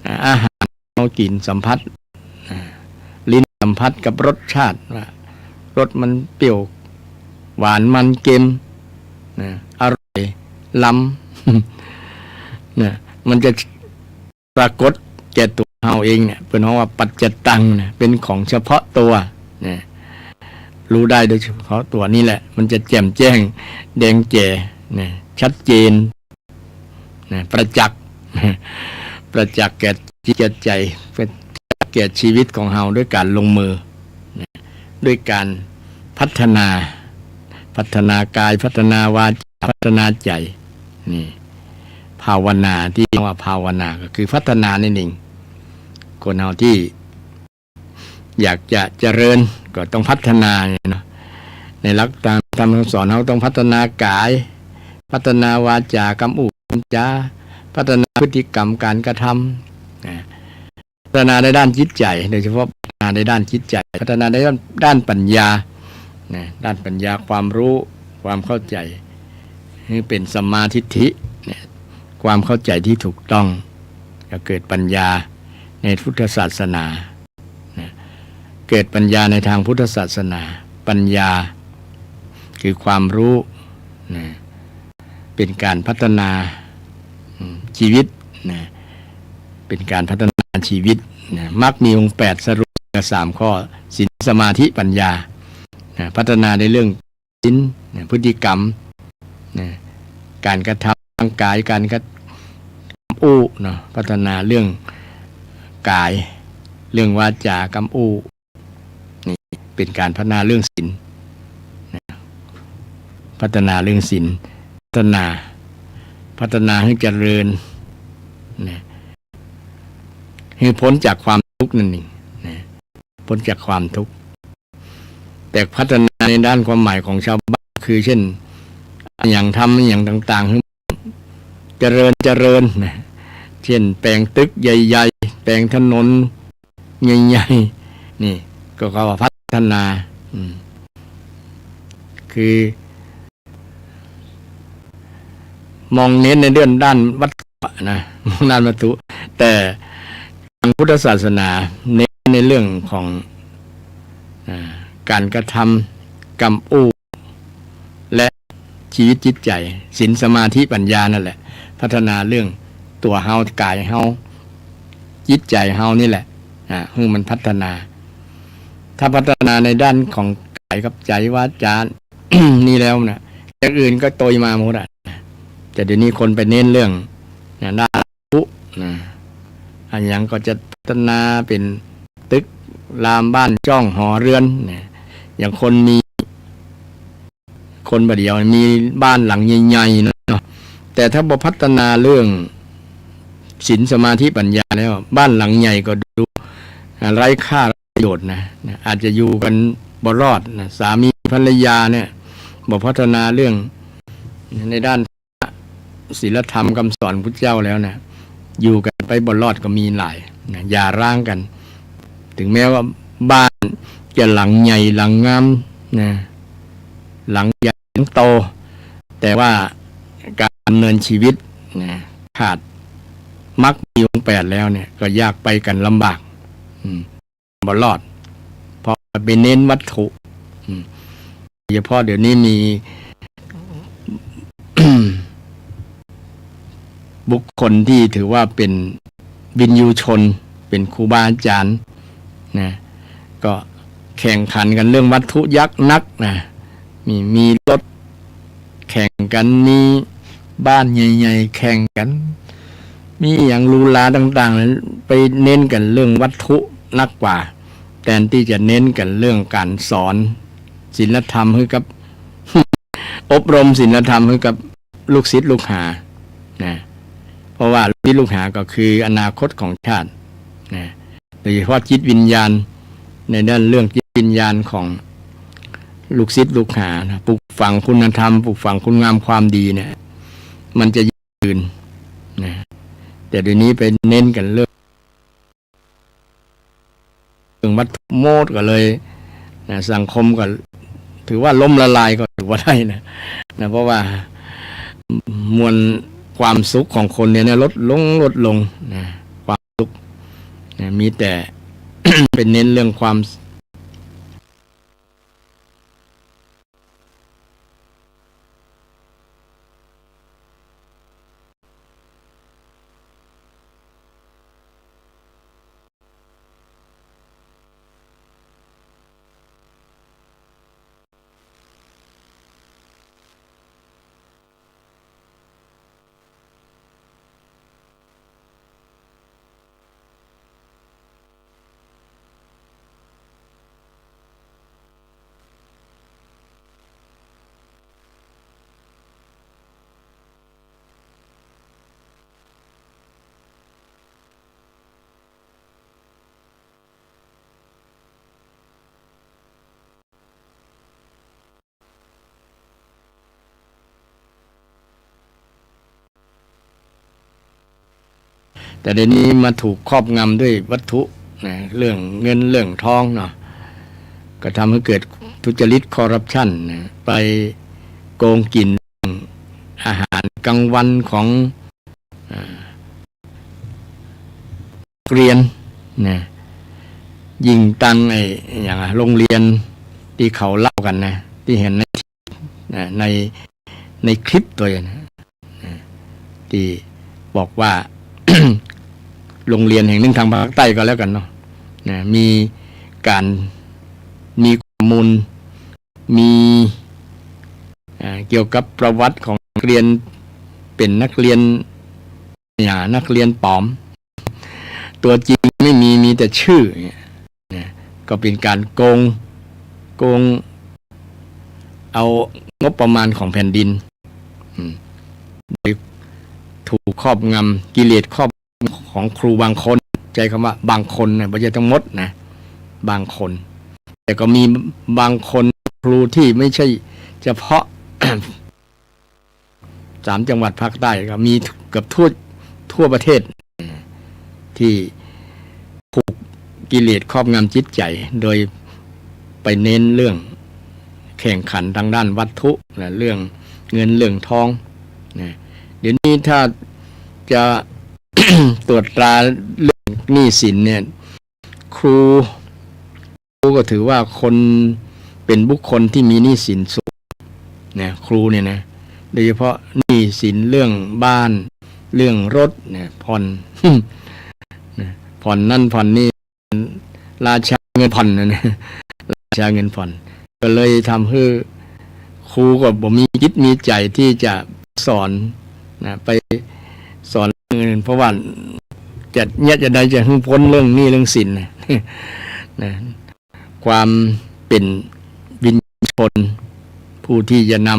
อ่า อาหาร เฮากิ๋น สัมผัส อ่า ลิ้นสัมผัสกับรสชาติว่ารสมันเปรี้ยว หวาน มัน เค็มนะ อร่อย ลำ นะ มันจะปรากฏแก่ตั๋วเฮาเองเนี่ย เปิ้นฮ้องว่าปัจจัตตังนะ เป๋นของเฉพาะตั๋วนะ ฮู้ได้โดยเฉพาะตั๋วนี่แหละ มันจะแจ่มแจ้งแดงแจ๋นะ ชัดเจน นะ ประจักษ์ ประจักษ์แก่จิตแก่ใจ๋ ประจักษ์แก่ชีวิตของเฮาด้วยก๋านลงมือนะ ด้วยก๋านพัฒนา พัฒนากาย พัฒนาวาจา พัฒนาใจ๋ นี่ ภาวนา ตี้เฮาว่าภาวนาก็คือพัฒนานั่นเอง คนเฮาตี้ อยากจะเจริญก็ต้องพัฒนาเนี่ยเนาะ ในหลักตามธรรมคำสอนเฮาต้องพัฒนากาย พัฒนาวาจากำอู้กำจา พัฒนาพฤติกรรมก๋านกระทำนะ พัฒนาในด้านจิตใจ๋ โดยเฉพาะพัฒนาในด้านจิตใจ๋ พัฒนาในด้าน ด้านปัญญานะ ด้านปัญญา ความฮู้ ความเข้าใจ๋ หื้อเป๋นสัมมาทิฏฐิเนี่ย ความเข้าใจ๋ตี้ถูกต้อง จะเกิดปัญญาในพุทธศาสนา นะ เกิดปัญญาในตางพุทธศาสนา ปัญญาคือความฮู้นะ เป๋นก๋านพัฒนา อืม ชีวิตนะ เป๋นก๋านพัฒนาชีวิตนะ มรรคมีองค์แปด สรุปเหลือสามข้อ ศีล สมาธิ ปัญญานะ พัฒนาในเรื่อง ศีลนะ พฤติกรรมนะ ก๋านกระทำทางกาย ก๋านกระทำอู้เนาะ พัฒนาเรื่องกาย เรื่องวาจากำอู้ นี่เป๋นก๋านพัฒนาเรื่องศีลนะ พัฒนาเรื่องศีล พัฒนา พัฒนาหื้อเจริญนะ หื้อป๊นจากความตุ๊กข์นั่นเองนะ ป๊นจากความตุ๊กข์ แต่พัฒนาในด้านความหมายของชาวบ้านคือเช่น อะหยังทำอะหยังต่างๆ หื้อเจริญ เจริญนะ เช่นแป๋งตึกใหญ่ๆ แป๋งถนนใหญ่ๆ นี่ก็เขาว่าพัฒนา อืม คือ มองเน้นในเรื่องด้านวัตถุนะ มองด้านวัตถุ แต่ทางพุทธศาสนาเน้นในเรื่องของ อ่า ก๋านกระทำ กำอู้ และชีวิตจิตใจ๋ ศีล สมาธิ ปัญญานั่นแหละ พัฒนาเรื่องตั๋วเฮา ก๋ายเฮา จิตใจ๋เฮานี่แหละ อ่า หื้อมันพัฒนา ถ้าพัฒนาในด้านของก๋ายกับใจ๋ วาจา นี่แล้วน่ะ อย่างอื่นก็ตวยมาหมดอะ แต่เดี๋ยวนี้คนไปเน้นเรื่อง นะ ด้านวัตถุนะ อะหยังก็จะพัฒนาเป๋นตึกรามบ้านจ้องหอเรือนนะ อย่างคนมี คนบ่าเดี่ยวมีบ้านหลังใหญ่ๆ เนาะ แต่ถ้าบ่พัฒนาเรื่องศีล สมาธิ ปัญญาแล้ว บ้านหลังใหญ่ก็ดู อ่า ไร้ค่าไร้ประโยชน์นะ นะ อาจจะอยู่กั๋นบ่รอดนะ สามีภรรยาเนี่ย บ่พัฒนาเรื่องในด้านศีลธรรมกำสอนพุทธเจ้าแล้วนะ อยู่กั๋นไปบ่รอดก็มีหลายนะ หย่าร้างกั๋น ถึงแม้ว่าบ้านจะหลังใหญ่หลังงามนะ หลังใหญ่หลังโต แต่ว่าก๋านดำเนินชีวิตนะ ขาดมรรคมีองค์แปดแล้วเนี่ย ก็อยากไปกั๋นลำบาก อืม บ่รอด เพราะไปเน้นวัตถุ อืม โดยเฉพาะเดี๋ยวนี้มี บุคคลที่ถือว่าเป๋นวิญญูชน เป๋นครูบาอาจ๋ารย์นะ ก็แข่งขันกั๋นเรื่องวัตถุอย่างนักนะ มี มีรถแข่งกั๋น มีบ้านใหญ่ๆ แข่งกั๋น มีอะหยังหรูหราต่างๆ ไปเน้นกั๋นเรื่องวัตถุนักกว่า แตนตี้จะเน้นกั๋นเรื่องก๋านสอนศีลธรรมหื้อกับ อบรมศีลธรรมหื้อกับลูกศิษย์ลูกหานะ เพราะว่าลูกศิษย์ลูกหาก็คืออนาคตของชาตินะ โดยเฉพาะจิตวิญญาณ ในด้านเรื่องจิตวิญญาณของลูกศิษย์ลูกหานะ ปลูกฝังคุณธรรม ปลูกฝังคุณงามความดีเนี่ย มันจะยืนนะ แต่เดี๋ยวนี้ไปเน้นกั๋นเรื่อง เรื่องวัตถุหมดก็เลยนะ สังคมก็ถือว่าล้มละลายก็ถือว่าได้นะ นะ เพราะว่ามวลความสุขของคนเนี่ยนะ ลดลง ลดลงนะ ความสุขนะ มีแต่ ไปเน้นเรื่องความ แต่เดี๋ยวนี้มาถูกครอบงำด้วยวัตถุนะ เรื่องเงินเรื่องทองเนาะ ก็ทำให้เกิดทุจริตคอร์รัปชันนะ ไปโกงกิ๋นอาหารกลางวันของ อ่า นักเรียนนะ ยิ่งตังไอ้อย่างอะ โรงเรียนตี้เขาเล่ากั๋นนะ ตี้หันใน นะ ใน ในคลิปตวยนะ นะ ตี้บอกว่า โรงเรียนแห่งนึ่งตางภาคใต้ก็แล้วกั๋นเนาะ นะ มีก๋าน มีข้อมูล มี อ่า เกี่ยวกับประวัติของนักเรียน เป๋นนักเรียน เนี่ย นักเรียนป๋อม ตั๋วจริงไม่มี มีแต่จื้อเนี่ยนะ ก็เป๋นก๋านโกง โกงเอางบประมาณของแผ่นดิน อืม โดยถูกครอบงำ กิเลสครอบงำของครูบางคน ใจ๊กำว่าบางคนนะ บ่ใจ้ตังหมดนะ บางคน แต่ก็มีบางคนครูตี้บ่ใจ้เฉพาะ สามจังหวัดภาคใต้ ก็มีเกือบทั่ว ทั่วประเทศ ที่ผูกกิเลสครอบงำจิตใจ๋ โดยไปเน้นเรื่องแข่งขันตางด้านวัตถุนะ เรื่องเงินเรื่องทองนะ เดี๋ยวนี้ถ้าจะ ตรวจตราเรื่องหนี้สินเนี่ย ครู ครูก็ถือว่าคน เป็นบุคคลที่มีหนี้สินสูงนะ ครูเนี่ยนะ โดยเฉพาะหนี้สินเรื่องบ้าน เรื่องรถเนี่ย ผ่อน นะ ผ่อนนั่นผ่อนนี่ ราชาเงินผ่อนนะ ราชาเงินผ่อน ก็เลยทำหื้อครูก็บ่มีจิตมีใจ๋ที่จะสอนนะ ไปสอนเรื่องอื่น เพราะว่าจะ เยียะจะใดจะหื้อป๊นเรื่องหนี้เรื่องสินนะ นะ ความเป๋นวิญญาณชน ผู้ที่จะน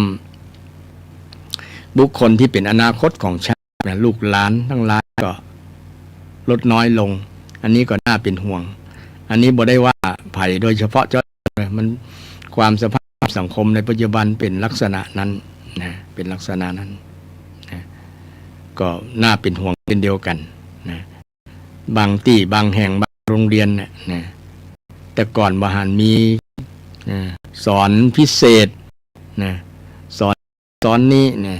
ำบุคคลที่เป๋นอนาคตของชาตินะ ลูกหลานตังหลายก็ลดน้อยลง อันนี้ก็น่าเป๋นห่วง อันนี้บ่ได้ว่าใผโดยเฉพาะเจาะจงนะ มัน ความสภาพสังคมในปัจจุบันเป๋นลักษณะนั้นนะ เป๋นลักษณะนั้นนะ ก็น่าเป๋นห่วงเช่นเดียวกั๋นนะ บางตี้บางแห่งบางโฮงเฮียนเนี่ยนะ แต่ก่อนบ่หันมี นะ สอนพิเศษนะ สอน สอนนี้นะ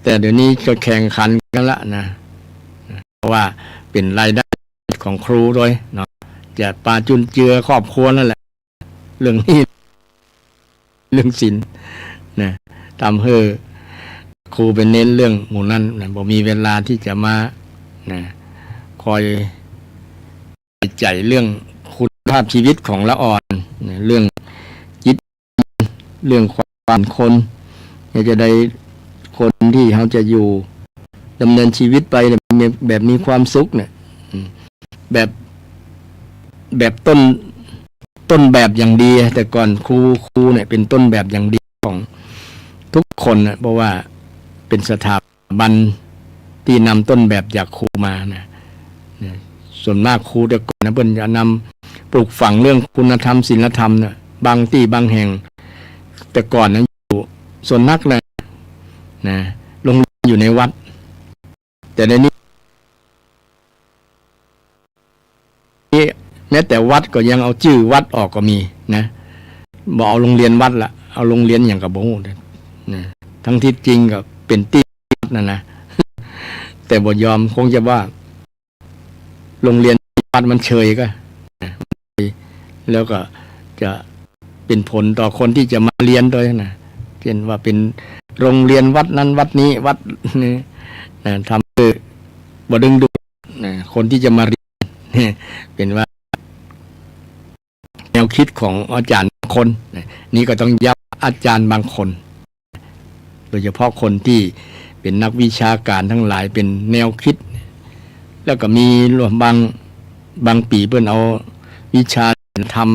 แต่เดี๋ยวนี้ก็แข่งขันกั๋นละนะ เพราะว่าเป๋นรายได้ของครูตวยเนาะ จะปาจุนเจือครอบครัวนั่นแหละ เรื่องหนี้ เรื่องสินนะ ทำหื้อครูไปเน้นเรื่องหมู่นั้นนะ บ่มีเวลาที่จะมานะ คอยใส่ใจ๋เรื่องคุณภาพชีวิตของละอ่อนนะ เรื่องจิต เรื่องความเป็นคน อยากจะได้คนที่เฮาจะอยู่ดำเนินชีวิตไปเนี่ย แบบมีความสุขเนี่ย อืม แบบ แบบต้น ต้นแบบอย่างดี แต่ก่อนครู ครูเนี่ยเป๋นต้นแบบอย่างดีของทุกคนนะ เพราะว่าเป๋นสถาบันตี้นำต้นแบบจากครูมานะ เนี่ย ส่วนมากครูแต่ก่อนนะ เปิ้นจะนำปลูกฝังเรื่องคุณธรรมศีลธรรมนะ บางตี้บางแห่ง แต่ก่อนนะอยู่ส่วนนักนะ นะ โฮงเฮียนอยู่ในวัด แต่เดี๋ยวนี้ นี่แม้แต่วัดก็ยังเอาจื้อวัดออกก็มีนะ บ่เอาโฮงเฮียนวัดละ เอาโฮงเฮียนหยังก็บ่ฮู้นะ ทั้งตี้จริงก็เป๋นตี้วัดนั่นนะ แต่บ่ยอม คงจะว่าโฮงเฮียนวัดมันเชยก็นะ แล้วก็จะเป๋นผลต่อคนที่จะมาเฮียนตวยนะ เช่นว่าเป๋นโฮงเฮียนวัดนั้นวัดนี้ วัดนี้นะ ทำหื้อบ่ดึงดูดนะ คนที่จะมาเฮียน เป๋นว่าแนวคิดของอาจ๋ารย์บางคนนะ นี่ก็ต้องย้ำอาจ๋ารย์บางคน โดยเฉพาะคนตี้เป๋นนักวิชาก๋านตังหลาย เป๋นแนวคิด แล้วก็มีรวมบาง บางปี๋เปิ้นเอาวิชาธรรม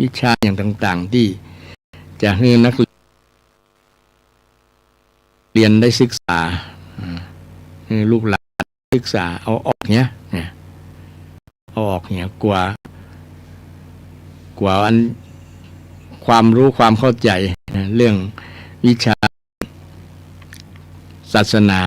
วิชาอย่างต่างๆ ตี้จะหื้อนักเฮียนได้ศึกษา อ่า หื้อลูกหลานศึกษา เอาออกเหีย เนี่ย เอาออกเหีย กั๋ว กั๋วอันความรู้ความเข้าใจ๋นะ เรื่องวิชาศาสนา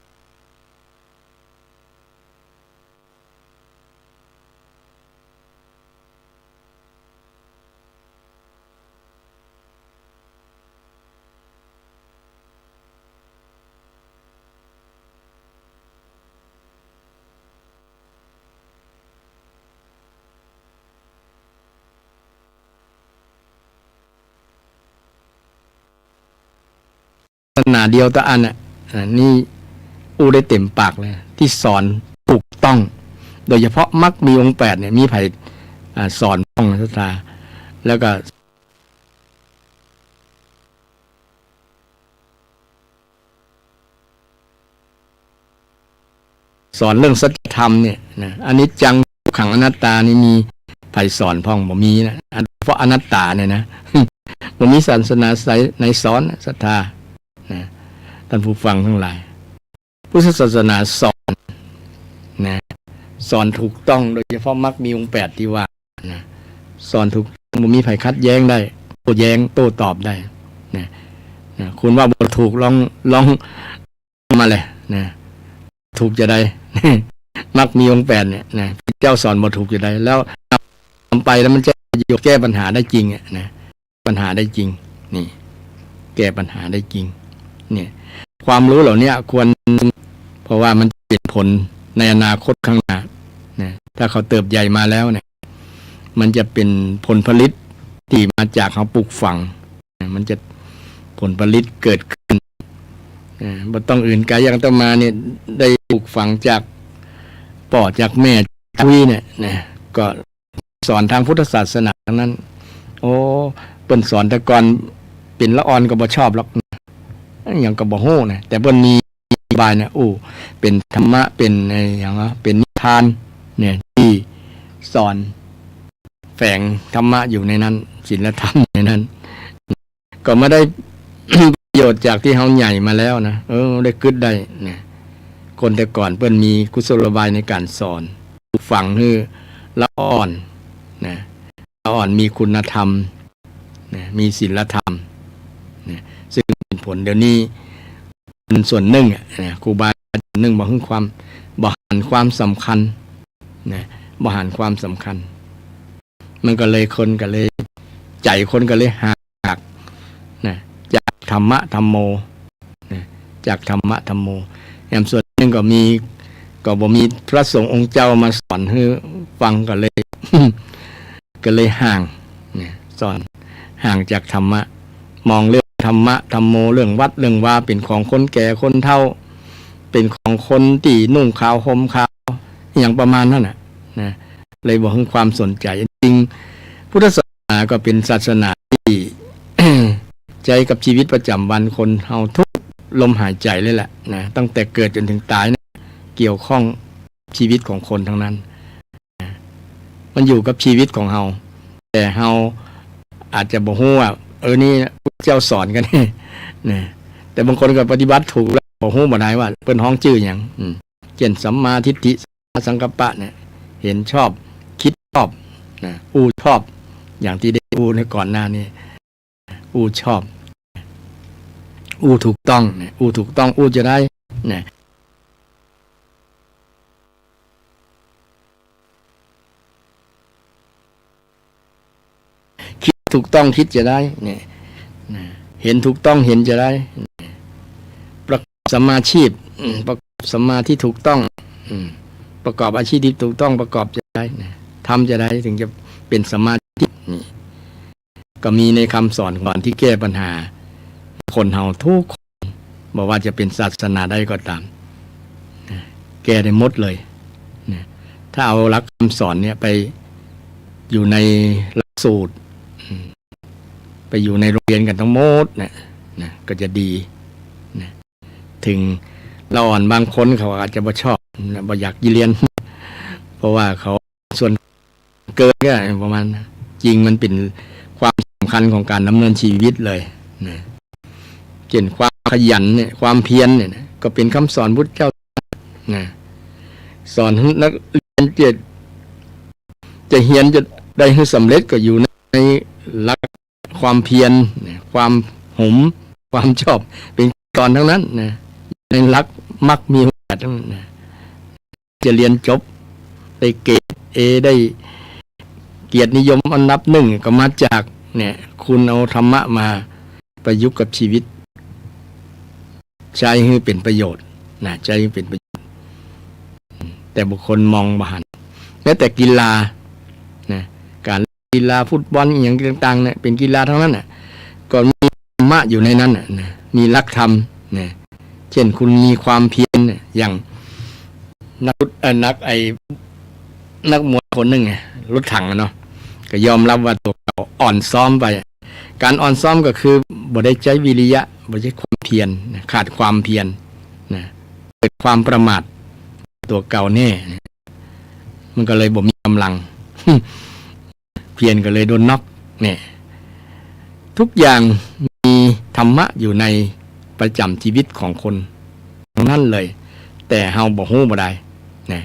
ศาสนาเดียวตะอันน่ะ อ่า นี่อู้ได้เต๋มปากเลย ตี้สอนถูกต้อง โดยเฉพาะมรรคมีองค์แปดเนี่ย มีใผ อ่า สอนพ่องศรัทธา แล้วก็ สอนเรื่องสัจธรรมเนี่ยนะ อนิจจัง ทุกขัง อนัตตานี่มีใผสอนพ่อง บ่มีนะ อัน เพราะอนัตตาเนี่ยนะ บ่มีศาสนาใสไหนสอนนะ ศรัทธานะ ท่านผู้ฟังตังหลาย พุทธศาสนาสอนนะ สอนถูกต้อง โดยเฉพาะมรรคมีองค์แปดตี้ว่านะ สอนถูกต้อง บ่มีใผขัดแย้งได้ โต้แย้ง โต้ตอบได้นะ นะ คุณว่าบ่ถูก ลอง ลอง มาเลยนะ ถูกจะได้ มรรคมีองค์แปดเนี่ยนะ พระเจ้าสอนบ่ถูกจะใด แล้วนำไปแล้วมันจะอยู่แก้ปัญหาได้จริงอะนะ ปัญหาได้จริง นี่ แก้ปัญหาได้จริง เนี่ย ความรู้เหล่าเนี้ยควร เพราะว่ามันจะเป็นผลในอนาคตข้างหน้านะ ถ้าเขาเติบใหญ่มาแล้วเนี่ย มันจะเป็นผลผลิตที่มาจากเขาปลูกฝังนะ มันจะผลผลิตเกิดขึ้นนะ บ่ต้องอื่นไกล อย่างอาตมาเนี่ยได้ปลูกฝังจากป้อจากแม่จากปุ้ยเนี่ยนะ ก็ สอนทางพุทธศาสนาทั้งนั้น โอ้ เปิ้นสอนแต่ก่อนเป๋นละอ่อนก็บ่ชอบหรอก หยังก็บ่ฮู้นะ แต่เปิ้นมีอธิบายนะ โอ้ เป๋นธรรมะ เป๋นไอ้หยังวะ เป๋นนิทานเนี่ย ตี้สอนแฝงธรรมะอยู่ในนั้น ศีลธรรมในนั้น ก็มาได้ประโยชน์จากตี้เฮาใหญ่มาแล้วนะ เออ ได้กึ๊ดได้เนี่ย คนแต่ก่อนเปิ้นมีกุศโลบายในการสอน ปลูกฝังหื้อละอ่อนนะ ละอ่อนมีคุณธรรมนะ มีศีลธรรมนะ ซึ่งเป็นผลเดี๋ยวนี้ คนส่วนนึ่งอะนะ ครูบาอาจารย์ส่วนนึ่งบ่หื้อความ บ่หันความสำคัญนะ บ่หันความสำคัญ มันก็เลย คนก็เลย ใจ๋คนก็เลยห่างจากนะ จากธรรมะธัมโมนะ จากธรรมะธัมโม แหมส่วนนึ่งก็มี ก็บ่มีพระสงฆ์องค์เจ้ามาสอนหื้อฟัง ก็เลย ก็เลยห่างนะ สอน ห่างจากธรรมะ มองเรื่องธรรมะธัมโม เรื่องวัดเรื่องวา เป๋นของคนแก่คนเฒ่า เป๋นของคนตี้นุ่งขาวห่มขาว อย่างประมาณนั้นน่ะนะ เลยบ่หื้อความสนใจ๋ จริง พุทธศาสนาก็เป๋นศาสนาตี้ ใจ๊กับชีวิตประจ๋ำวันคนเฮาทุกลมหายใจ๋เลยแหละนะ ตั้งแต่เกิดจ๋นถึงต๋ายเนี่ย เกี่ยวข้องชีวิตของคนทั้งนั้นนะ มันอยู่กับชีวิตของเฮา แต่เฮาอาจจะบ่ฮู้ว่า เออ นี่พุทธเจ้าสอนกั๋นนี่นะ แต่บางคนก็ปฏิบัติถูกแล้ว บ่ฮู้บ่ได้ว่าเปิ้นฮ้องจื้อหยัง อืม เจ้นสัมมาทิฏฐิ สัมมาสังกัปปะเนี่ย เห็นชอบ คิดชอบนะ อู้ชอบ อย่างตี้ได้อู้ในก่อนหน้านี้ อู้ชอบ อู้ถูกต้องเนี่ย อู้ถูกต้อง อู้จะใดเนี่ย คิดถูกต้อง คิดจะใดเนี่ยนะ เห็นถูกต้อง เห็นจะใดเนี่ย ประกอบสัมมาชีพ อืม ประกอบสัมมาที่ถูกต้อง อืม ประกอบอาชีพที่ถูกต้อง ประกอบจะใดเนี่ย ทำจะใดถึงจะเป๋นสัมมาทิฏฐิ นี่ ก็มีในคำสอนก่อนตี้แก้ปัญหา คนเฮาทุกคน บ่ว่าจะเป๋นศาสนาใดก็ต๋ามนะ แก้ได้หมดเลยนะ ถ้าเอาหลักคำสอนเนี่ยไปอยู่ในหลักสูตร อืม ไปอยู่ในโรงเรียนกั๋นทั้งหมดนะ นะ ก็จะดีนะ ถึงละอ่อนบางคนเขาอาจจะบ่ชอบนะ บ่อยากเยียะเฮียน เพราะว่าเขาส่วนเกินก็ประมาณนั้น จริงมันเป๋นความสำคัญของการดำเนินชีวิตเลยนะ เจ้นความขยันเนี่ย ความเพียรเนี่ยนะ ก็เป๋นคำสอนพุทธเจ้านะ สอนหื้อนักเรียนเจ็ด จะเฮียนจะได้หื้อสำเร็จก็อยู่ในหลักความเพียรนะ ความหม ความชอบ เป๋นสอนทั้งนั้นนะ ในหลักมรรคมีองค์แปดทั้งนั้นนะ จะเรียนจบ ได้เกรดเอ ได้เกียรตินิยมอันดับหนึ่ง ก็มาจากเนี่ย คุณเอาธรรมะมาประยุกต์กับชีวิต ใจ๊หื้อเป๋นประโยชน์นะ ใจ๊หื้อเป๋นประโยชน์ แต่บางคนมองบ่หัน แม้แต่กีฬานะ การกีฬาฟุตบอลอหยังต่างๆเนี่ย เป๋นกีฬาทั้งนั้นน่ะ ก็มีธรรมะอยู่ในนั้นน่ะนะ มีหลักธรรมนะ เจ้นคุณมีความเพียรเนี่ย อย่างนัก เอ่อ นัก ไอ้ นักมวยคนนึ่งไง รถถังอะเนาะ ก็ยอมรับว่าตั๋วเก่าอ่อนซ้อมไป การอ่อนซ้อมก็คือบ่ได้ใจ๊วิริยะ บ่ใจ๊ความเพียรนะ ขาดความเพียรนะ เกิดความประมาทตั๋วเก่าแน่นะ มันก็เลยบ่มีก๋ำลัง เพียรก็เลยโดนน็อกเนี่ย ทุกอย่างมีธรรมะอยู่ในประจ๋ำชีวิตของคนทั้งนั้นเลย แต่เฮาบ่ฮู้บ่ได้นะ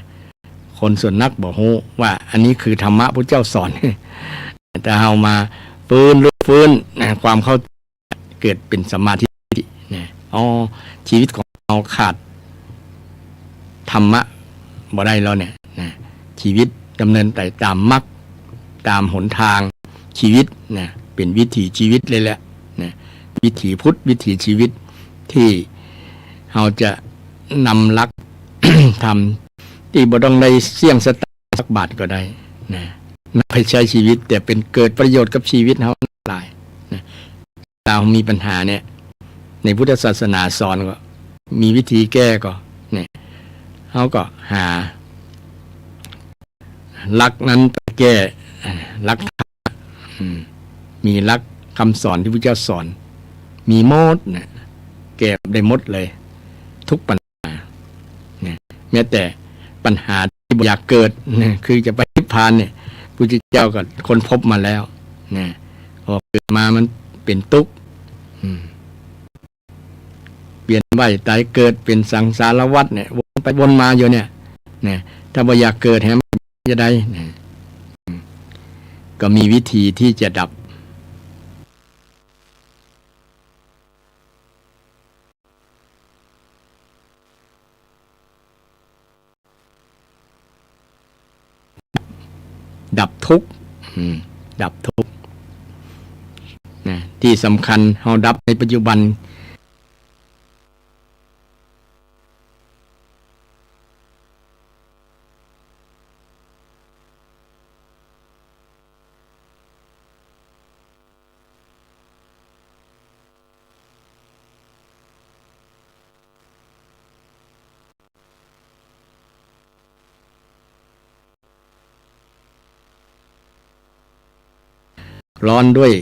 คนส่วนนักบ่ฮู้ว่าอันนี้คือธรรมะพุทธเจ้าสอน แต่เฮามาฟื้นรื้อฟื้นนะ ความเข้า เกิดเป๋นสัมมาทิฏฐินะ อ๋อ ชีวิตของเฮาขาดธรรมะ บ่ได้แล้วเนี่ยนะ ชีวิตดำเนินไปต๋ามมรรค ต๋ามหนตางชีวิตนะ เป๋นวิถีชีวิตเลยแหละนะ วิถีพุทธ วิถีชีวิต ตี้เฮาจะนำหลักธรรมตี้บ่ต้องได้เสี้ยงสตางค์สักบาทก็ได้นะ นำไปใจ๊ชีวิต แต่เป๋นเกิดประโยชน์กับชีวิตเฮาหลายนะ เวลามีปัญหาเนี่ย ในพุทธศาสนาสอนก็มีวิธีแก้ก็เนี่ย เฮาก็หาหลักนั้นไปแก้ หลักธรรม อืม มีหลักคำสอนตี้พระเจ้าสอน มีหมดเนี่ย แก้ได้หมดเลย ทุกปัญหาเนี่ย แม้แต่ปัญหาตี้บ่อยากเกิดเนี่ย คือจะไปนิพพานเนี่ย พุทธเจ้าก็ค้นพบมาแล้วเนี่ย พอเกิดมามันเป๋นตุ๊กข์ อืม เวียนว่ายต๋ายเกิดเป๋นสังสารวัฏเนี่ย วนไปวนมาอยู่เนี่ย เนี่ย ถ้าบ่อยากเกิดแหมจะได้เนี่ย อืม ก็มีวิธีตี้จะดับ ดับทุกข์ อืม ดับทุกข์ นะ ตี้สำคัญเฮาดับในปัจจุบัน ร้อนด้วย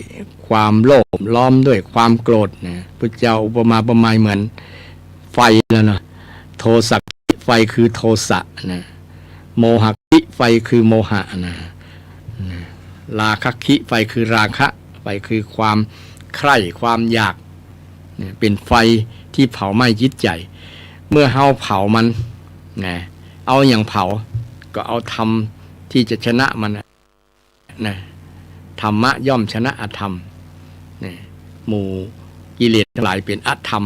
ความโลภ ร้อนด้วยความโกรธนะ พุทธเจ้าอุปมาอุปไมยเหมือนไฟแล้วเนาะ โทสักขิ ไฟคือโทสะนะ โมหักขิ ไฟคือโมหะนะ นะ ราคะขิ ไฟคือราคะ ไฟคือความใคร่ ความอยาก เนี่ย เป๋นไฟตี้เผาไหม้จิตใจ๋ เมื่อเฮาเผามัน นะ เอาหยังเผา ก็เอาธรรมตี้จะชนะมันนะ นะ ธรรมะย่อมชนะอธรรม นะ หมู่กิเลสตังหลายเป๋นอธรรม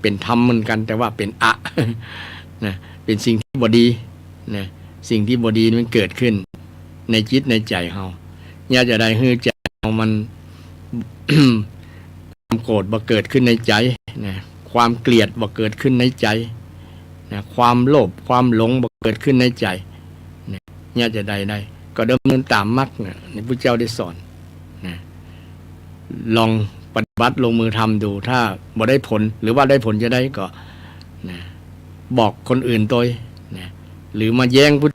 เป๋นธรรมเหมือนกั๋น แต่ว่าเป๋นอะ นะ เป๋นสิ่งตี้บ่ดี นะ สิ่งตี้บ่ดีมันเกิดขึ้นในจิตในใจ๋เฮา เนี่ยจะได้หื้อใจ๋เฮามัน ความโกรธบ่เกิดขึ้นในใจ๋นะ ความเกลียดบ่เกิดขึ้นในใจ๋นะ ความโลภ ความหลงบ่เกิดขึ้นในใจ๋นะ เนี่ยจะได้ ได้ ก็ดำเนินต๋ามมรรคนะ นี่พุทธเจ้าได้สอนนะ ลองปฏิบัติลงมือทำดู ถ้าบ่ได้ผล หรือว่าได้ผลจะได้ก็นะ บอกคนอื่นตวยนะ หรือมาแย้งพุทธ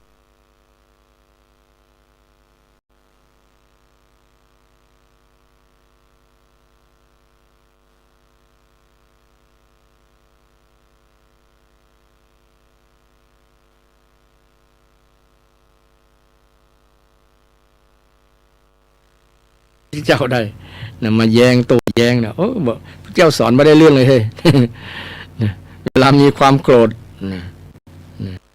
เจ้าได้นะ มาแย้งโต้แย้งนะ โอ้ บ่ พระเจ้าสอนบ่ได้เรื่องเลยเฮ้ย นะ เวลามีความโกรธนะ นะ พ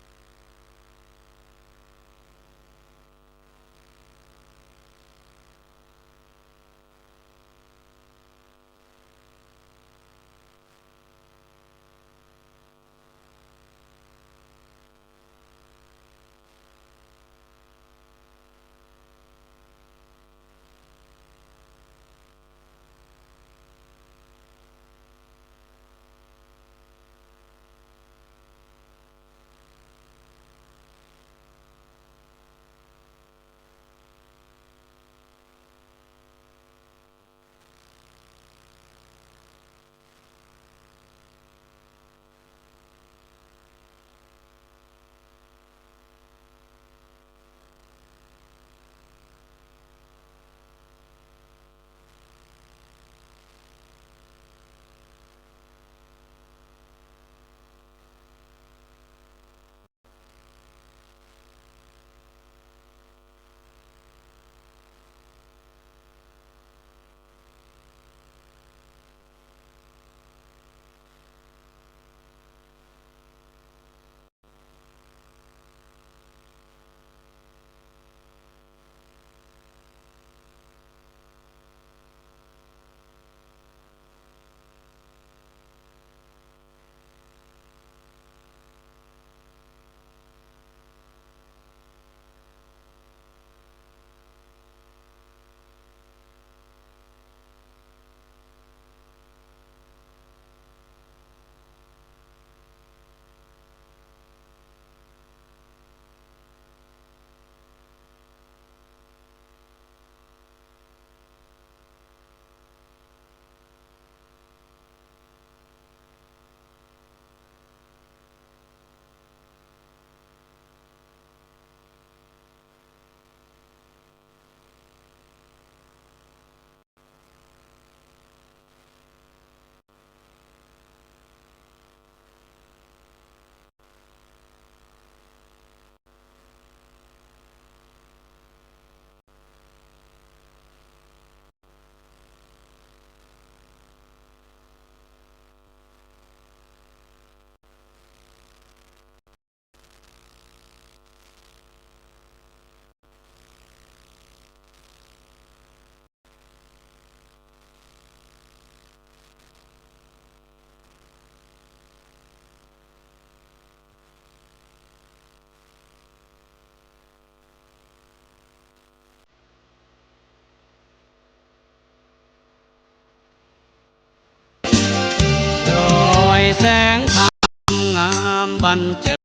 ปันเจ็บ